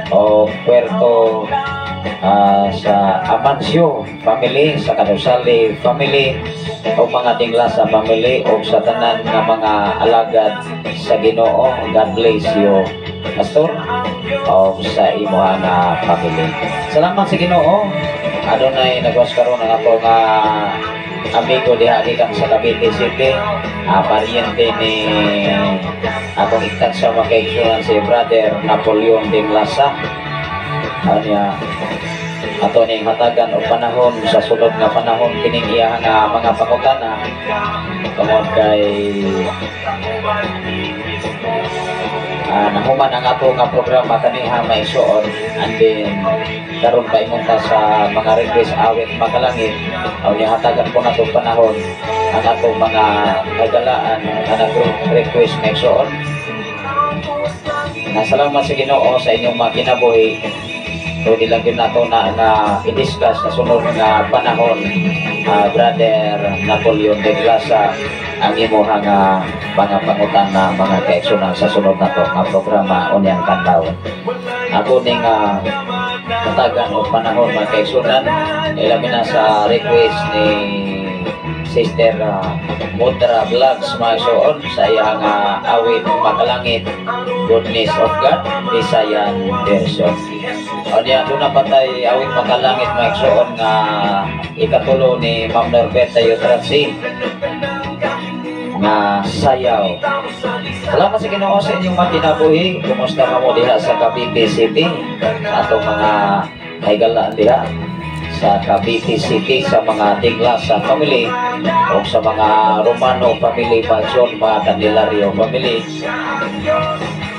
o Puerto sa Amancio family, sa Kadusali family o mga Dinglasa family o sa tanan nga mga alagad sa Ginoo. God bless you Pastor o sa imuha nga family. Salamat sa Ginoo. Adunay nagwas karon ang ato nga amigo diha gikan sa Cavite City, pariente ni akong ikat sa makaigsunan si Brother Napoleon Dinglasa. Anya ato ning hatagan og panahon sa sulod nga panahon kining iya nga mga pangutana tungod kay nahuman ang ato nga programa kaniha maigsuon, and then karon paingon ta sa mga request awit makalangit. Aw nihatagan ko nato panahon ang atong mga kagalaan nga nag-request maigsuon. Salamat sa Ginoo sa inyong mga kinabuhi. Pwede lang yun nato na i-discuss sa sunod nga panahon, Brother Napoleon Dinglasa, ang imuha nga mga pangutana mga kaigsunan sa sunod na to nga programa unyang kanlaw. Ako ning hatagan og panahon mga kaigsunan, ilabi na sa request ni Sister Mudra Vlogs mga igsoon sa iyang awit makalangit, Goodness of God, Visayan version. Unya doon na patay awit makalangit mga igsoon nga ikatulo ni Ma'am Norberta Yutratsi. nga sayaw. Salamat sa Ginoo sa inyong makinabuhi. Kumusta ka mo diha sa Cavite City? Sa atong mga kahigalaan diha sa Cavite City, sa mga Dinglasa family o sa mga Romano family, Pajon, mga Candelario family.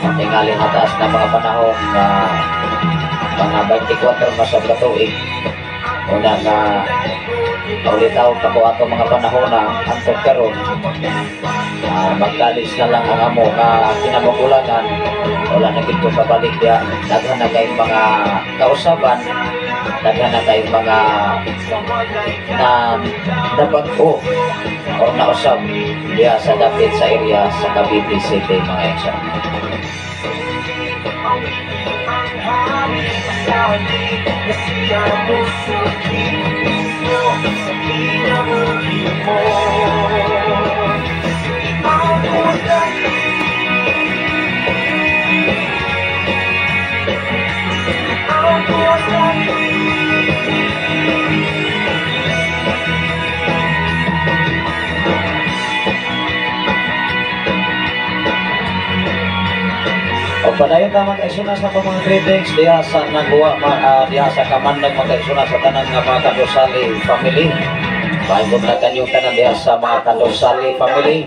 Tingali nataas na mga panahon na mga 24 na sa katuig. Una nga ulitaw pa ko ato mga panahon na antog karon, magkalis na lang ang amo nga kinabukulangan, wala na gid ko kabalik diha. Daghan na kayong mga kausaban, daghan na kayong mga na nabag-o o nausab diha sa dapit sa area sa Cavite City, mga igsoon. O padayon ta mga kaisuna sa mga greetings diha sa Nagua, diha sa Kamandag mga kaisuna, sa tanan nga mga Kadosali family. Paibot na kanyong tanan diha sa mga Kadosali family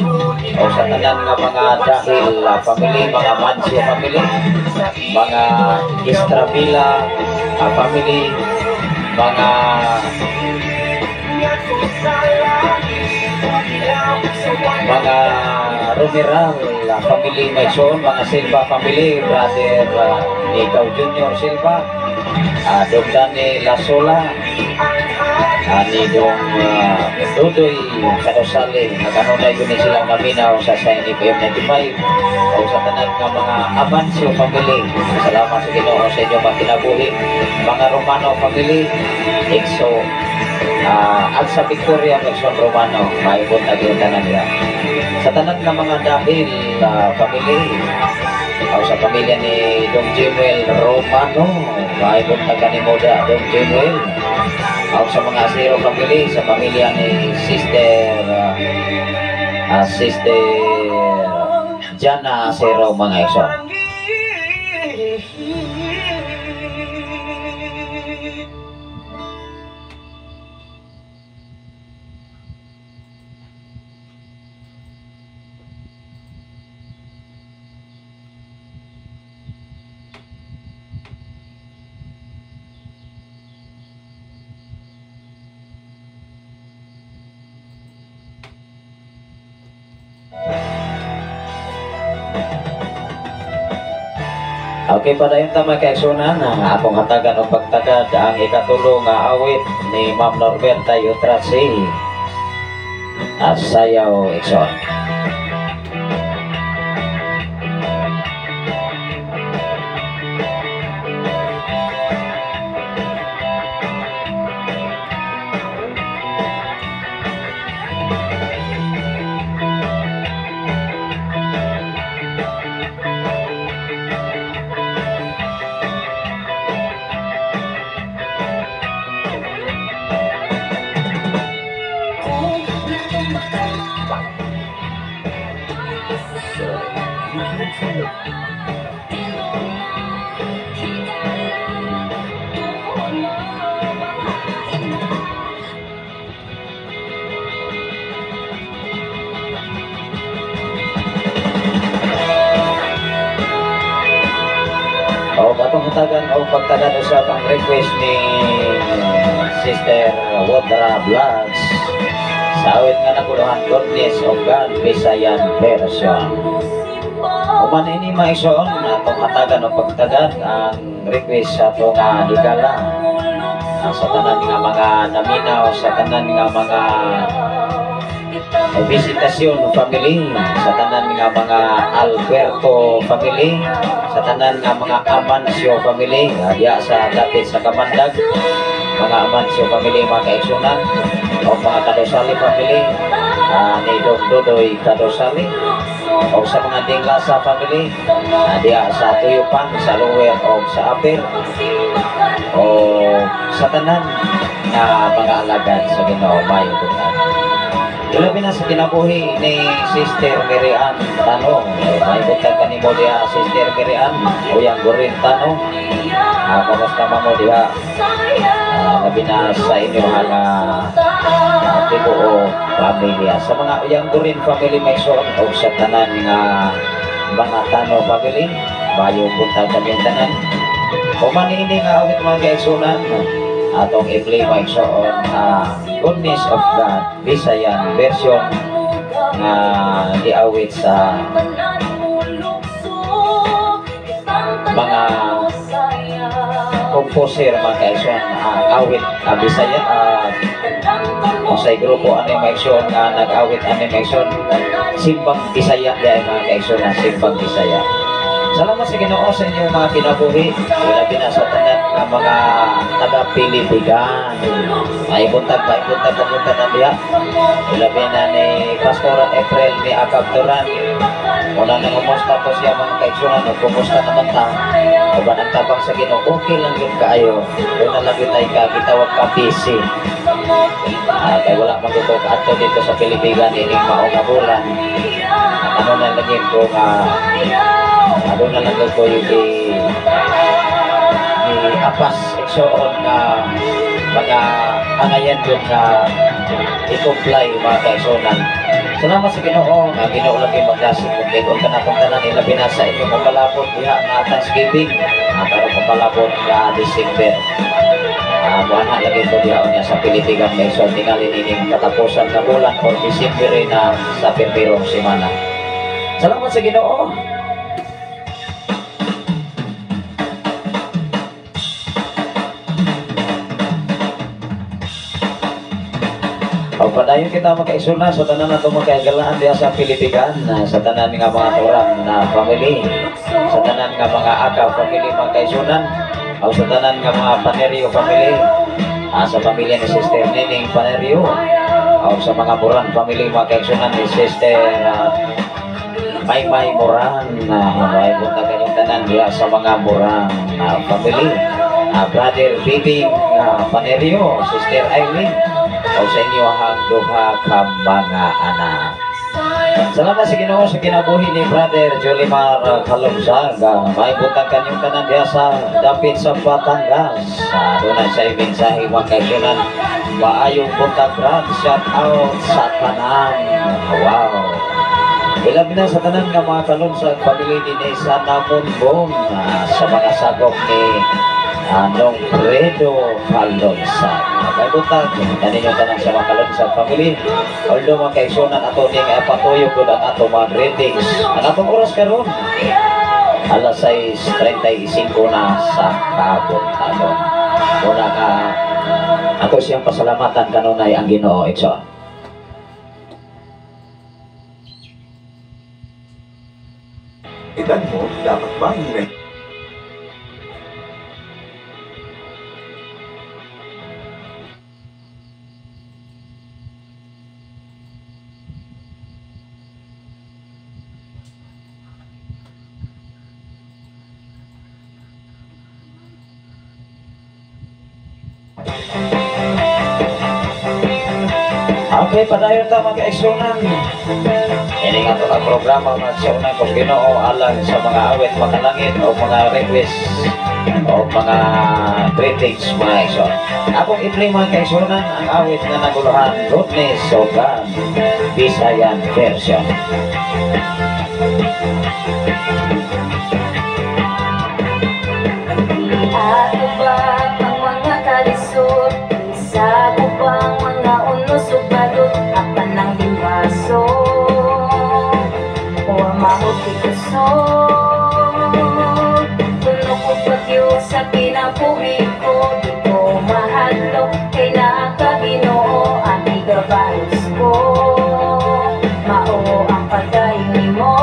o sa tanan nga mga Dahil family, mga Mancio family, mga Estrabila family, mga Romeral family, may son, mga Silva family, brother Ikaw Junior Silva, Dong Dani Lasola, ni Dong Dudoy Kadosali, nakanunay ko ni silang naminaw sa Shine FM 95 o sa tanan nga mga Amancio family. Salamat sa Ginoo sa inyong mga kinabuhi, mga Romano family, EXO, at sa Victoria Nelson Romano, maibot na yun tanan nila. Sa tanan nga mga Dahil family, o sa pamilya ni Dong Jimuel Romano, maibot na kanimoda Dong Jimuel. O sa mga Zero family, sa pamilya ni Sister Sister Jana Zero, mga EXO. Okay, padayon ta mga kaigsunan, akong hatagan og pagtagad ang ikatulo nga awit ni Ma'am Norberta Yutrasi. Sayaw igsoon. O atong hatagan o pagtagan usab ang request ni Sister Wodra Vlogs sa awit nga naguluhan Goodness of God Visayan version. Human ini mga igsoon, atong hatagan o pagtagan ang request sa atong higala sa tanan nga mga naminaw, sa tanan nga mga Visitasyon family, sa tanan nga mga Alberto family, sa tanan nga mga Amancio family, diya sa dapit sa Kamandag, mga Amancio family, mga kaigsunan, o mga Kadosali family, ni Dong Dodoy Kadosali, o sa mga Dinglasa family, diya sa Tuyupan, sa Lower o sa Upper, o sa tanan nga mga alagad sa Ginoo, maayong buntag. Ilabi na sa kinabuhi ni Sister Mary Ann Tano. May buntag kanimo diha, Sister Mary Ann Uyang Gurin Tano. Kamusta man mo diha? Labi na sa inyo nga tibuo pamilya. Sa mga Uyang Gurin family may suon o sa tanan nga mga Tano family, bayo buntag kanyang tanan. Human ini nga awit mga kaigsunan, atong i-play mga igsoon, Goodness of God, Visayan version nga giawit sa mga composer mga kaigsoon, awit Bisaya, unsay grupo ani mga igsoon nga nag-awit ani mga igsoon, Simbang Bisaya diay mga kaigsoon, Simbang Bisaya. Salamat sa Ginoo sa inyong mga kinabuhi, labi na sa tanan nga mga taga-Pilipigan. Ay buntag kanyong tanan diha. Labi na ni Pastor April ni Akab Duran. Una nang kumusta po siya mga kaigsunan, kumusta naman ta? Uban ang tabang sa Ginoo, okay lang yun kaayo. Una lang yun ay gitawag ka busy. Kay wala man ko kaadto dito sa Pilipigan ining mao nga bulan. Ano na lang yun ko nga ano na lang ko yung i-apas igsoon nga mga angayan yun nga i-comply mga kaigsunan. Salamat sa Ginoo nga Ginoo lang yung magdasig kung lig-on ka na kung tanan ilabi na sa inyong mapalabot diha nga Thanksgiving karon mapalabot nga December. Muana lagi ko diha unya sa Pilipigan may so tingali nining katapusan nga bulan or December na sa pirmirong semana. Salamat sa Ginoo. O padayon kita makaisuna sa tanan nato makaigalaan diha sa Pilipigan, sa tanan nga mga turang na family, sa tanan nga mga aka family mga kaisunan, o sa tanan nga mga Panerio family, sa pamilya ni Sister Nining Panerio, o sa mga Moran family mga kaisunan ni Sister Maymay Moran, may buntag kanyang tanan diha sa mga Moran family, Brother Bibing Panerio, Sister Eileen, o sa inyo ang duha ka mga anak. Salamat sa Ginoo sa kinabuhi ni Brother Jolimar Kalumsag. May buntag kanyang tanan diha sa dapit sa Batangas. Dunay sa mensahe mga kaigsunan, maayong buntag brad, shout out sa tanan. Wow. Ilabi na sa tanan nga mga Kalumsag family dinhi sa Namunbon, sa mga sagop ni Anong Fredo Kalumsag. May buntag kaninyo tanan sa mga Kalumsag family. Although mga kaigsunan ato ning patuyo gud ang ato mga greetings. Ang atong oras karon alas 6:35 na sa kabuntagon. Muna ka ato siyang pasalamatan kanunay ang Ginoo igsoon. Edad mo dapat ba hindi? Okay, padayon ta mga kaigsunan. Ini nga ito ang programa mga kaigsunan kung Ginoo alang sa mga awit, mga langit o mga request o mga greetings mga kaigsunan. Akong i-play mga kaigsunan ang awit nga naguluhan Goodness of God, Visayan version. Ato ba ang mga kalisod, isa ko bang mga unos ug balot, apan ang limaso o mahuti kusog. Tuno ko bagyo sa kinabuhi ko, di ko mahadlok kay naa ka Ginoo, ang igabalos ko mao ang pagdayon nimo.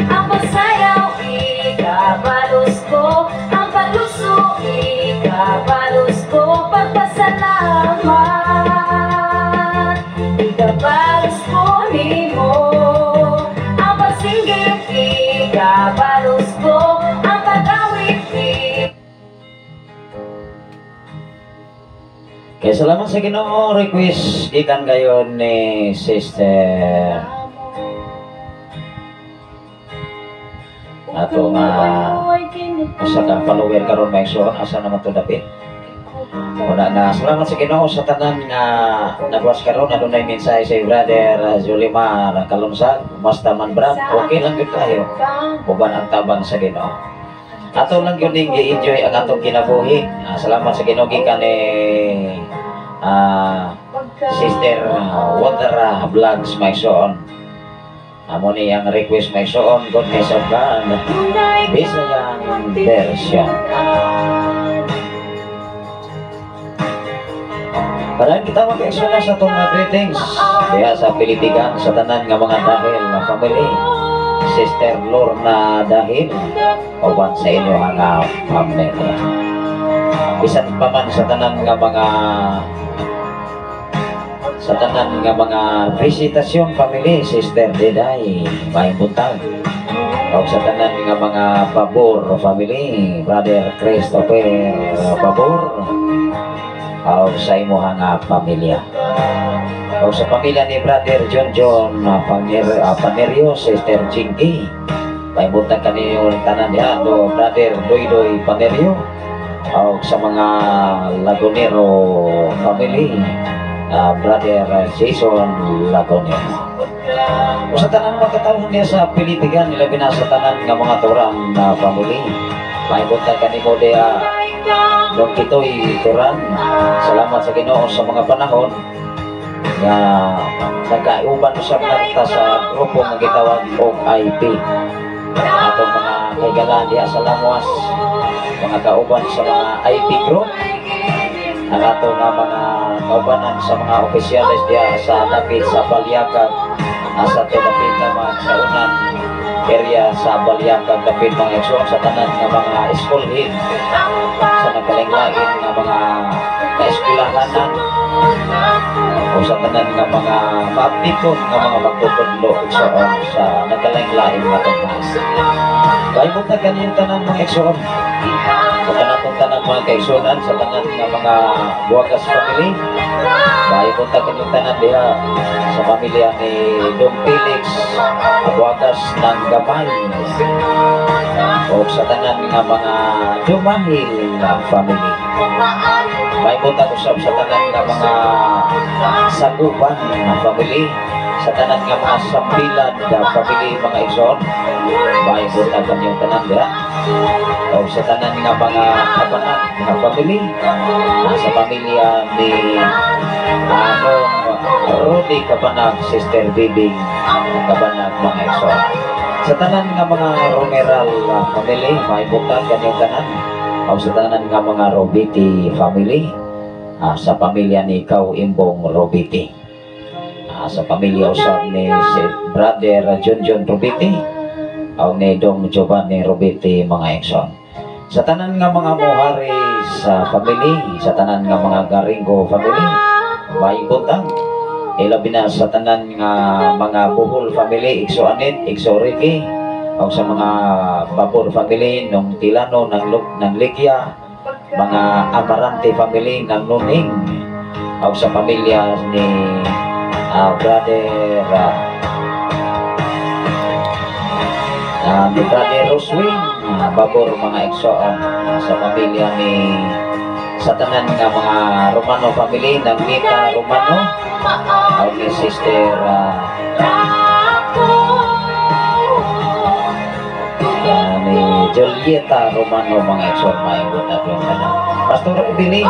Ang pagsayaw igabalos ko, ang pagluso igabalos ko, pagpasalamat igabalos ko nimo. Ang pagsinggit igabalos ko, ang pag-awit. Kay salamat sa Ginoo. Request gikan gayon ni Sister ato nga usa ka follower karon, mga igsoon. Asa naman to dapit? Una na, salamat sa Ginoo sa tanan nga nagwas karon. Adunay mensahe si Brother Zulimar Kalunsag. Kumusta man, Brad? Okay lang gyud tayo. Uban ang tabang sa Ginoo. Ato lang gyud ning gi-enjoy ang atong kinabuhi. Salamat sa Ginoo gikan ni Sister Water Vlogs, mga igsoon. Amo ni ang request, mga igsoon, Goodness of God, Bisayan version. Padayon kita mga igsoon sa atong mga greetings diha sa Pilitigan, sa tanan nga mga Dahil na family. Sister Lorna Dahil, uban sa inyo nga pamilya. Bisan pa man sa tanan nga mga visitasyon family, Sister Diday, maayong buntag. O sa tanan nga mga Babor family, Brother Christopher Babor, o sa imuha nga pamilya. O sa pamilya ni Brother John John Panerio, Sister Jinky, maayong buntag kaniyo tanan diha, do Brother Doy Doy Panerio, o sa mga Lagonero family, Brother Jason Lagonero. O sa tanan mga katawhan niya sa Pilitigan, ilabi na sa tanan nga mga Turan na family. Maayong buntag kanimo diha, Don Kitoy Turan. Salamat sa Ginoo sa mga panahon nga nagkauban usab na ta sa grupo nga gitawag og IP. Atong mga kahigalaan diha sa Lamuas, mga kauban sa mga IP group, ang ato nga mga kaubanan sa mga opisyales diha sa dapit sa Baliakag, asa to dapit naman sa unan area sa Baliakag dapit, mga igsoon, sa tanan nga mga school head sa nagkalain-lain nga mga kaeskwelahanan o sa tanan nga mga maaptikon nga mga magtutudlo, igsoon, sa nagkalain-lain nga tunghayan. Maayong buntag kaniyong tanan, mga igsoon. Sa kanatong tanan mga kaigsunan, sa tanan nga mga Buwagas family, maayong buntag kanyong tanan diha sa pamilya ni Don Felix Buwagas ng Gamay o sa tanan nga mga Dumahil na family. Maayong buntag usab sa tanan nga mga Sagupan na family, sa tanan nga mga Sambilan na family, mga igsoon. Maayong buntag kanyong tanan diha. O sa tanan nga mga Kabanag nga family, sa pamilya ni Anong Rudy Kabanag, Sister Bibing Kabanag, mga igsoon. Sa tanan nga mga Romeral family, maayong buntag kanyong tanan. O sa tanan nga mga Robiti family, sa pamilya ni Kau Imbong Robiti. Sa pamilya usab ni si Brother John John Robiti o ni Dong Giovanni Robiti, mga igsoon. Sa tanan nga mga Muhari sa family, sa tanan nga mga Garingo family, maayong buntag. Ilabi na sa tanan nga mga Buhol family, Igso Anit, Igso Ricky, o sa mga Babor family, nung Tilano, ng, Luk, ng Likya, mga Amarante family ng Nuning, o sa pamilya ni Brother ni Brother Roswin Babor, mga igsoon, sa pamilya ni sa tanan nga mga Romano family ng Nita Romano o ni Sister ni Julieta Romano, mga igsoon, maayong buntag yung tanan. Pastor Evelyn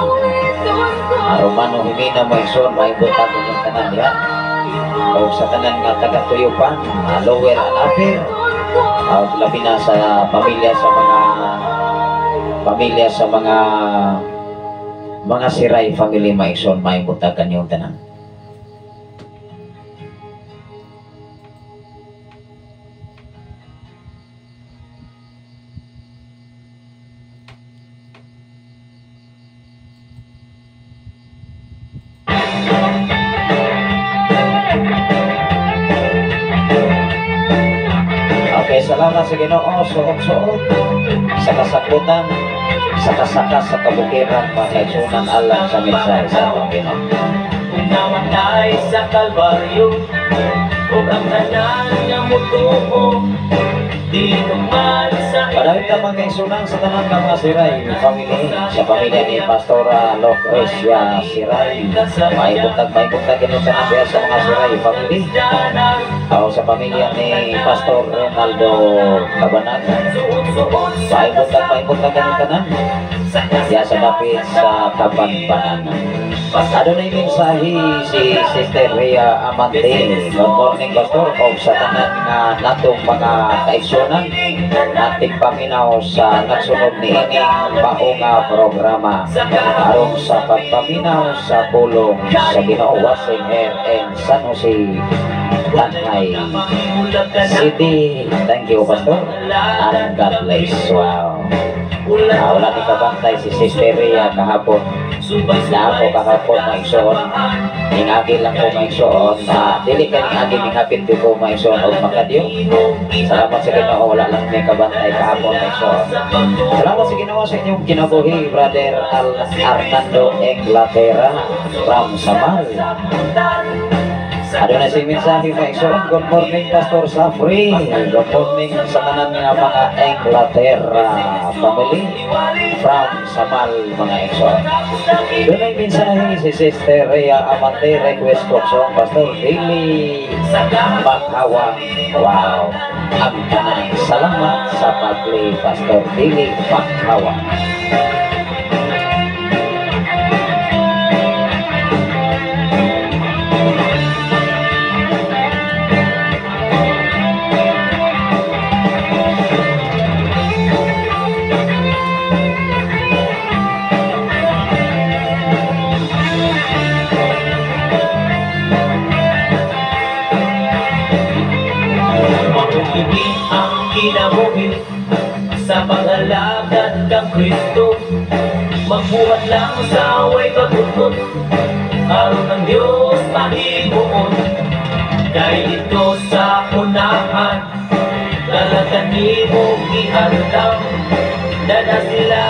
Romano Jimena, mga igsoon, maayong buntag yung tanan diha. O sa tanan nga taga-Tuyupan, Lower and Upper, labi na sa pamilya sa mga Siray family, mga igsoon, maayong buntag kanyong tanan. Okay, salamat sa Ginoo, suot-suot sa kasakutan Saka-saka sa kabukiran, mga kaigsunan, alang sa mensahe sa atong Ginoo. Namatay sa Kalbaryo ug ang tanan nga motuo di man sa Padayon ta, mga kaigsunan, sa tanan nga mga Siray family, sa pamilya ni Pastora Lucrecia Siray. Maayong buntag kini tanan diha sa mga Siray family. O sa pamilya ni Pastor Ronaldo Cabanaga. Maayong buntag kini tanan diha sa dapit sa Kabanbanan. Adunay mensahe si Sister Rhea Amante. Good morning, Pastor. O sa tanan nga natong mga kaigsunan nating paminaw sa nagsunod ni ining mao nga programa aron sa pagpaminaw sa pulong sa Ginoo, watching here in San Jose, Tanjay City. Thank you, Pastor. And God bless. Wow. Ah, wala ni kabantay si Sister Rhea kahapon. Na ako kahapon, mga igsoon. Ningagi lang ko, mga igsoon. Ah, dili ka ningagi, ninghapit ko, mga igsoon, og makadyo. Salamat sa Ginoo, wala lang may kabantay kahapon, mga igsoon. Salamat sa Ginoo sa inyong kinabuhi, Brother Al Arnando Inglaterra from Samal. Adunay mensahe, mga igsoon. Good morning, Pastor Safri. Good morning sa tanan nga mga Inglaterra family from Samal, mga igsoon. Dunay mensahe si Sister Rhea Amante, request ko song, Pastor, Dili Makawa. Wow. Ang tanan. Salamat sa pag-play, Pastor, Dili Makawa. Mao kini ang kinabuhi sa pag-alagad kang Kristo. Magbuhat lang sa way pag-utot aron ang Dios mahimuon. Kay dito sa unahan talaga nimo giandam na sila.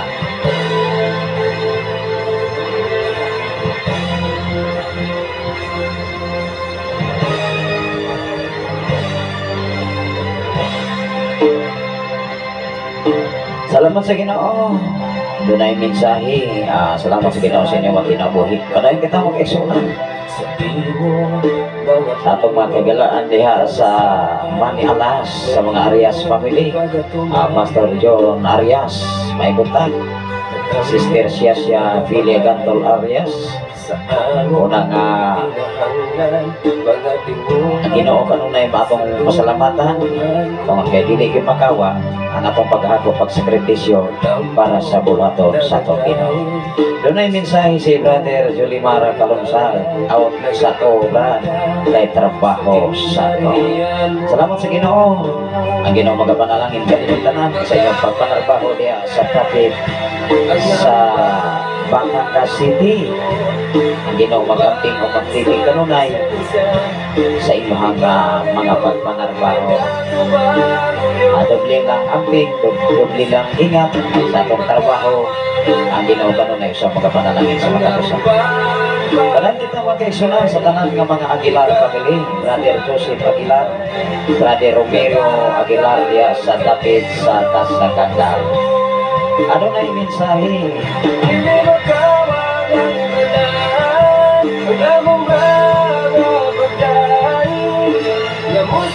Salamat sa Ginoo. Dunay mensahe. Ah, salamat sa Ginoo sa inyong mga kinabuhi. Padayon kita mga kaigsunan sa atong mga kagalaan diha sa Manialas, sa mga Arias family. Ah, Pastor John Arias, maayong buntag. Sister Siasia Filia Gantol Arias. Una nga ang Ginoo kanunay atong pasalamatan tungod kay dili gyud makawa ang atong paghakop, pagsakripisyo para sa buhaton sa atong Ginoo. Dunay mensahe si Brother Julimara Kalungsal, out sa to, kay trabaho sa to. Salamat sa Ginoo. Ang Ginoo magapanalangin kaninyong tanan sa inyong pagpanarbaho diha sa traffic sa Banganga City. Ang Ginoo magamping o magtitig kanunay sa inyong mga pagpanarbaho. Doble lang amping, doble lang ingat sa atong trabaho. Ang Ginoo kanunay sa magapanalangin sa mga usa. Tanan kita, mga kaigsunan, sa tanan nga mga Aguilar family, Brother Joseph Aguilar, Brother Romero Aguilar diha sa dapit sa Tasakandal. Adunay mensahe? Hindi makawa ang tanan ug among mga pagdaig.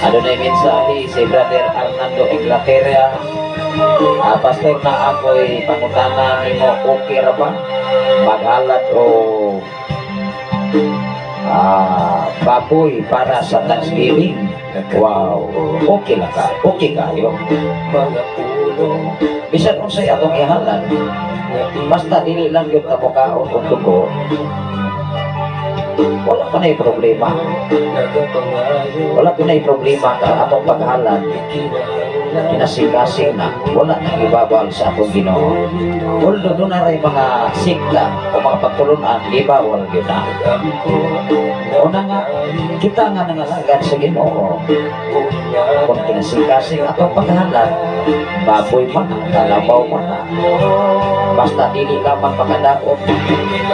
Adunay mensahe si Brother Arnando Inglaterra. Ah, Pastor, na ako'y pangutana nimo, okay ra ba maghalad o baboy para sa Thanksgiving? Wow, okay lang ka. Okay kayo. Mga puno. Bisan unsay atong ihalad, basta dili lang gyud ta mokaon og dugo, wala pa na'y problema. Nagapangayo. Wala pa na'y problema ka atong paghalad. Ikinahanglan. Kinasing-kasing na wala nang ibabal sa atong Ginoo. Although doon na rin mga sikla o mga pagtulunan, ibawal yun na. Una nga, kita nga nangalagad sa Ginoo. Kung kinasing-kasing atong paghalat, baboy man na, kalabaw man na, basta dili lamang makadaot,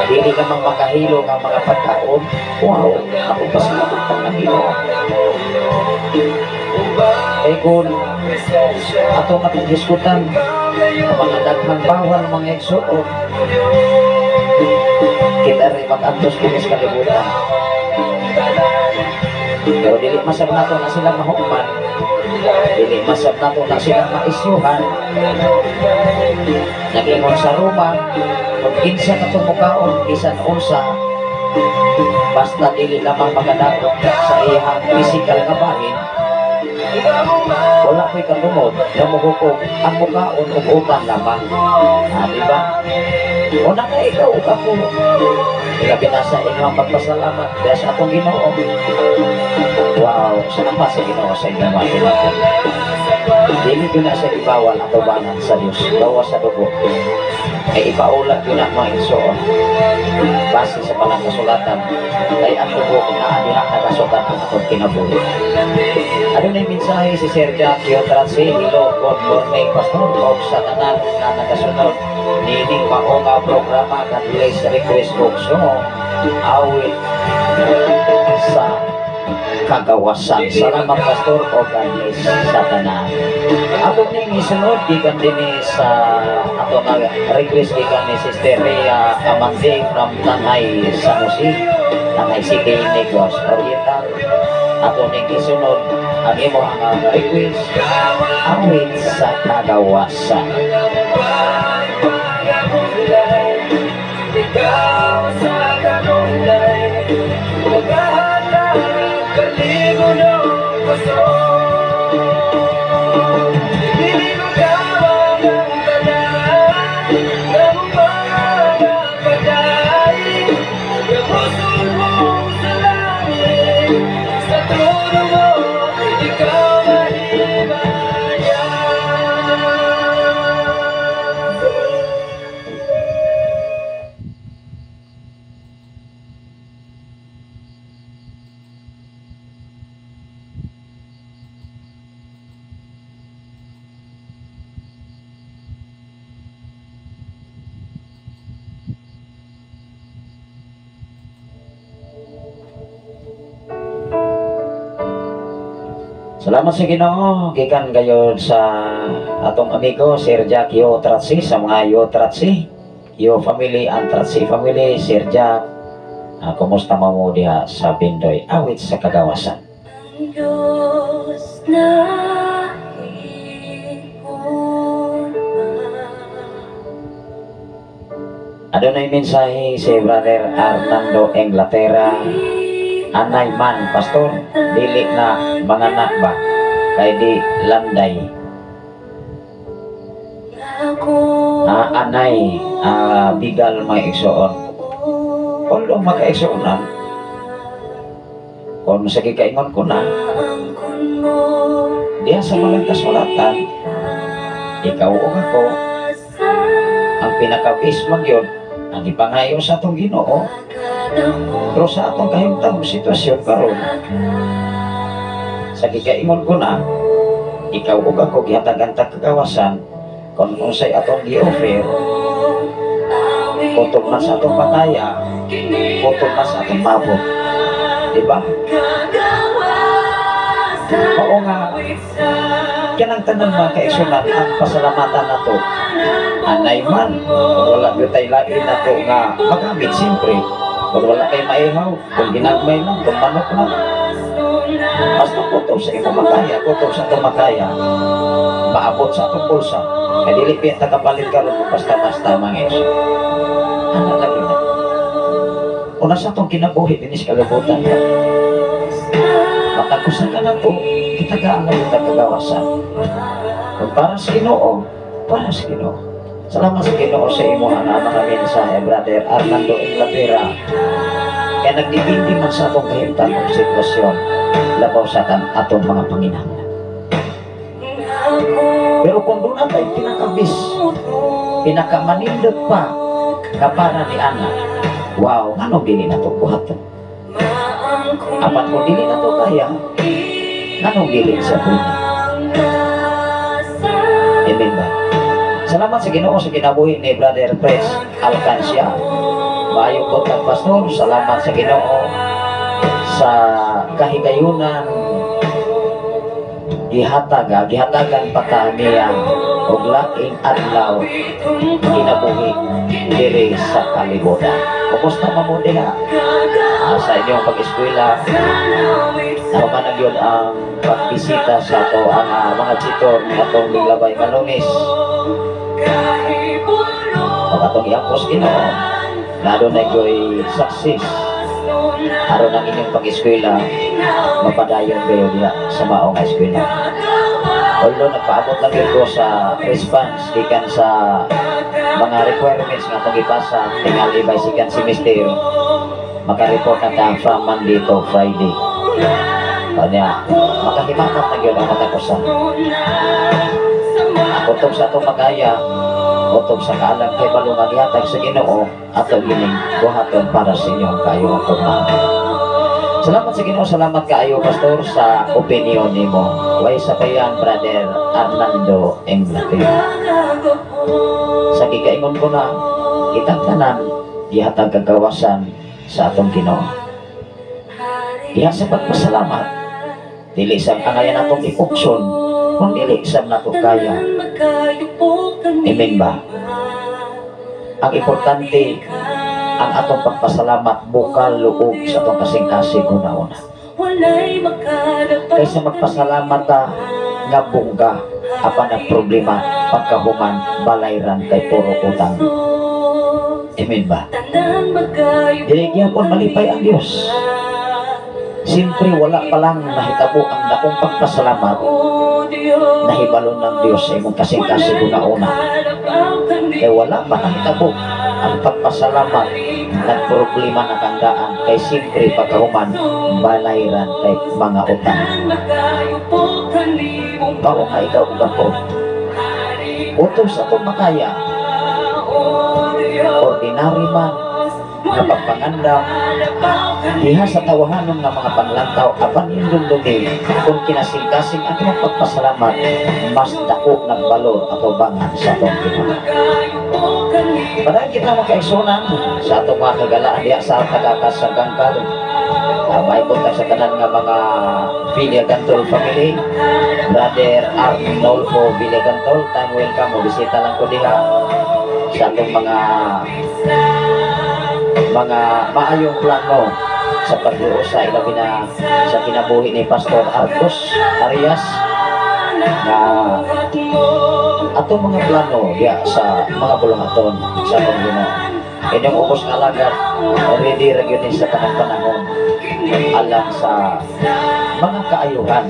dili lamang makahilo nga mga pagkaon, wow, ako pasalamat ang Ginoo. Eh kung ato napagdiskutan ang mga daghang bawal mga igsuon, kita rin mag-antos kinis kalibutan. Pero dili masab nato na sila mahukman, dili masab nato na sila maisyuhan. Nag-ingon sa Roma, kung kinsa katong mukaon bisan unsa, basta dili lamang makadaot sa iyang physical nga bahin, wala ko'y katungod na muhukom ang mukaon og utan lamang. Ah, di ba? Una ka ikaw ug ako, ilabi na sa inyong pagpasalamat dahil sa atong Ginoo. Wow, salamat sa Ginoo sa inyong mga kinabuhi. Dili ko na sa ibawal ang tubangan sa Diyos, gawa sa dugo. Ay ipaulat yun ang mga igsoon. Base sa palang kasulatan, ay ang dugo na adiha nakasukat ang atong kinabuhi. Ano na yung mensahe si Sir Jack Yotratsi? Hello, good morning, Pastor. Og sa tanan nga nagasunod nining mao nga programa, God bless, request og song, Awit sa Kagawasan. Salamat, Pastor, o God bless sa tanan. Ato ning isunod gikan dinhi sa ato nga request gikan ni Sister Rhea Amante from Tanay, San Jose, Tanay City, Negros Oriental. Ato ning isunod ang imo ang request, Awit sa Kagawasan. Ikaw sa kanunay, maghahatag kaligo ng kusog. Dili mo tawag ang tanan ng mga paday, Kamusol mo sa langit, sa trono mo, ikaw mahimaya. Salamat sa Ginoo gikan gayod sa atong amigo Sir Jack Yo Tratsi, sa mga Yo Tratsi, Yo family and Tratsi family. Sir Jack, kumusta mo diha sa Bindoy? Awit sa Kagawasan. Ang Diyos na higurma. Adunay mensahe si Brother Arnando Inglaterra. Anay man, Pastor, dili na manganak ba? Kay di landay. Anay, bigal mga igsoon. Although makaigsuonan, kung sa gikaingon ko na, diya sa malang kasulatan, ikaw o ako, ang pinaka-base man yun, ang ipangayo sa atong Ginoo. Pero sa atong kahimtang sitwasyon karon, sa gikaingon ko na, ikaw ug ako gihatagan tag kagawasan kung unsay atong gi-offer, kutob na sa atong pataya, kutob na sa atong mabot. Diba? Oo nga, kanang tanan mga kaigsunan ang pasalamatan nato. Anay man, kung wala gyud tay lain nato nga magamit, siyempre, kung wala kay maihaw, kung ginagmay lang, kung manok lang, basta kutob sa imong makaya, kutob sa atong makaya, maabot sa atong bulsa. Kay dili pa ta kapalit karon basta-basta mga igsoon. Ana lagi na. Una sa atong kinabuhi dinhi sa kalibutan, matag usa ka nato, gitagaan na yung kagawasan. Kung para sa Ginoo, para sa Ginoo. Salamat sa Ginoo sa imo nga mga mensahe, Brother Arnando Inglaterra. Kaya nagdepende man sa atong kahimtang og sitwasyon, labaw sa atong mga panginahanglan. Pero kung duna tay pinaka-best, pinakamanindot pa nga para ni ana, wow, nganong dili nato buhaton? Apan kung dili nato kaya, nganong dili sa buhi? Amen ba? Salamat sa Ginoo sa kinabuhi ni Brother Pres Alcancia. Maayong buntag, Pastor. Salamat sa Ginoo sa kahigayunan gihatagan pa ta niya og laing adlaw kinabuhi diri sa kalibutan. Kumusta man mo diha? Sa inyong pag-eskwela, nahuman na gyud ang pagbisita sa ato ang mga tutor ni atong Linglabay nga Lunes. Ug atong iapos Ginoo na adunay gyoy success aron ang inyong pag-eskwela, mapadayon kayo diha sa mao nga eskwela. Although nagpaabot lang gyud ko sa response gikan sa mga requirements nga atong ipasa tingali by second semester, maka-report na ta from Monday to Friday. Kanya, makahimamat na gyud ang matag usa. Utob sa atong makaya, utob sa kaalam kay balo nga gihatag sa Ginoo, ato gining buhaton para sa inyong kaayo tugma. Salamat sa Ginoo, salamat kaayo, Pastor, sa opinion nimo. Way sabayan, Brother Arnando Inglaterra. Sa gikaingon ko na, kitang tanan gihatag kagawasan sa atong Ginoo. Diha sa pagpasalamat, dili sa angayan atong ipukson, kung dili sa nato kaya. Amen ba? Ang importante, ang atong pagpasalamat bukal loob sa atong kasing-kasing una-una. Kaysa magpasalamat ta nga bongga, apan ang problema pagkahuman balayran kay puro utang. Amen ba? Dili gyapon malipay ang Dios. Siyempre, wala pa lang nahitabo ang dakong pagpasalamat, nahibalon ng Dios sa imong kasing-kasing una-una. Kay wala pa nahitabo ang pagpasalamat, nagproblema na kandaan kay siyempre pagkahuman balayran kay mga utang. Mao ka ikaw ug ako. Utob sa atong makaya, ordinary man nga pagpangandam diha sa tawahanon nga mga panlantaw, apan hinumdumi kung kinasing-kasing ang imong pagpasalamat, mas dako ng balor atubangan sa atong Ginoo. Padayon kita mga kaigsuonan sa atong mga kagalaan diha sa taga-Kasagangkal. May kontak sa tanan nga mga Villagantol family. Brother Arnolfo Villagantol, time welcome mo, bisita lang ko diha sa atong mga maayong plano sa pag-uusa, ilabi na sa kinabuhi ni Pastor Arcos Arias na atong mga plano diha sa mga buluhaton sa atong Ginoo. Inyong ubos nga alagad, ready ra gyud ni sa tanang panahon alang sa mga kaayuhan,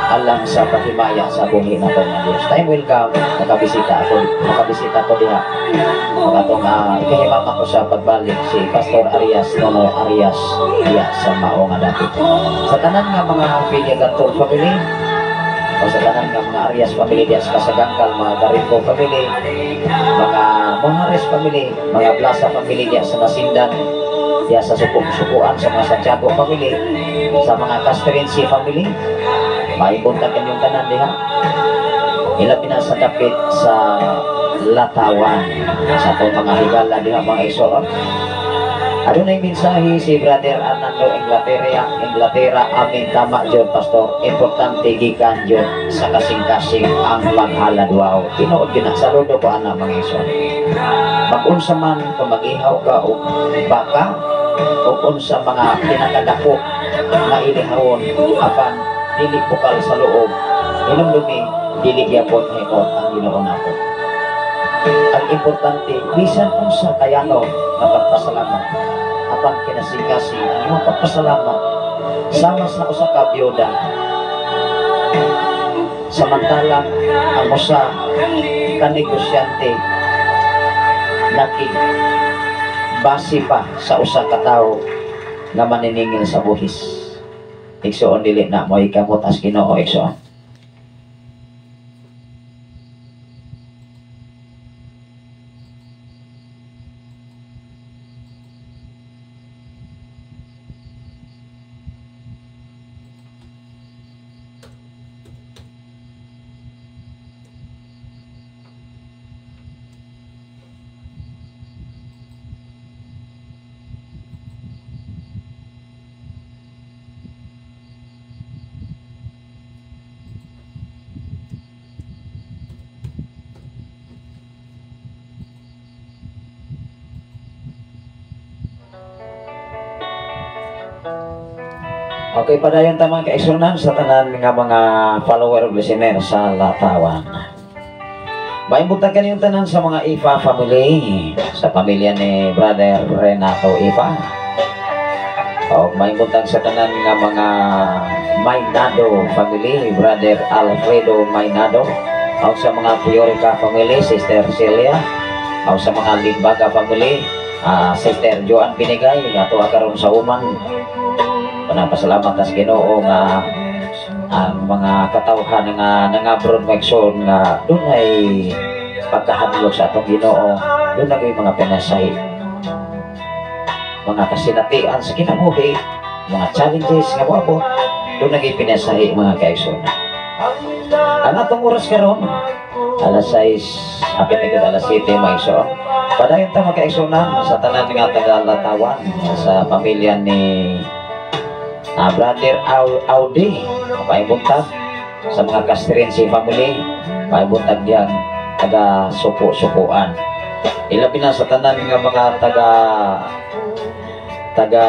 alang sa pahimaya sa buhi nato nga Dios. Time welcome, makabisita ako diha. Mga atong ikahimama ko sa pagbalik si Pastor Arias Nono Arias diha sa mao nga dapit. Sa tanan nga mga Villagantol family, o sa tanan nga mga Arias family diha sa Kasagangkal, mga Garimbo family, mga Mojares family, mga Plaza family diha sa Nasindan, diha sa Supong-Sukuan, sa mga Santiago family, sa mga Castrense family, maibuntag inyong tanan diha. Ilabi na sa dapit sa Latawan, sa atong mga higala diha, mga igsoon. Adunay mensahe si Brother Arnando Inglaterra, Inglaterra, amin tama jud, Pastor. Importante gikan jud sa kasing-kasing ang paghalad. Wow. Tinuod gyud na, saludo ko ana, mga igsoon. Mag-unsa man kung mag-ihaw ka og baka o unsa mga pinakadako nga ilihawon, apan dili bukal sa loob, hinumdumi dili gyapon himot ang Ginoo nato. Ang importante, bisan unsa kayano nga pagpasalamat, apan kinasing-kasing ang imong pagpasalamat, sama sa usa ka biyuda. Samantalang ang usa ka negosyante nakig base pa sa usa ka tawo nga maniningil sa buhis. Igsoon, dili na mo ikamot as Ginoo, igsoon. Okay, padayon ta, mga kaigsuonan, sa tanan nga mga follower ug listener sa Latawan. Maayong buntag kaninyong tanan sa mga Ifa family, sa pamilya ni Brother Renato Ifa. O maayong buntag sa tanan nga mga Maynado family, Brother Alfredo Maynado. O sa mga Fiorica family, Sister Celia. O sa mga Limbaga family, Sister Joan Binigay, ato karon sa uman. Panapasalamat tas Ginoo nga ang mga katawhan nga nangabroad, mga igsoon, nga dunay pagkahadlok sa atong Ginoo, dunay mga pinasahi, mga kasinatian sa kinabuhi, mga challenges nga moabot, dunay pinasahi, mga kaigsoon. Ang atong oras karon, alas 6, hapit na gud alas 7, mga igsoon. Padayon ta, mga kaigsuonan, sa tanan nga taga-Latawan, sa pamilya ni Brother Audi, maayong buntag sa mga Castrense family, maayong buntag diyang taga supo-supuan. Ilabi na sa tanan nga mga taga taga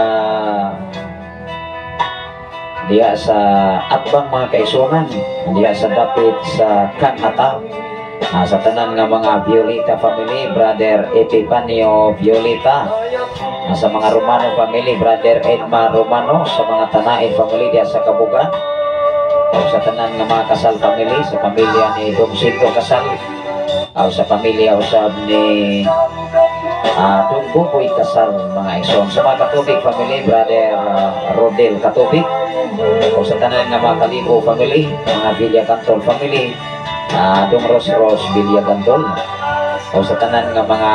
diya sa atbang, mga kaigsuonan, diya sa dapit sa Kanghataw. Sa tanan nga mga Violeta family, Brother Epifanio Violeta. Sa mga Romano family, Brother Edma Romano, sa mga Tanaid family diya sa Kabugan. O sa tanan nga mga Kasal family, sa pamilya ni Domsito Kasal, o sa pamilya usab ni Dong Buboy Kasal, mga igsoon. Sa mga Katubig family, Brother Rodel Katubig, o sa tanan nga mga Kalibo family, mga Villa Cantol family, Dong Ros Ros Villa Cantol, o sa tanan nga mga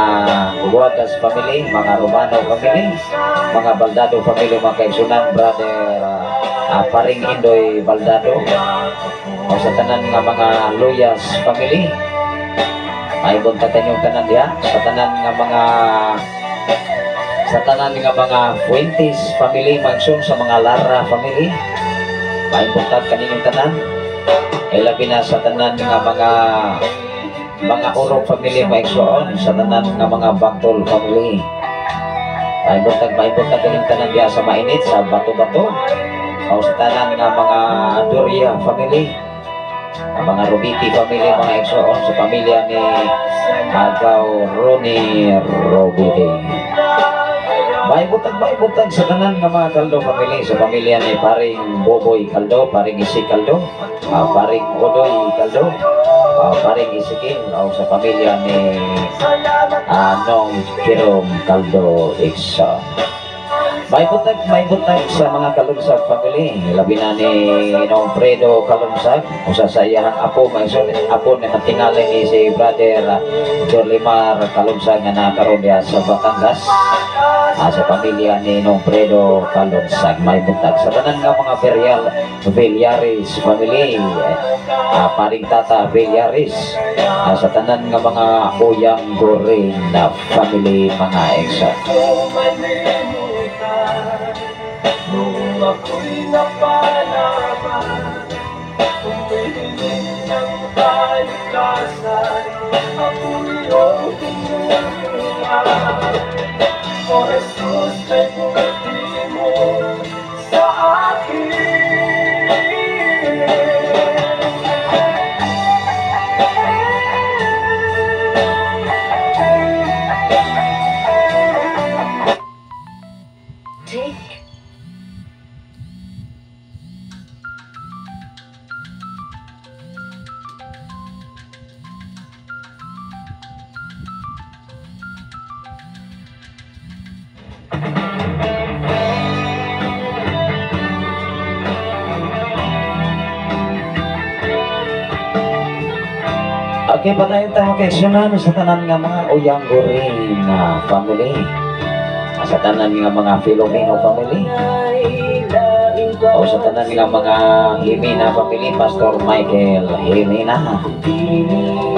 Guagas family, mga Romano family, mga Baldado family, mga kaigsunan, Brother Paring Indoy Baldado, o sa tanan nga mga Luyas family, maayong buntag kaninyong tanan diha, sa tanan nga mga Fuentes family, magsun sa mga Lara family, maayong buntag kaninyong tanan. Ilabi na sa tanan nga mga Uro family, maigsoon, sa tanan nga mga Bangtol family. Maayong buntag kaninyong tanan diha sa mainit sa Bato-Bato. O sa tanan nga mga Doria family, ang mga Rubiti family, mga igsoon, sa pamilya ni Agaw Ronnie Rubiti. Maayong buntag sa tanan nga mga Kaldo family, sa pamilya ni Paring Boboy Kaldo, Paring Isi Kaldo, Paring Odoy Kaldo, Paring Isikin, o sa pamilya ni Nong Jerome Kaldo igsoon. Maayong buntag sa mga Kalunsag family. Labi na ni Nong Fredo Kalunsag, usa sa iyang apo, may apo ni matingali ni si Brother Jolimar Kalunsag nga nakaroon diya sa Batangas. Sa pamilya ni Nong Fredo Kalunsag, maayong buntag sa tanan nga mga Villares family, Paring Tata Villares, sa tanan nga mga Uyang Goring na family, mga igsoon. Malimutan nung ako'y napalaban, humihiling ng kaligtasan, ako'y iyong tinulungan. O Jesus, kay buti mo sa akin. Take Okay, padayon tayo kay sunan sa tanan nga mga Uyang Goring na family. Sa tanan nga mga Filomeno family. O sa tanan nga mga Jimena family, Pastor Michael Jimena.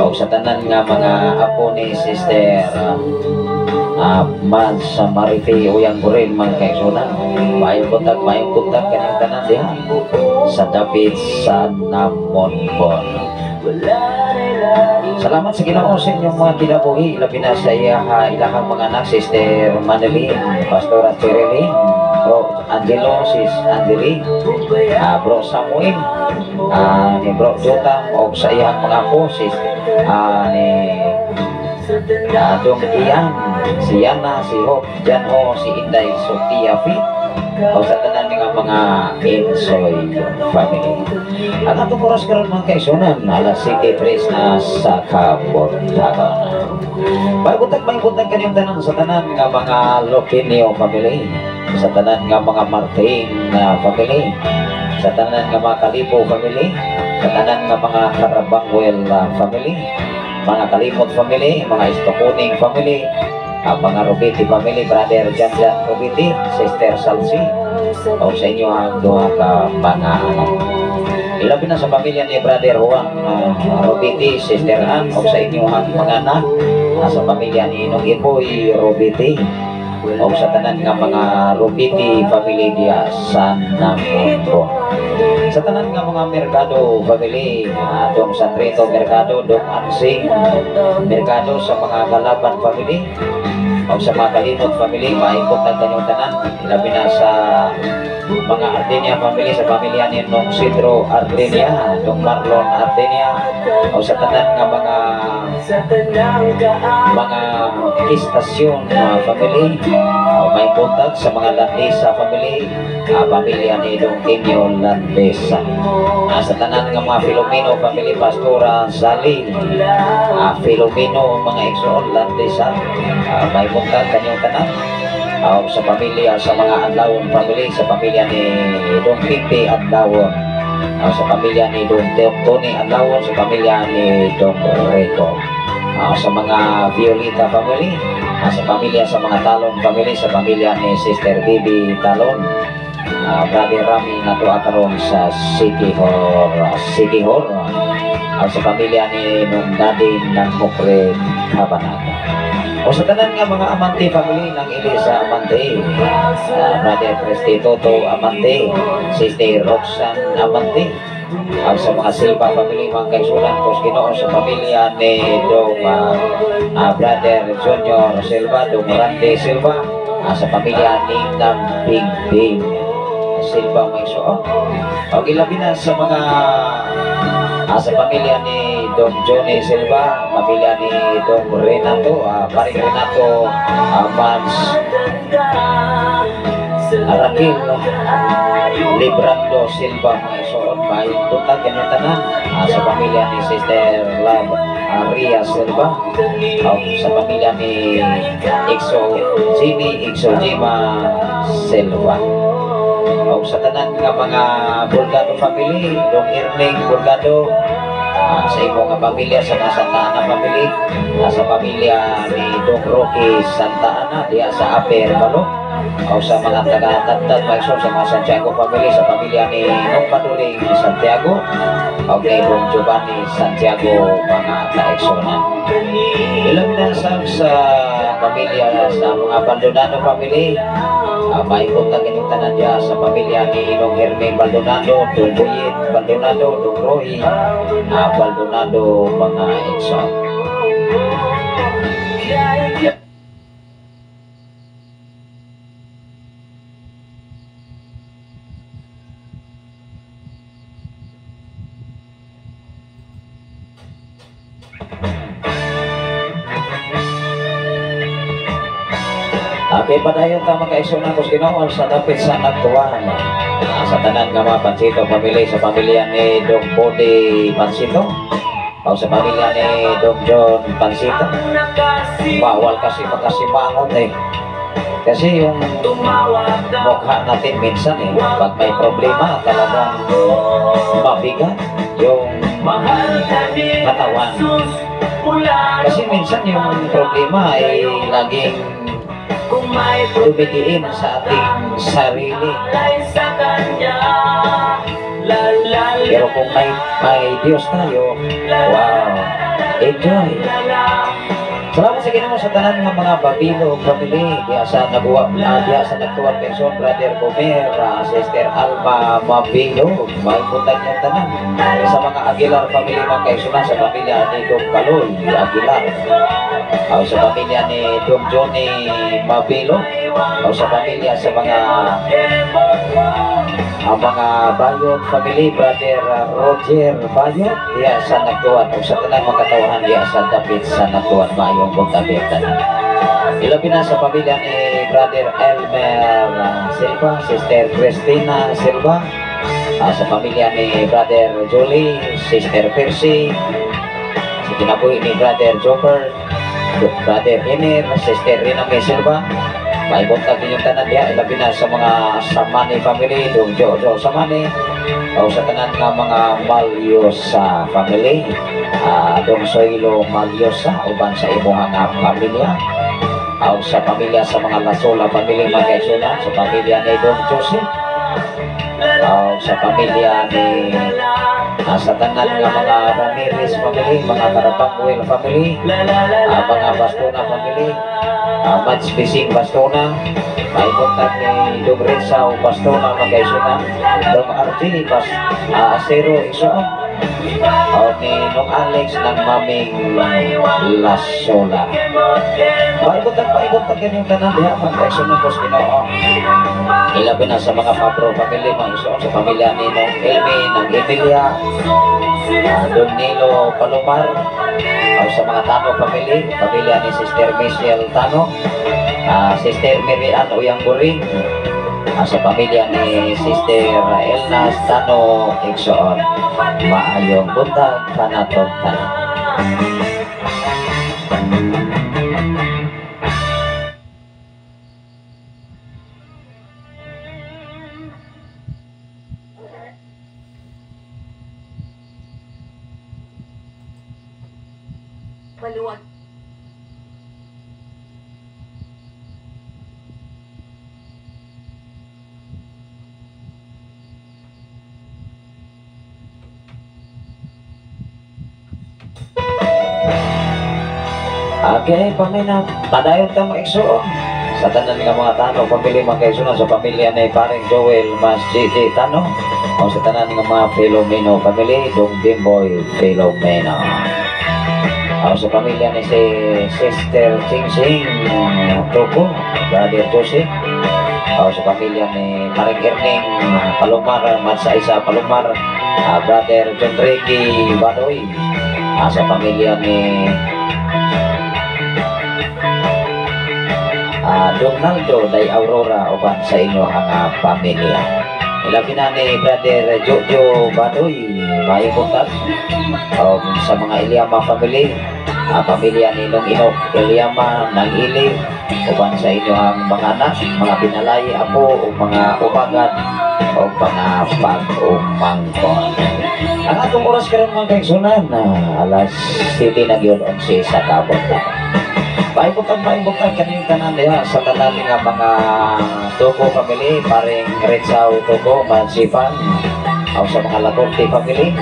O sa tanan nga mga apo ni Sister Mad sa Marite Uyang Goring, mga kaigsunan. Maayong buntag kaninyong tanan diha sa dapit sa Namonbon. Salamat sa Ginoo sa inyong mga kinabuhi, labi na sa iya ilahang mga anak, Sister Manilyn, Pastora Cherilyn, o Angelo, Sis Angeli, Bro Samuel, ni Bro Jotam og sa iyang mga apo, sis ni Dong Ian, si Yana, si Hope, Janho, si Inday, Sophia Fit, o sa tanan nga mga Insoy family. Ang atong oras karon mga kaigsuonan, alas 7:03 na sa kabuntagon. May buntag kanyong tanan sa tanan nga mga Loquinio family, sa tanan nga mga Martin family, sa tanan nga mga Kalibo family, sa tanan nga mga Carabangwell family, mga Kalimot family, mga Istokuning family, mga Robiti family, Brother Janjan Robiti, Sister Salsi, o sa inyo ang duha ka mga anak. Ilabi na sa pamilya ni Brother Juan Robiti, Sister Ann, o sa inyo ang mga anak, sa pamilya ni Nong Iboy Robiti, o sa tanan nga mga Robiti family diya sa Namonbon. Sa tanan nga mga Mercado family, Dong Sandrito Mercado, Dong Ansing Mercado, sa mga Galaban family, o sa mga Kalimot family, maikot ang kanyang tanan. Ilabi na sa mga Ardenia family, sa pamilya ni Nong Sidro Ardenia, Dong Marlon Ardenia, o sa tanan nga mga istasyon family, may buntag sa mga Landesa family, pamilya ni Dong Tinio Landesa. Sa tanan nga mga Filomeno family, Pastora Sali, Filomeno mga igsoon Landesa, may buntag kanyang tanan. Sa pamilya sa mga Adlawon family, sa pamilya ni Dong Pipi Adlawon, sa pamilya ni Dong Tony Adlawon, sa pamilya ni Dong Rico, sa mga Violita family, sa pamilya sa mga Talon family, sa pamilya ni Sister Bibi Talon, Brother Rami nga tuwa karon sa City Hall, sa pamilya ni Nung Daddy ng Mukre Kabanaga. O sa tanan nga mga Amante family ng Elisa Amante, Brother Christy Toto Amante, Sister Roxanne Amante, ang sa mga Silva family mga kaigsuonan ko Ginoo, sa pamilya ni Dong Brother Junior Silva, Dong Randy Silva, sa pamilya ni Nang Bing Bing Silva mga igsoon. O ilabi na sa mga sa pamilya ni Dong Johnny Silva, pamilya ni Dong Renato, Paring Renato, Mans Raquel Librando Silva mga igsoon, maayong buntag kanyang tanan. Sa pamilya ni Sister Love Ria Silva, sa pamilya ni Ixo Jimmy Ixo Jima Silva. O sa tanan nga mga Bulgado family, Dong Erning Bulgado, sa imo nga pamilya, sa mga Santa Ana family, sa pamilya ni Dong Rocky Santa Ana diya sa Aper Balo, o sa mga taga-Tadtad mga sa mga Santiago family, sa pamilya ni Nong Paduling Santiago, o ni Dong Giovanni Santiago mga kaigsuonan. Ilang na sa pamilya sa mga Baldonado family, maikot ang inyong tanan diya sa pamilya ni Inong Hermie Baldonado, Dong Buyit Baldonado, Dong Roy Baldonado mga igsoon. Okay, padayon ta mga kaigsuonan ko Ginoo sa dapit sa nagtuwan. Sa tanan nga mga Pansito family, sa pamilya ni Dong Bode Pansito, o sa pamilya ni Dong John Pansito. Bawal kasi makasimangot eh. Kasi yung mukha natin minsan eh, pag may problema talagang mabigat yung katawan. Kasi minsan yung problema ay laging tumitiin sa ating sarili. Pero kung may Diyos tayo, wow, enjoy. Salamat sa Ginoo sa tanan nga mga Babilo family diha sa nabuwa, diha sa Nagtuan Pension, Brother Gomer, Sister Alma Mabilo, maayong buntag niyang tanan. Sa mga Aguilar family, mga kaigsuonan, sa pamilya ni Dom Kaloy Aguilar, o sa pamilya ni Dom Johnny Mabilo, o sa pamilya sa mga ang mga Bayot family, Brother Roger Bayot diha sa Nagtuan, o sa tanang mga katawahan diha sa dapit sa Nagtuan, maayong buntag tanan. Ilabi na sa pamilya ni Brother Elmer Silva, Sister Christina Silva, sa pamilya ni Brother Jolie, Sister Percy, sa kinabuhi ni Brother Joker, Brother Emir, Sister Rina May Silva. May buntag ninyong tanan diha, ilabi na sa mga Samani family, Dong Jojo Samani, o sa tanan nga mga Malyosa family, Dong Soilo Malyosa, uban sa imuha nga pamilya, o sa pamilya sa mga Lasola family, mga kaigsuonan, sa pamilya ni Dong Joseph, o sa pamilya ni sa tanan nga mga Ramirez family, mga Karapangwil family, mga Bastona family, Mads Bising Bastona, may buntag ni Dong Rizal Bastona, mga kaigsuonan, Dong RJ Acero Igsoon, o ni Nong Alex ng Maming Lasola. Paibot-tag yan yung tanan diha, mga kaigsuonan ko sa Ginoo. Ilabi na sa mga Pabro family, mga igsoon, sa pamilya ni Nong Elmi ng Emilia, Don Nilo Palomar, o sa mga Tano family, pamilya ni Sister Michelle Tano, Sister Mary Ann Uyangguring, sa pamilya ni Sister Elnas Tano Igsoon. Maayong buntag kanatong tanan. Maluwag. Okay, pamina, padayon ta mga igsoon. Sa tanan nga mga Tano pamilya, mga kaigsuonan, sa pamilya ni Paring Joel Mas JJ Tano, o sa tanan nga mga Filomeno family, Dong Bimboy Filomeno. O sa pamilya ni si Sister Ching Ching Toko, Brother Jose, o sa pamilya ni Paring Erning Palomar, Matsa Isa Palomar, Brother John Ricky Badoy, sa pamilya ni Donaldo Day Aurora uban sa inyo ang pamilya. Ilabi na ni Brother Jojo Badoy, maayong buntag. O sa mga Eliama family, pamilya ni Nong Inok Eliama ng Ili, uban sa inyo ang mga anak, mga binalay, apo, o mga ubagan, o mga pag-umangkon. Ang atong oras karon mga kaigsuonan, alas 7 na gyud 11 sa kabot. Paibot-tag kaning tanan diha sa tanan nga mga Togo family, Paring Rizal Togo, Mansipan, o sa mga Lacorte family,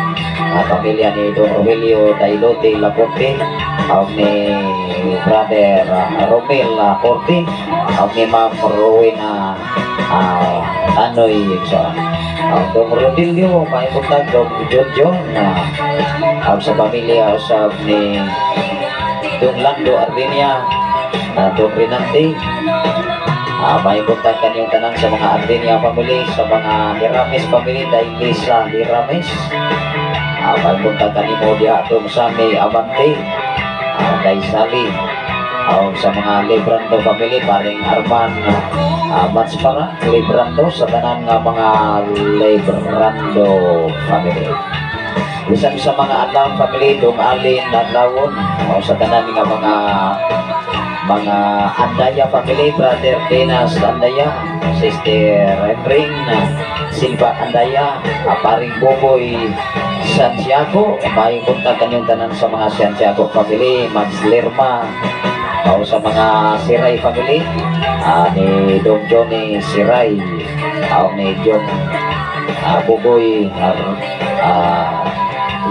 pamilya ni Don Rogelio Dailote Lacorte, o ni Brother Romel Lacorte, o ni Ma'am Rowena Tanoy Igsoon. Dong Rodilio, paibot-tag, Dong Jojo, o sa pamilya usab ni Dong Lando Ardinia, Dong Rinante, may buntag kanyang tanan sa mga Ardinia family, sa mga Hirames family, dahil Lisa Hirames, may buntag kanimo diha Dong Sami Abante, Day Sali, sa mga Librando family, Paring Arman Matspara, Librando, sa tanan nga mga Librando family. Bisan sa mga Adlaw family, Dong Alin Adlawon, o sa tanan nga mga Andaya family, Brother Denas Andaya, Sister Henring Silva Andaya, Paring Boboy Santiago, may buntag kanyang tanan sa mga Santiago family, Mads Lerma, o sa mga Siray family, ni Dong Johnny Siray, o ni John Bugoy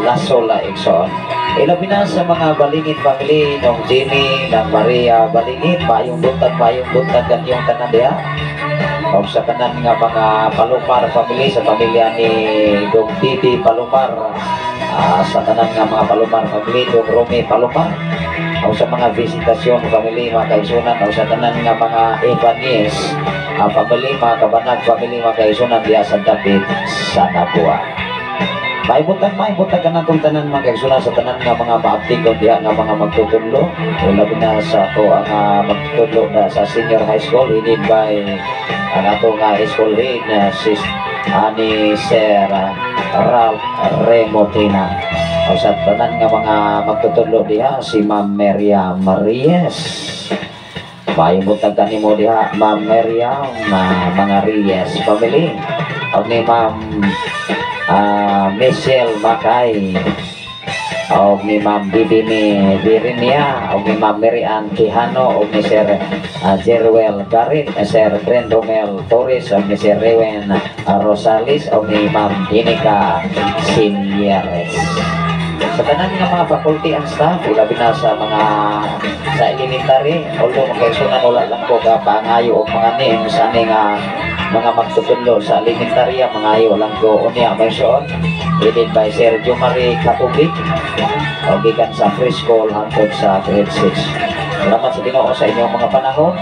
Lasola Igsoon. Ilabi na sa mga Balingit family, nung Jimmy, ng Maria Balingit, maayong buntag kanyong tanan diha. O sa tanan nga mga Palomar family, sa pamilya ni Dong Bibi Palomar, sa tanan nga mga Palomar family, Dong Romy Palomar, o sa mga Visitasyon family, mga kaigsunan, o sa tanan nga mga Evanes family, mga Kabanag family, mga kaigsunan diha sa dapit sa Nabua. Maibutag ka natong tanan mga kaigsunan sa tanan nga mga maaptikon diha nga mga magtutudlo, o labi na sa ato ang magtutudlo na sa senior high school, headed by ang ato nga school head na si ani Sir Ralph Remotina. O sa tanan nga mga magtutudlo diha si Ma'am Miriam Reyes. Maayong buntag kanimo diha Ma'am Miriam na mga Reyes family. O ni Ma'am Michelle Makay, o ni Ma'am Bibi ni Virinia, o ni Ma'am Mary Ann Quijano, o ni Sir Jeruel Garit, Sir Brent Romel Torres, o ni Sir Rewen Rosales, o ni Ma'am Dinica Sinieres. Sa tanan nga mga faculty and staff, ilabi na sa mga sa elementary, although magkaisunan wala lang ko kapangayo og mga names ani nga mga magtutudlo sa elementary, mangayo lang ko unya may suot, headed by Sir Jomari Katubig, o gikan sa preschool hangtod sa grade 6. Salamat sa Ginoo sa inyong mga panahon,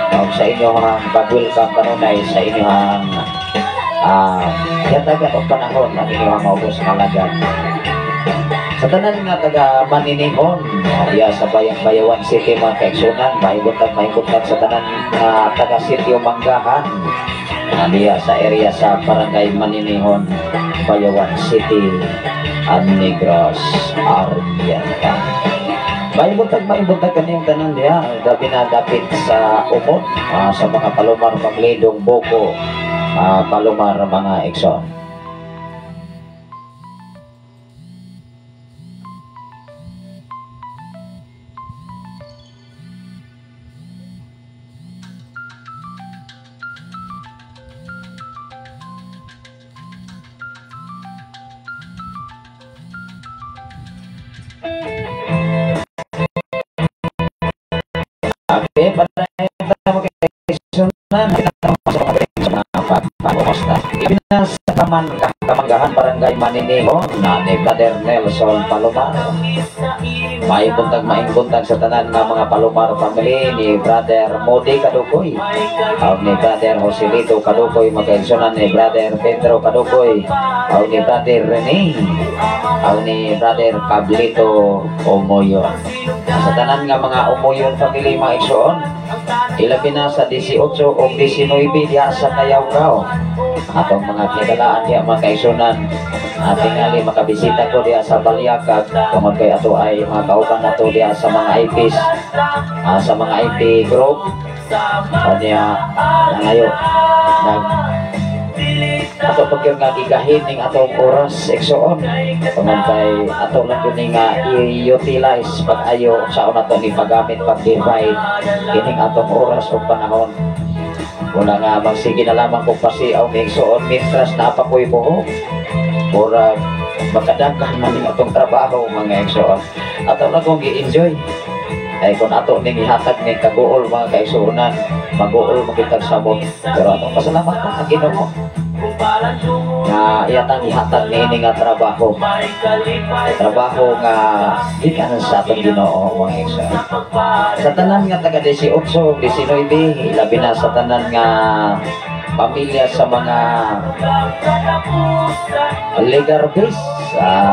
o sa inyong pag-welcome kanunay sa inyong yatagan og panahon ang inyong maubos nga alagad. Sa tanan nga taga Maninihon, diya sa Bayang Bayawan City mga kaigsunan, maibutag sa tanan nga taga Sitio Manggahan, diya sa area sa Barangay Maninihon, Bayawan City, Negros Oriental. Maibutag kaniyong tanan diya, gabi na dapit sa umot, sa mga Palomar family, Dong Boko, Palomar mga igsoon. Okay, sa Kamanggahan, Barangay Maninihon na ni Brother Nelson Palomar. Maing buntag sa tanan nga mga Palomar family ni Brother Modi Kadukoy, ni Brother Joselito Kadukoy, magkaigsunan ni Brother Pedro Kadukoy, ni Brother Rene, ni Brother Pablito Omoyon. Sa tanan nga mga Omoyon family mga igsoon, ilabi na sa 18 o 19 diha sa Kayawkaw. Atong mga kinalaan diha mga kaigsunan, tingali makabisita ko diha sa Baliakag tungod kay ato ay mga kauban nato diha sa mga IPs, sa mga IP group. Kanya nangayo nag ato pag yung nga gigahin ning atong oras igsoon tungod kay ato lang yun nga i-utilize pag-ayo sa ato ni paggamit pag-divide kining atong oras o panahon. Una nga magsige na lamang kung pasiaw ni igsoon mintras na pa ko'y buhok murag makadaghan man ning atong trabaho mga igsoon. Ato lang kong gi-enjoy ay kung ato ning ihatag ning kaguol mga kaigsuonan, maguol makitag samot, pero atong pasalamatan ang Ginoo nga iyatang ihatag niini nga trabaho, trabaho nga gikan sa atong Ginoo mga igsoon. Sa tanan nga taga 18, 19, ilabi na sa tanan nga pamilya sa mga Legarbis,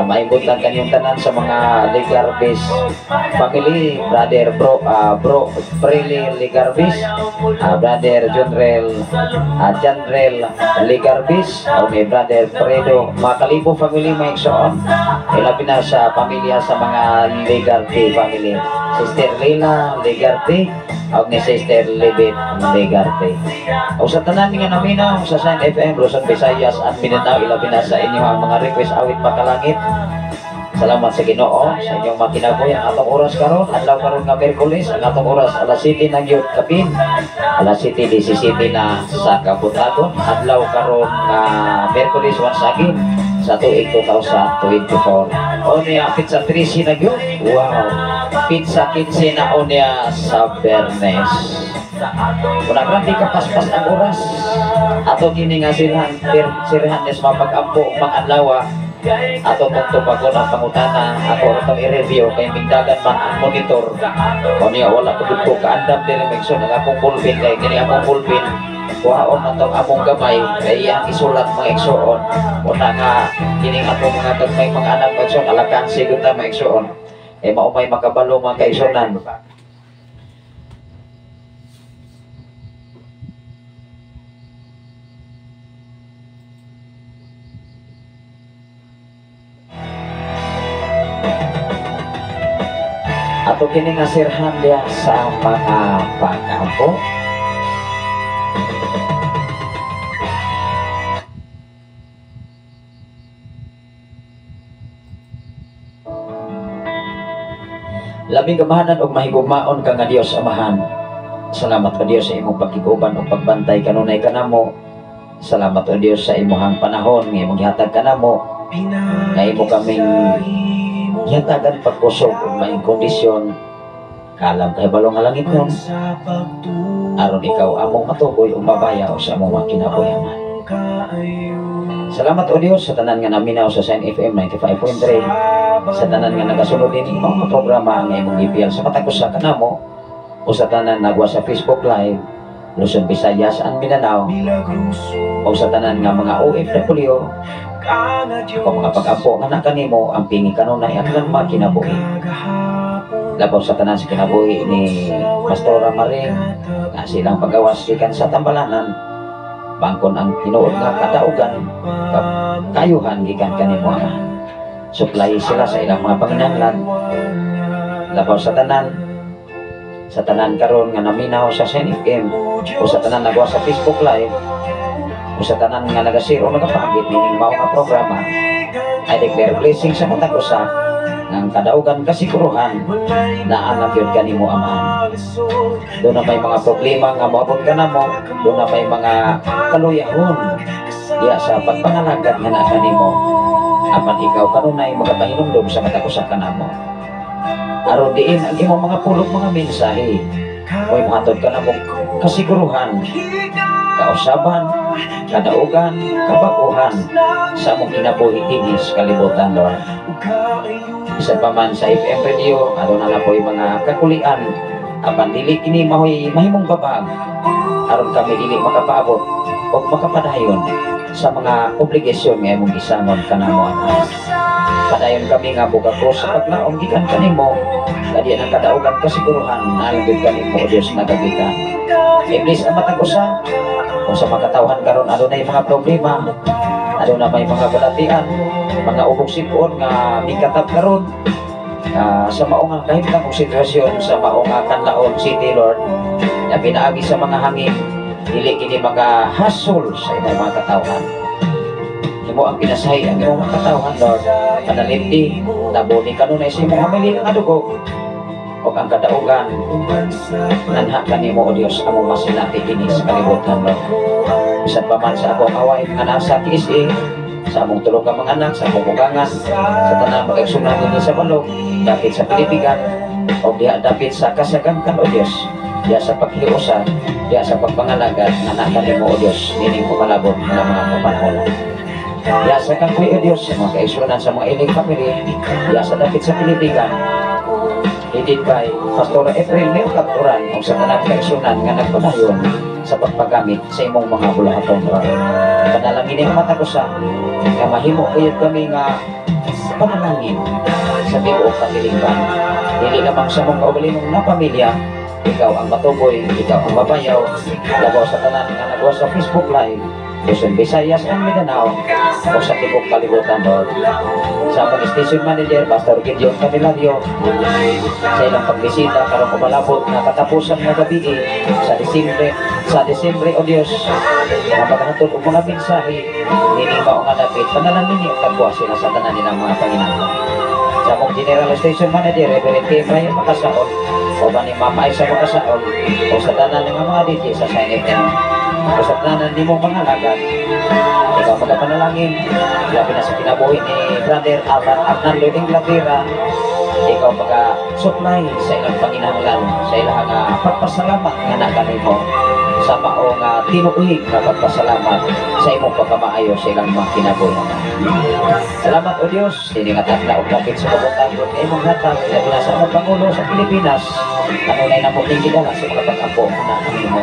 maibutang kanyang tanan sa mga Legarbis family, Brother Bro, Bro Preli Legarbis, Brother Junrel, Janrel Legarbis, o may Brother Fredo Makalibo family mga igsoon, ilabi na sa pamilya sa mga Legarte family, Sister Leila Legarte, o ni Sister Libet Legarte. O sa tanan nga naminaw sa Shine FM, Luzon, Visayas at Mindanao, ilabi na sa inyo ang mga request awit makalangit. Salamat sa Ginoo sa inyong makinabuhi. Ang atong oras karon, adlaw karon nga Miyerkules, ang atong oras alas 7 na gyud kapin, alas 7:17 na sa kabuntagon. Adlaw karon nga Miyerkules once again. sa tuig 2024. O niya pizza 13 na gyud. Wow. Pizza 15 na o niya sa Bernes. Una grabe ka paspas ang oras. Ato kini nga sirhan sirhan is mapag-ampo pang-adlaw. Ato tong tubagon ang pangutana, ako itong i-review kay migdagan man ang monitor. O niya wala ko ko kaandam diri migson ang akong pulpin kay kini akong pulpin kuhaon na tong among gamay kay iyang isulat mga igsoon. Una nga kining atong mga gagmay mga anak mga igsoon alakaan sigud ta mga igsoon. Kay maumay makabalo mga kaigsunan. Ato kini nga sirhan diha sa mga pag-ampo. Labing kamahanan og mahigugmaon ka nga Dios Amahan. Salamat o Dios sa imong pagkiguban ug pagbantay kanunay kanamo. Salamat o Dios sa imong panahon nga imong gihatag kanamo. Nga imo kaming gihatagan pagkusog ug maayong kondisyon. Kaalam kahibalo nga langit nun. Aron ikaw among matuboy ug mabayaw sa among mga kinabuhi. Salamat o Dios sa tanan nga naminaw sa Sign FM 95.3. Sa tanan nga nagasunod din mga programa nga imong gipiyal sa matag usa kanamo o sa tanan nagwa sa Facebook Live Luzon, Visayas and Mindanao o sa tanan nga mga OFW o mga pag-ampo nga nakanimo ang pingi kanunay ang ilang mga kinabuhi. Labaw sa tanan sa kinabuhi ni Pastora Maring nga silang pagawas gikan sa Tambalanan bangkon ang tinuod nga kadaugan kayuhan gikan kanimo Ama. Supply sila sa ilang mga panginahanglan. Labaw sa tanan karon nga naminaw sa Sign FM o sa tanan nagwa sa Facebook Live o sa tanan nga nagasir o nagapabit nining mao nga programa, I declare blessing sa matag usa ng kadaugan kasiguruhan na anak yun kanimo Amahan. Doon na may mga problema nga moabot ka namo, doon na may mga kaluyahon diya sa pagpangalagad nga naa kanimo. Apan ikaw kanunay magapahinumdom sa matag usa kanamo. Aron diin ang imong mga pulong mga mensahe, mo'y mohatod ka namo kasiguruhan, kausaban, kadaugan, kabaguhan sa among kinabuhi dinhi sa kalibutan, Lord. Bisan pa man sa FM radio, aduna na po'y mga kakulian, apan dili kini mahoy mahimong babag aron kami dili makapaabot o makapadayon sa mga obligasyon nga imong gisangon kanamo. Padayon kami nga bugakos sa paglaom gikan kanimo, kadi ang kadaugan kasiguruhan na gyud kanimo o Dios nagagikan. Iblis ang matag usa kung sa makatawhan karon adunay mga problema, aduna may mga balatian, mga ubog sipon nga mikatab karon sa maong kahimtang og sitwasyon sa maong Kanlaon City, Lord, na pinaagi sa mga hangin, dili kini mga hasol sa imong mga katawhan. Imo ang pinasahi ang imong mga katawhan, Lord. Panalimti, taboni kanunay sa imong hamili nga dugo ug ang kadaugan nanha kanimo o Dios among masinati dinhi sa kalibutan, Lord. Bisan pa man sa akong away nga nasa KSA, sa among tulo ka mga anak, sa among bugangan, sa tanang pagkaigsunan dinhi sa balog, dapit sa Pilipigan, o diha dapit sa Kasagangkan o Dios, diha sa paghiusa, diha sa pagpangalagad nga naa kanimo o Dios nining pumalabot nga mga kapanahon. Diha sa kangkoy o Dios sa mga kaigsunan sa mga ilig family, diha sa dapit sa Pilipigan, headed by Pastor April Meo Kapturan o sa tanang kaigsunan nga nagpadayon sa pagpagamit sa imong mga bulahaton. Panalangin ang matag usa nga mahimo kayod kami nga panalangin sa tibuok katilingban. Dili lamang sa mong kaugalingong na pamilya, ikaw ang matuboy, ikaw ang mabayaw, labaw sa tanan nga nagawa sa Facebook Live, Luzon, Visayas and Mindanao, o sa tibuok kalibutan, Lord. Sa among station manager, Pastor Gideon Candelario, sa ilang pagbisita karong umalabot nga katapusan nga gabi sa Disyembre, o Dios, nga paghatod og mga mensahe nining mao nga dapit, panalangin niyo tagwa sila sa tanan nilang mga panginahanglan. Sa among General Station Manager, Reverend T. Brian Makasaon, o ba ni Mama Isa Makasaon, o sa tanan ng mga DJ sa Sign FM. O sa tanan nimo mga alagad. Ikaw magapanalangin, labi na sa kinabuhi ni Brother Alban Arnaldo Inglaterra. Ikaw maga supply sa ilang panginahanglan, sa ilang pagpasalamat nga naganimo sa mao nga tinuig nga pagpasalamat sa imong pagkamaayo sa ilang mga kinabuhi. Salamat, O Dios, dini nga adlaw og dapit sa kabuntagon nga imong hatag, labi na sa among Pangulo sa Pilipinas, kanunay namo ning gidala sa mga pag-ampo na nimo.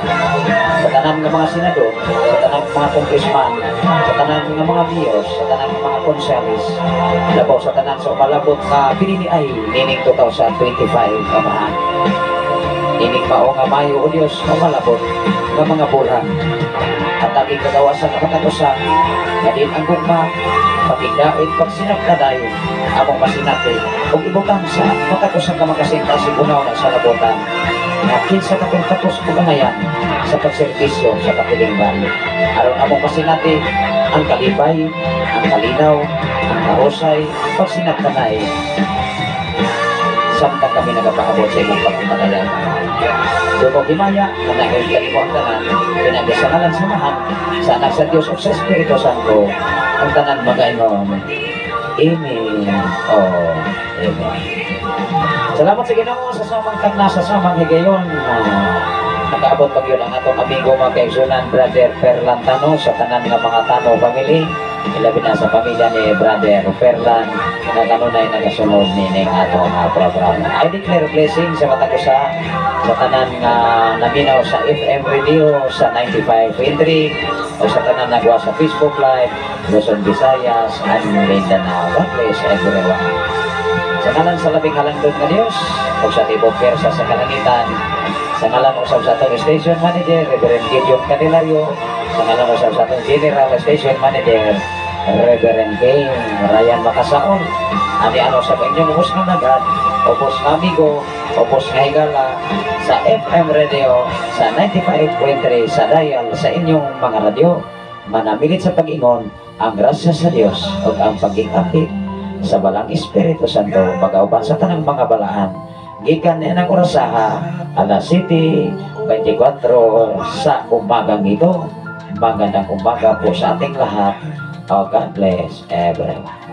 Sa tanan nga mga senador, sa tanan nga mga congressman, sa tanan nga mga mayors, sa tanan nga mga konselis, labaw sa tanan sa umalabot nga pinili ay nining 2025, Amahan. Ining mao nga Mayo, O Dios, umalabot nga mga bulan. At taging kagawasan ang matag usa, nga din ang gugma, pagigdait, pagsinagkaday, among masinati, ug ibutang sa matag usa ka makasing-kasing na sa labutan, nga kinsa katong takos ug angayan sa pagserbisyo sa katilingban. Aron among masinati ang kalipay, ang kalinaw, ang kahusay, pagsinagkanay, samtang kami nagapaabot sa imong pagpapadayan. Dugong himaya, nga naging kanimo ang tanan, pinaagi sa ngalan sa Amahan, sa Anak sa Dios ug sa Espiritu Santo, ang tanan magaingon. Amen. Oh, amen. Salamat sa Ginoo sa samang tagna, sa samang higayon. Nakaabot pag yun ang atong amigo, mga kaigsunan, Brother Ferlan Tano, sa tanan nga mga Tano family. Ilabi na sa pamilya ni Brother Ferlan nga kanunay nagasunod nining atong programa. I declare blessing sa matag usa, sa tanan nga naminaw sa FM radio sa 95.3 o sa tanan nagwa sa Facebook Live, Luzon, Visayas, and Mindanao. God bless everyone. Sa ngalan sa labing halangdon nga Dios o sa tibok persa sa kalangitan, sa ngalan usab sa atong station manager, Reverend Gideon Candelario, sa ngalan usab sa atong general station manager, Reverend King Ryan Makasaon, ani ano sa inyong ubos nga nagad, ubos nga amigo, ubos nga higala sa FM radio sa 95.3 sa dial sa inyong mga radyo. Manamilit sa pag-ingon, ang grasya sa Dios ug ang paging-apit sa Balang Espiritu Santo magauban sa tanang mga balaan gikan ni ang orasaha alas 7:24 sa umagang ito. Magandang umaga po sa ating lahat. Oh, God bless everyone.